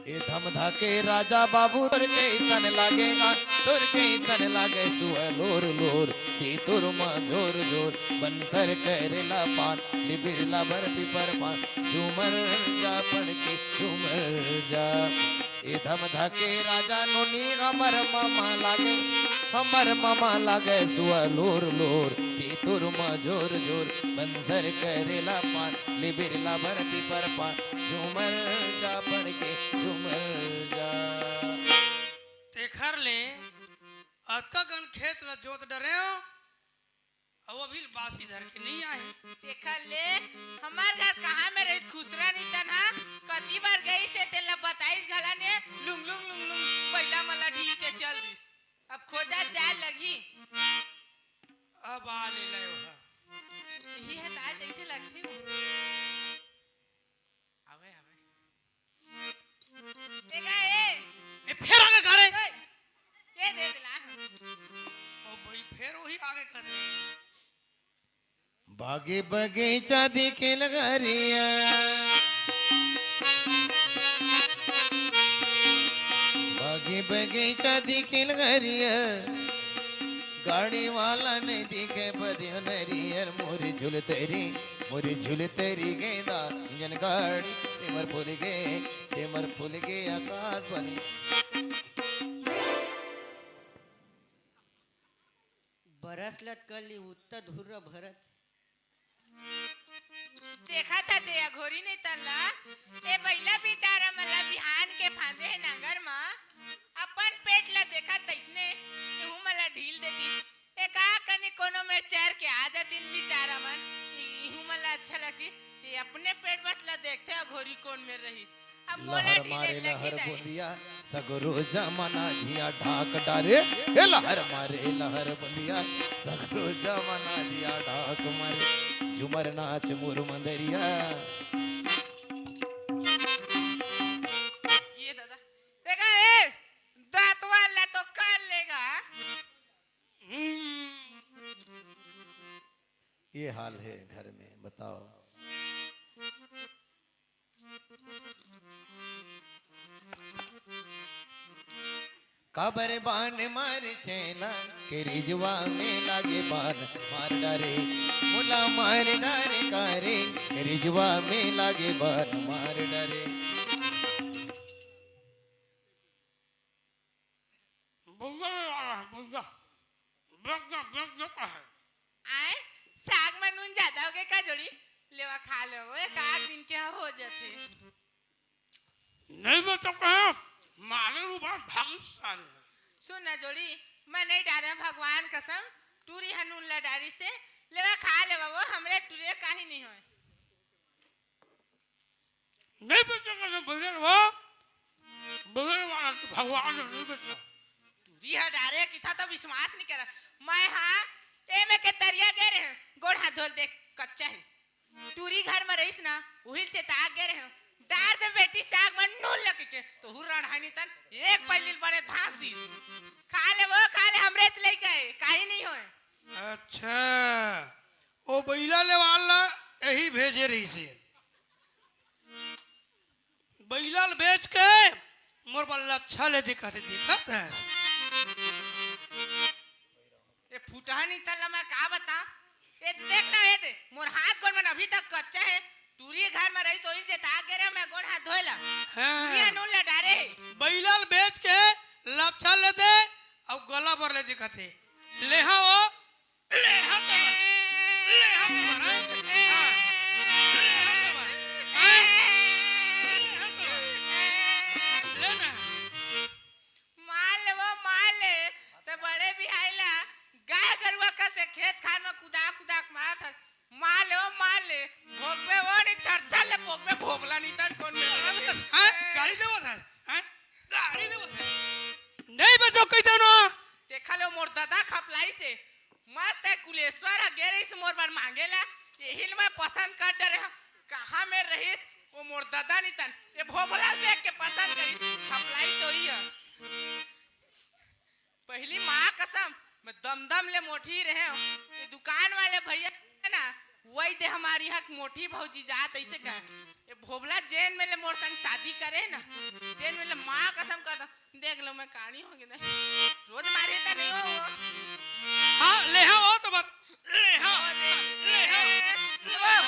ए धमधा के राजा बाबू तोर कइसन लागे गा, तोर कइसन लागे सुआ लोर लोर, तीतुर मा झोर झोर, बंसर करेला पान, लिबिर लाबर पीपर पान, झूमर जा पड़ के झूमर जा। ए धमधा के राजा नोनी हमर ममा लागे, हमर ममा लागे सुआ लोर लोर, तीतुर मा झोर झोर, बंसर करेला पान, लिबिर लाबर पीपर पान, झूमर जा पड़ के झूमर जा। तेखर ले अतका कन खेत ल जोत डरेंव, अउ अभी ल बासी धर के नइ आए हे। तेखर ले हमर घर कहाँ में रहिस खुसरा नितन हा, कति बार गइस हे, तेला बताइस घला ने, लुंग लुंग लुंग लुंग बइला मन ला ढील के चल दिस। अब खोजा जाए लगही। अब आ ले लय ओहा। इही ह ताय तइसे लगथे वो। आवे, आवे। देखा ए। ए, फेर आगे का रे? ए, ये दे दिला। ओ भाई, फेर वही आगे कर रहे हैं। बागी बगीचा दिखिल गरिया, बागी बगीचा दिखिल गरिया, गाड़ी वाला नहीं दिखे बदियो नरियर, मोरी झुलतरी, मोरी झुलतरी गेंदा, इंजन गाड़ी, सेमर फूल गे, सेमर फूल गे आकाश बनी। बरस लत कर ली उत्तर धुर्र भरत। देखा था जे अघोरी नहीं तन ला, ए बइला बिचारा मन ला बिहान के फांदे हे नांगर मा, अपन पेट ला देखा तइसने, एहू मन ला ढील देतीस। ए का कनी कोनो मेर चर के आ जातिन बिचारा मन, इ-, इहू मन ला अच्छा लगतिस। ते अपने पेट बस ला देखथे अघोरी कोन मेर रहिस। अब मोला लहर ढीले मारे लगी लहर दाई। बुंदिया, सगरो जमाना जिया ढाक डारे। ए लहर मारे लहर बुंदिया, सगरो जमाना जिया ढाक मारे। झूमर नाच मोर मंदरिया। ये दादा, देखा ए, दांत वाला तो कर लेगा। हम्म। ये हाल है घर में, बताओ। काबर बान मारे चेला के रिजवा में लागे बान मार डारे, मोला मार डारे कारे, रिजवा में लागे बान मार डारे। भैया, भैया, भैया, भैया। आए, साग में नून ज्यादा हो गए का जोड़ी? लेवा खा ले, वो एक आध दिन के हो जाथे। नहीं बे तो कहे, मारे रूपा भाग सारे। सुन ना जोड़ी, मैं नहीं डारे भगवान कसम, टूरी ह नून ला डारी से, लेवा खा लेवा, वो हमरे टूरी काही नहीं होए। नहीं बेचे कने बइरन हो, बइरन वाला तो भगवान नहीं बेचे। टूरी ह डारे किथा तो विश्वास नहीं करा। मैं हाँ, ए में के तरिया गे रहे, गोड़ हाथ धोल देख, कच्चा है। टूरी घर में रहीस ना, उहिल चेता गे रहे। डार दे बेटी साग में नून लगे के, तो हुर्रान हानी तन एक पैलिल बने धांस दीस। खा ले वो, खा ले, हमरे च लइका है, काही नहीं होए। अच्छा, ओ बइला लेवाल ला यही भेजे रहीसे। बइला ल बेच के मोर बर लच्छा ले दिखत हे, दिखत हे। ए फुटहा नीतन ला मैं का बता? ए दे देख ना, ए दे, मोर हाथ गोड़ मन अभी तक कच्चा हे। टूरी घर में रही सोइल जे ताक गे रहे, मैं गोड़ हाथ धोए ला। हाँ। टूरी ह नून ला डारे हे। बइला ल बेच के लच्छा ले दे, अउ गला बर ले दिखत हे। ले हाँ वो, ले हाँ तो, ले हाँ तो, हाँ? हाँ। ले हाँ तो, हाँ? ले हाँ तो, ले ना। मार ले वो, मार ले। ते बड़े बिहाई ला गाय गरुआ कसे खेत खार में कुदा कुदा के मारत हस। मार ले वो, मार ले। भोगबे वो नहीं, चरचर ले भोगबे, भोभला नीतन कोन में। हाँ? गाड़ी देवत हस? हाँ? गाड़ी देवत हस? नहीं बचो कहि देव ना। देखा ले मोर ददा खपलाइसे। मस्त हे, कुलेश्वर ह गे रहिस मोर बर मांगे ला, यही ल मैं पसंद कर डरे हंव। कहाँ में रहिस, वो मोर ददा नीतन, ये भोभला ल देख के पसंद करिस, खपलाइस होही ह। पहिली माँ कसम, मैं दमदम ले मोटी रहे हंव, ये दुकान वाले भैया हे ना, वही दे हमर इहाँ के मोटी भौजी जात, अइसे कहे। ये भोभला जेन में ले मोर संग शादी करे ना, तेन में ले माँ कसम कहत हंव, देख लो, मैं कानी हो गे ना। रोज मारे त नहीं हो वो। हाँ, ले हाँ, वो तो बर-, ले हाँ, वो दे, ले हाँ, ले हाँ।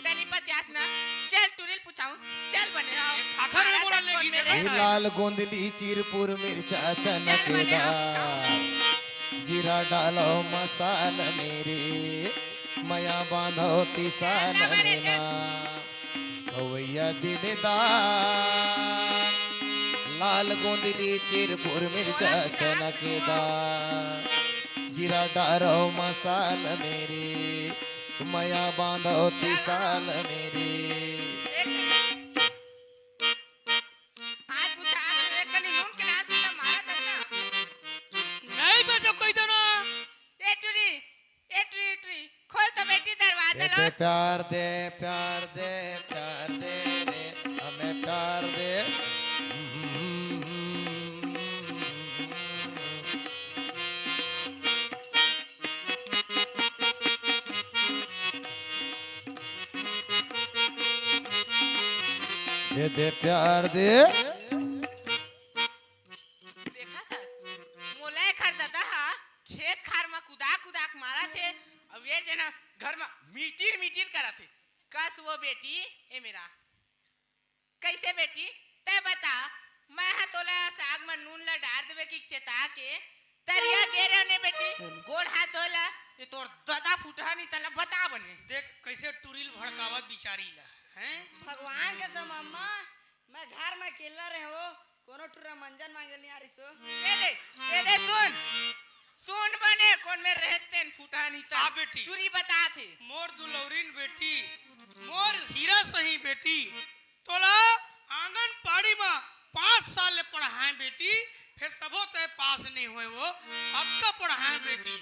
तनी पतियास ना, चल टूरी ल पुछाऊं, चल बने आओ। खाखर में बोला ले गीत ए गाता है। लाल गोंदली, चिरपुर, मिर्चा, चना चल के बने आओ, दाल, पुछाऊं। जीरा डालो मसाला मेरे, मया बांधो तिसाल चल बने, मेरा। चल। खवैया दिलदार, लाल गोंदली, चिरपुर, मिर्चा, चना के दाल, जीरा डारो मसाल मेरे, मया बांधो तिसाल मेरे। आज बुझा एक कनी नून के नाम से तो मारा था ना। नहीं बचो कोई तो ना। ए टूरी, ए टूरी, टूरी, खोल तो बेटी दरवाजा दे लो। दे प्यार दे, प्यार दे, प्यार दे रे, हमें प्यार दे। दे दे प्यार दे। देखत हस, मोला एखर ददा ह खेत खार म कुदा कुदा के मारत हे, अउ ये जना घर म मीटिर मीटिर करत हे। कस वो बेटी, ए मेरा। कइसे बेटी? तैं बता, मैं ह तोला साग म नून ल डार देबे कि चेता के, तरिया गे रहे ने बेटी, गोड़ हाथ धोए ला, ये तोर ददा फुटहा नहीं तला बता बने। देख कइसे टुरी ल भड़कावत बिचारी ला, हैं? भगवान कसम अम्मा, मैं घर म अकेला रहे हो, कोनो टुरा मंजन मांगे ल नहीं आ रही सो। ए दे, ए दे सुन। सुन बने, कोन में रहे तेन फुटहा नहीं त। आ बेटी। टुरी बता थे। मोर दुलौरिन बेटी, मोर हीरा सही बेटी, तोला आंगनबाड़ी म पाँच साल ले पढ़ाए बेटी, फेर तभो तैं पास नहीं होए वो, अतका पढ़ाए बेटी।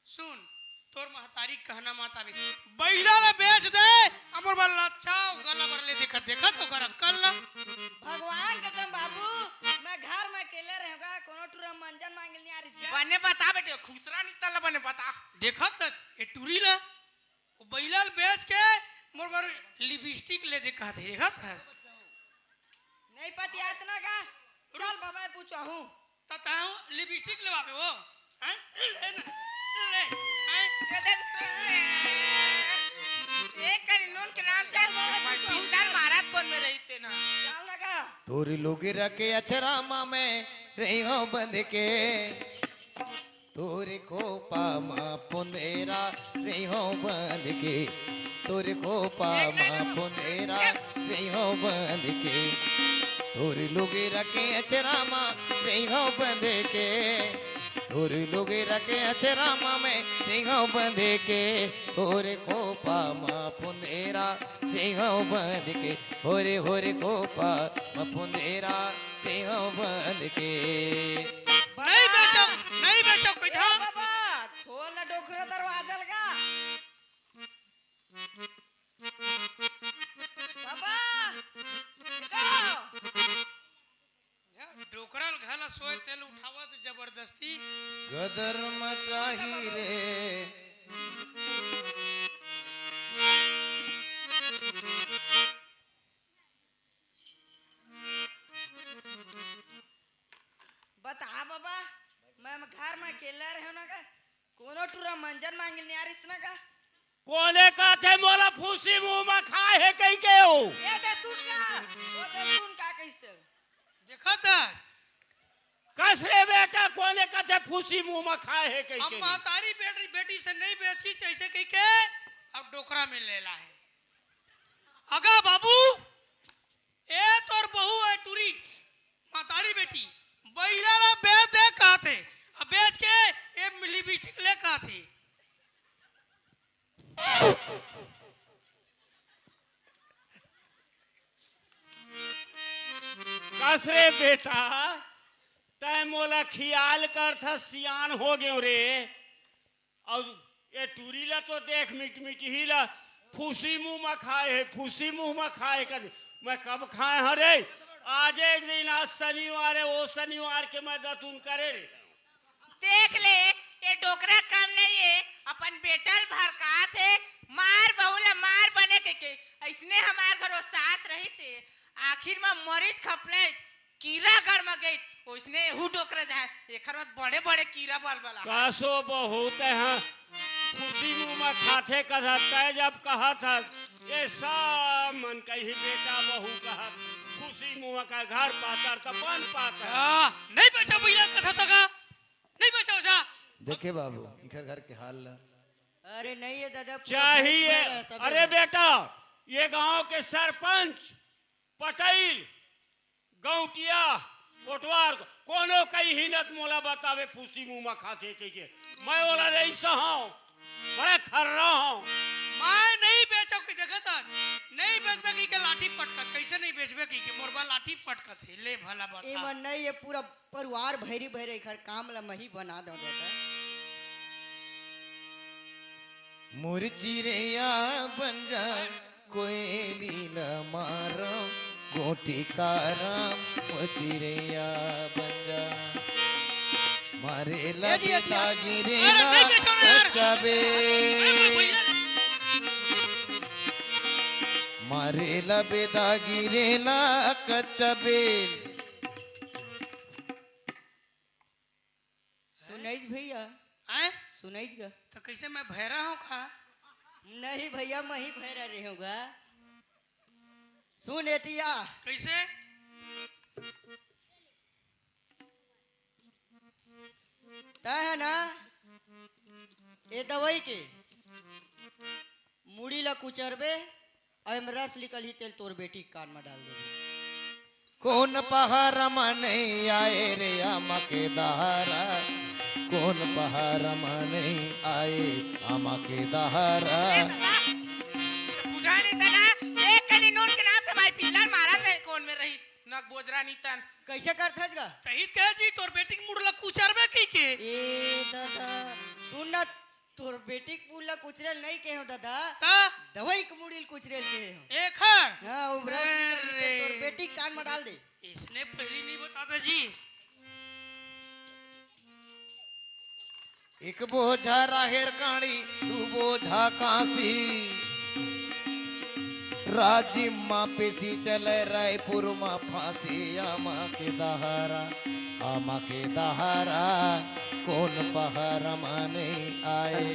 सुन, तोर महतारी कहना मत आवे। बइला ल बेच दे, अमर बर लच्छा अउ गला बर ले देखत, देखत ओकर अक्कल ल। भगवान कसम बाबू, मैं घर म अकेले रहेंगा, कोनो टुरा मंजन मांगे ल नहीं आ रही। बने बता बेटे, खुसरा नहीं तला बने बता। देखत ए टुरी ल, वो बइला ल बेच के मोर बर लिपस्टिक ले दे कहत हे, देखत हस? नहीं पतियात ना का? चल बाबा, पूछा हूँ। त तहूँ लिपस्टिक लेवाबे हो? हैं? ले ना, ले, हैं? ये देख, एक कनी नून के नाम से मैं ढीला मारत कोन में रहिते ना। चल ना का? तोर लुगरा के अचरा मा मैं रहिहौं बंध के, तोर खोपा मा फुंदेरा रहिहौं बंध के, तोर खोपा मा फुंदेरा रहिहौं बंध के, तोर लुगरा के अचरा मा रहिहौं बंध के, तोर लुगरा के अचरा मा मैं रहिहौं बंध के, तोर खोपा मा फुंदेरा रहिहौं बंध के, होरे होरे खोपा मा फुंदेरा रहिहौं बंध के। नहीं बेचो, नहीं बेचो, कहि ए दा। बाबा, खोल ना डोकरा दरवाजा लगा। बाबा, निकल। या डोकरा ल घला सोए तेल उठावत जबरदस्ती। गदर मचाही रे। बता बाबा, मैं घर में अकेला रहूं ना का? कोनो टुरा मंजन मांगिल नहीं आ रहिस ना का? कोने कथे मोला फूसी मुंह में खाए हे कहि के हो? ये दे सुन का, वो दे सुन का कहिस ते। देखा था? कस रे बेटा, कोने कथे फूसी मुंह में खाए हे कहि हम के? महतारी बेटी, बेटी से नहीं बेची जैसे कहि के, अब डोकरा में ले ला है। अगा बाबू, ए तोर बहू ए टुरी, महतारी बेटी, बइला ला बेच दे कहत हे, अब बेच के ए लिपस्टिक ले कहत हे। कस रे बेटा, तैं मोला खियाल करथस, सियान हो गेंव रे। अउ ए टूरी ला तो देख, मिटमिटही ला फूसी मुंह म खाए हे, फूसी मुंह म खाए हे कथे। मैं कब खाए हंव रे? आज एक दिन, आज शनिवार हे, ओ शनिवार के मैं दतुन करे रे। देख ले, ए डोकरा कम नहीं हे, अपन बेटा ल भड़कात हे, मार बहू ला मार बने कहिके। अइसने हमार घरो सास रहिस हे, आखिर म मरिच खपलेच, कीरा गड़ म गइस, ओइसने एहू डोकरा जाए, एखर म बड़े-बड़े कीरा बलबला। कसो बहू तैं ह, फूसी मुंह म खाथे कथस, तैं जब कहत हस, ए सब मन कही बेटा बहू कहत, फूसी मुंह का घर पातर त बन पातर। आ, नहीं बचा भैया कथा तका, नहीं बचा ओझा। देखे बाबू, इखर घर के हाल ला। अरे नहीं ये दादा, पूरा चाहिए। भोजपुरी है, सब अरे है। बेटा, ये गांव के सरपंच, पटेल, गौटिया, कोटवार, कोनो कहीं हिनत मोला बतावे फूसी मुंह म खाथे कहिके। मैं ओला नहीं सहंव, बड़ा खर्रा हंव। मैं नहीं बेचव कि देखत हस, नहीं बेचबे कहिके लाठी पटकत, कैसे नहीं बेचबे कहिके मोर बर लाठी पटकत हे, ले भला बता। ए मन नहीं, ये पूरा परिवार भैरी भैरी एखर काम ल मही बना दो दादा। मोर चिरैया बन जा, कोयली ल मारव, गोटी कारव, मोर चिरैया बन जा। मारे ला ए जी, ए जी। बेदागी रे अरे, ला नहीं बेचो ना यार। कच्चा बेल। अरे, भैया। मारे ला बेदागी रे ला कच्चा बेल। सुनइस भैया। हैं? सुनइस गा। तो कैसे मैं भैरा हूँ का? नहीं भैया, मैं ही भैरा रहूँगा। सुन एतिया। कैसे? तै है ना, ए दवाई के मुड़ी ला कुचरबे, अउ एम रस निकलही तेल तोर बेटी के कान म डाल देबे। कोन पहार म नहीं आए रे आमा के दहारा, कोन पहार म नहीं आए आमा के दहारा। ए दादा, बुझा नहीं था ना, एक कनी नून के नाम से भाई पिल्ला मारा से कोन में रही, नक बोजरा नहीं तन। कैसे करथस गा? तही कहे जी, तोर बेटी के मुड़ ला कुचरबे कहिके। ए दादा, सुन ना, तोर बेटी के मुड़ ला कुचरेल नहीं कहे हो दादा। ता? दवाई के मुड़ी ल कुचरेल कहे हो। एखर? हाँ, वो ब्रश निकल के अरे। तोर बेटी के कान में डाल दे। इसने पहली नहीं बताता जी। एक बोझा राहेर कांड़ी, दू बोझा कांसी। राजिम म पेशी चले, रायपुर म फांसी, आमा के दहारा, आमा के दहारा, कोन पहारा म नइ आए।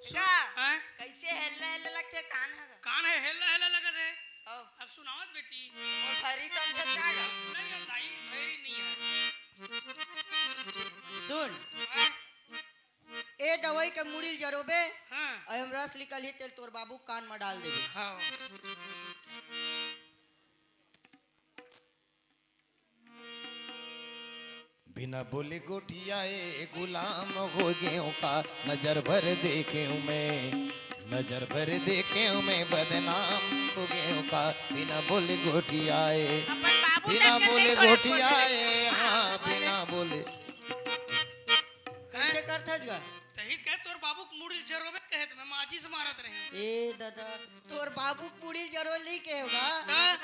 का? हैं? कइसे हेलना हेलना लगथे कान ह? कान ह हेलना हेलना लगत हे। ओ। अब सुनावत बेटी। मोर भारी समझत का गा? नहीं, अब दाई भैरी नहीं है। सुन। हैं? ए दवाई के मुड़ी ल जरोबे, हाँ। अउ एम रस निकलही तेल तोर बाबू कान म डाल देबे। हाँ। बिना बोले गोठियाए गुलाम हो गेंव का, नजर भर देखेंव मैं, नजर भर देखेंव मैं, बदनाम हो गेंव का, बिना बोले गोठियाए, अपन बाबू बिना तक के बोले नहीं छोड़े, गोठियाए, हाँ, बिना बोले। कइसे करथस गा? तही कहे तोर बाबू के मुड़ी ल जरोबे कहे त मैं माचिस मारत रहेंव। ए दादा, तोर बाबू के मुड़ी ल जरोल नहीं कहे होगा। हाँ?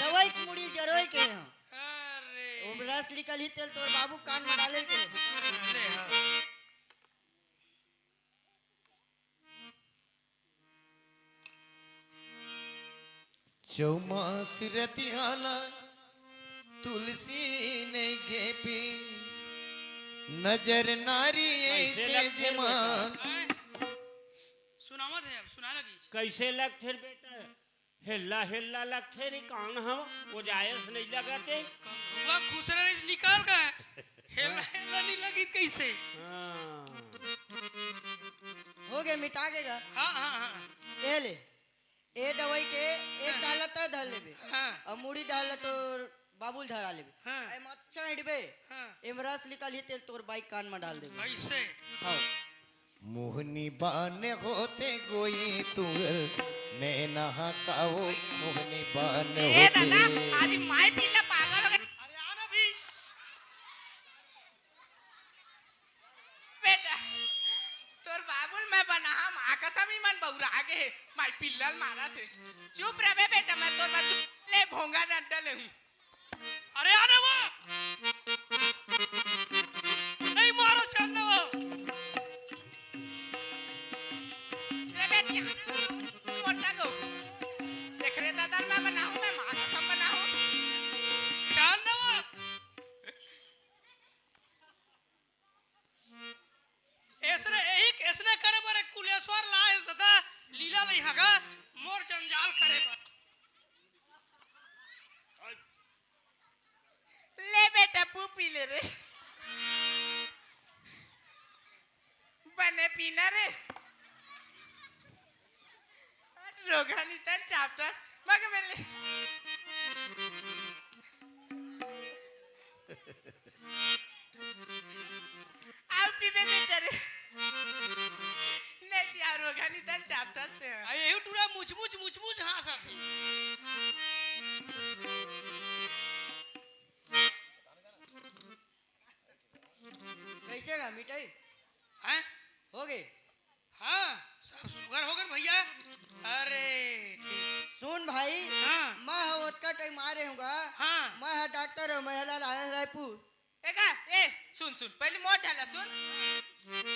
दवाई के मुड़ी ल जरोल कहे हों। अरे। ओम रस निकलही तेल तोर बाबू कान म डाले के। ले हाँ। चौमास रतिहा ला तुलसी नहीं घेपी, नजर नारी कइसे ऐसे लगथे रे जमा। बेटा? सुनावत हे, अब सुना लगी। कइसे लगथे रे बेटा? हेल्ला हेल्ला लगथे रे, कान ह ओजायस नहीं लगत हे। कंघुआ खुसरे रहिस निकल गे। हेल्ला हेल्ला नहीं लगी कइसे? हाँ। हो गे, मिटा गे गा। हाँ, हाँ, हाँ। ए ले, ए दवाई के एक हाँ। डाला त धर लेबे। हाँ। अउ मुड़ी डाला तोर बाबू ल धरा लेबे। हाँ। एम अच्छा हिड़बे। हाँ। एम रस निकलही तेल तोर बाई कान म डाल देबे। अइसे? हाँ। मोहनी बान होते गोई तुंगर नैना हा कावो, मोहनी बान ए होते। दादा, आज माई पिल्ला पागल हो गे। अरे आ ना भी। बेटा, तोर बाबू ल मैं बनाहा, माँ कसम ही मन बउरा गे हे, माई पिल्ला ल मारत हे। चुप रहे बेटा, मैं तोर बर ले भोंगा डंडा ले हूँ। अरे आ ना वो। नहीं मारो चल ना वो। रे बेटी, आ ना वो, मोरता को। देख रे दादा, मैं बनाहूँ, मैं माँ कसम बनाहूँ। चल ना वो। एसने, एही, एसने करे बर कुलेश्वर लाए दादा, लीला लई हगा, मोर जंजाल करे बर। ले बेटा, पू पी ले रे। बने पीना रे। रोगन इतन चापतस, मग मेले। आउ पीबे बेटा रे। नहीं ती आउ रोगन इतन चापतस ते। आ, एहू टूरा मुचमुच, मुचमुच हाँसत हे। कइसे गा मिठाई? हैं? हो गे? हाँ, सब सुघर हो गे भइया। अरे, ठीक। सुन भाई, हाँ। मैं ह ओतका टाइम आ रहे हूँ गा। हाँ। मैं ह डॉक्टर हूँ, मैं ह लाल आनंद रायपुर। ए गा, ए, सुन, सुन, पहले मोर ढाला सुन।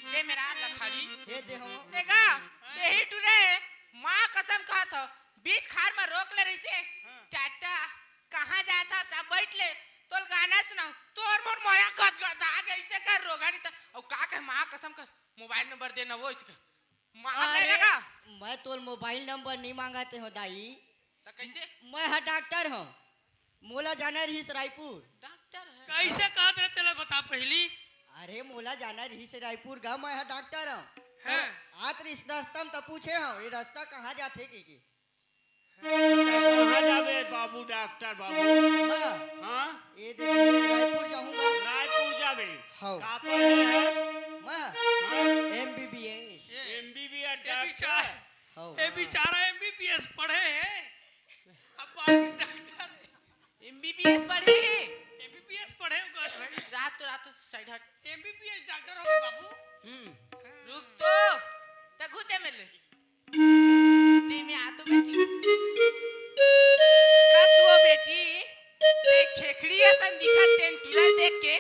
दे मेरा लखाड़ी। ये दे हो। ए गा, हाँ। यही टुरे, माँ कसम कहत हो, बीच खार में रोक ले रही से। हाँ। टाटा, कहाँ जाता, सब बैठ ले, तोल गाना सुनाओ, तोर मोर मोया गदगदा गइसे कर रोगानी त, अउ का कहे, माँ कसम कर, मोबाइल नंबर दे ना वो इसका। माँ अरे, लगा। मैं तोल मोबाइल नंबर नहीं मांगते हो दाई। त कैसे? मैं ह डॉक्टर हूँ, मोला जाना रहिस रायपुर। डॉक्टर है? कैसे कहत रहे तेला बता पहली। अरे मोला जाना रहिस रायपुर गा, मैं ह डॉक्टर हूँ। हाँ। आत रहिस रास्ता में त पूछे हूँ, ये रास्ता कहाँ जाथे के, के? कहाँ जाबे बाबू, डॉक्टर बाबू? हाँ। हाँ? ये दे, ये रायपुर जाहूँ गा। रायपुर जाबे? हौ। का पढ़े हस? मैं? हाँ? एमबीबीएस। एमबीबीएस ये डॉक्टर? बेचारा, हौ। ये बेचारा एमबीबीएस पढ़े हे, अब बाप डॉक्टर हे। एमबीबीएस पढ़े हे। एमबीबीएस पढ़े हो गए भाई। रात तो, रात तो, साइड हट। एमबीबीएस डॉक्टर हो गए बाबू। हम्म। हाँ। रुक तो, त घुचे मिले। दे में आ तो बेटी। कस वो बेटी, ते खेखड़ी असन दिखत तेन टुरा देख के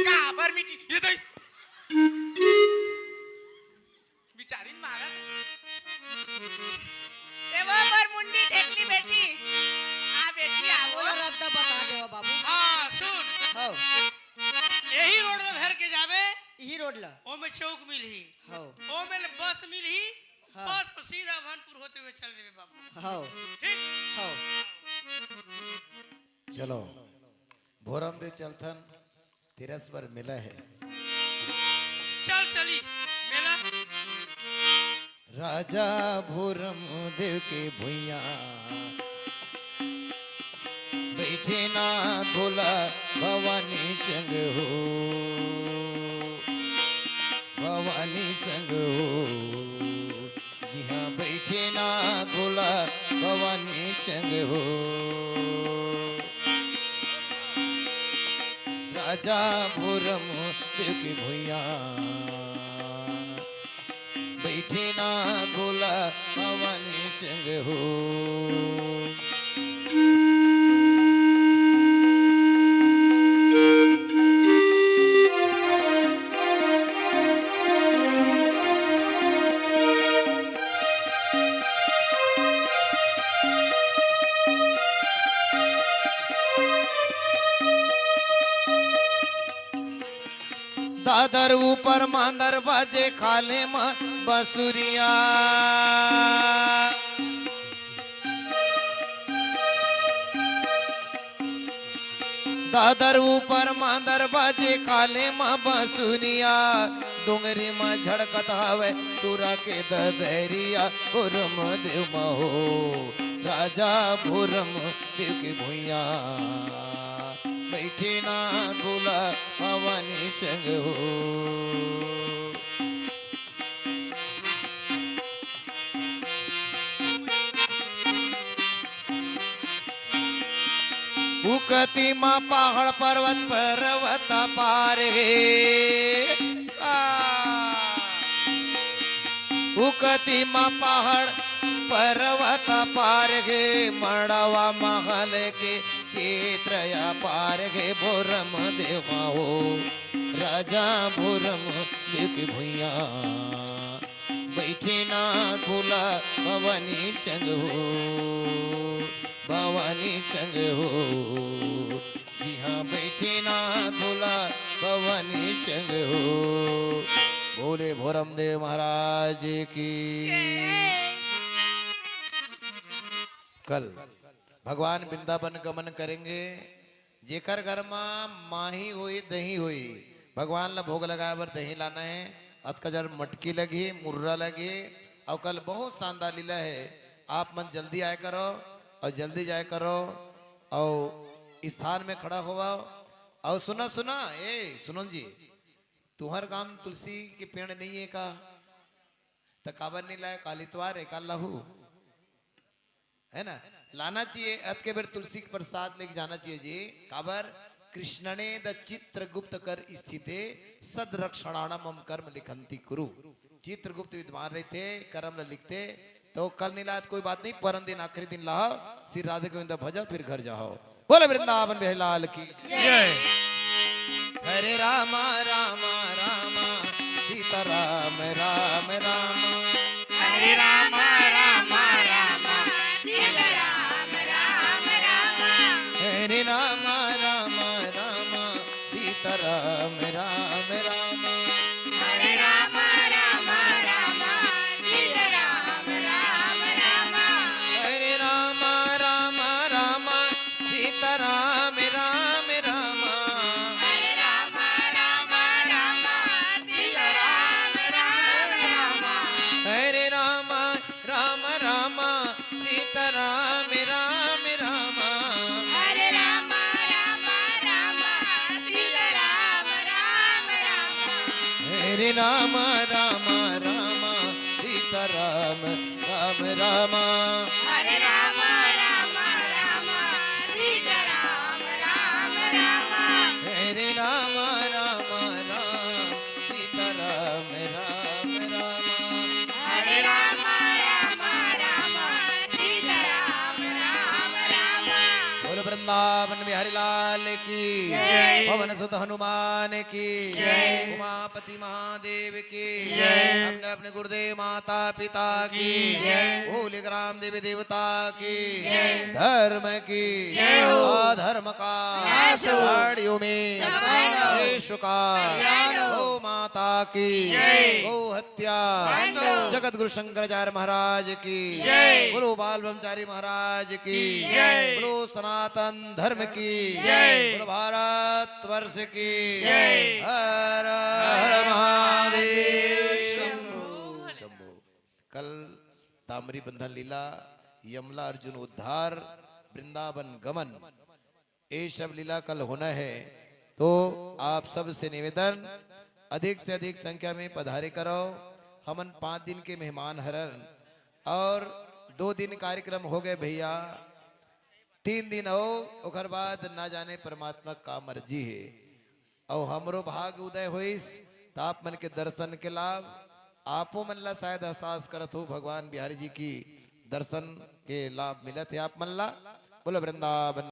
काबर मिटी। ये दई। बिचारिन मारत। रोड ला। ओमे चौक मिलही। हव। ओमे ले बस मिलही। हाँ। बस पर सीधा भनपुर होते हुए चल देबे बाबू। हव। ठीक? हव। चलो, भोरम दे चलथन, तेरस बर मेला हे। चल चली, मेला। राजा भोरम देव के भुइयां, बइठे नाथ भोला भवानी संग हो, भवानी संग हो। जिहां बइठे नाथ भोला भवानी संग हो। राजा भोरम देव के भुइयां, बइठे नाथ भोला भवानी संग हो। दादर ऊपर मांदर बाजे, खाल्हे म बंसुरिया। दादर ऊपर मांदर बाजे, खाल्हे म बंसुरिया। डोंगरी म झड़कत हवय टूरा के ददरिया, भोरम देव म हो, राजा भोरम देव के भुइयां। बइठे नाथ भोला भवानी संग हो। उकती म पहाड़ पर्वत, पर्वत पार हे। आ। उकती म पहाड़ पर्वत पार हे, मड़वा महल के चित्र अपार हे। भोरम देव म हो, राजा भोरम देव के भुइयां, बइठे नाथ भोला भवानी संग हो, भवानी संग हो। जिहां बइठे नाथ भोला भवानी संग हो। बोले भोरम देव महाराज की। कल भगवान वृंदावन गमन करेंगे। जेकर घर म माही होई, दही होई, भगवान ला भोग लगाए बर दही लाना हे। अतका जड़ मटकी लगही, मुर्रा लगही, अउ कल बहुत शानदार लीला हे। आप मन जल्दी आए करो अउ जल्दी जाए करो अउ स्थान में खड़ा होवा। अउ सुना, सुना, ए सुनन जी, तुंहर गांव म तुलसी के पेड़ नइ हे का? त काबर नइ लाए? काल इतवार हे, काल लाहू। हे ना, लाना चाहिए। अतके बेर तुलसी के प्रसाद लेके जाना चाहिए जी। काबर? कृष्णने द चित्रगुप्त कर स्थिते, सद रक्षणाण मम कर्म लिखंती कुरु। चित्रगुप्त विद्वान रहिथे, कर्म ल लिखथे। तो कल नइ लाए त कोई बात नहीं, परन दिन आखिरी दिन लाहव, श्री राधे गोविंद भजव, फिर घर जाहव। बोले वृंदावन बिहारी लाल की जय। हरे रामा रामा रामा, सीता राम राम रामा। हरे रामा रामा रामा, सीता राम राम रामा। हरे रामा रामा रामा, सीता राम राम रामा। हरे रामा रामा रामा, सीता राम राम रामा। हरे रामा रामा रामा, सीता राम राम रामा। हरे रामा रामा रामा, सीता राम राम रामा। हरे रामा रामा रामा, सीता राम राम रामा। हरे रामा रामा रामा, सीता राम राम रामा। हरे रामा रामा रामा, सीता राम राम रामा। हरे रामा रामा रामा, सीता राम राम रामा। हरे रामा रामा रामा, सीता राम राम रामा। हरे रामा रामा रामा, सीता राम राम रामा। बोलो वृंदावन बिहारी लाल की जय। पवन सुत हनुमान की जय। उमापति महादेव की जय। अपने अपने गुरुदेव माता पिता की जय। होली ग्राम देवी देवता की जय। धर्म की जय हो। अधर्म का नाश हो। प्राणियों में सफाई हो। विश्व का कल्याण हो। गौ माता की जय। गौ हत्या बंद हो। जगत गुरु शंकराचार्य महाराज की जय। बोलो बाल ब्रह्मचारी महाराज की जय। बोलो सनातन धर्म की जय। बोलो भारत वर्ष की जय। हर हर महादेव शंभो शंभो। कल ताम्री बंधन लीला, यमला अर्जुन उद्धार, वृंदावन गमन, ये सब लीला कल होना है। तो आप सब से निवेदन, अधिक से अधिक संख्या में पधारे करो। हमन पाँच दिन के मेहमान हरन और दो दिन कार्यक्रम हो गए भैया, तीन दिन हो, ओकर बाद ना जाने परमात्मा का मर्जी है। और हमरो भाग उदय होइस, त आप मन के दर्शन के लाभ, आपो मन ला शायद एहसास करत हो, भगवान बिहारी जी की दर्शन के लाभ मिलत है आप मन ला। बोलो वृंदावन।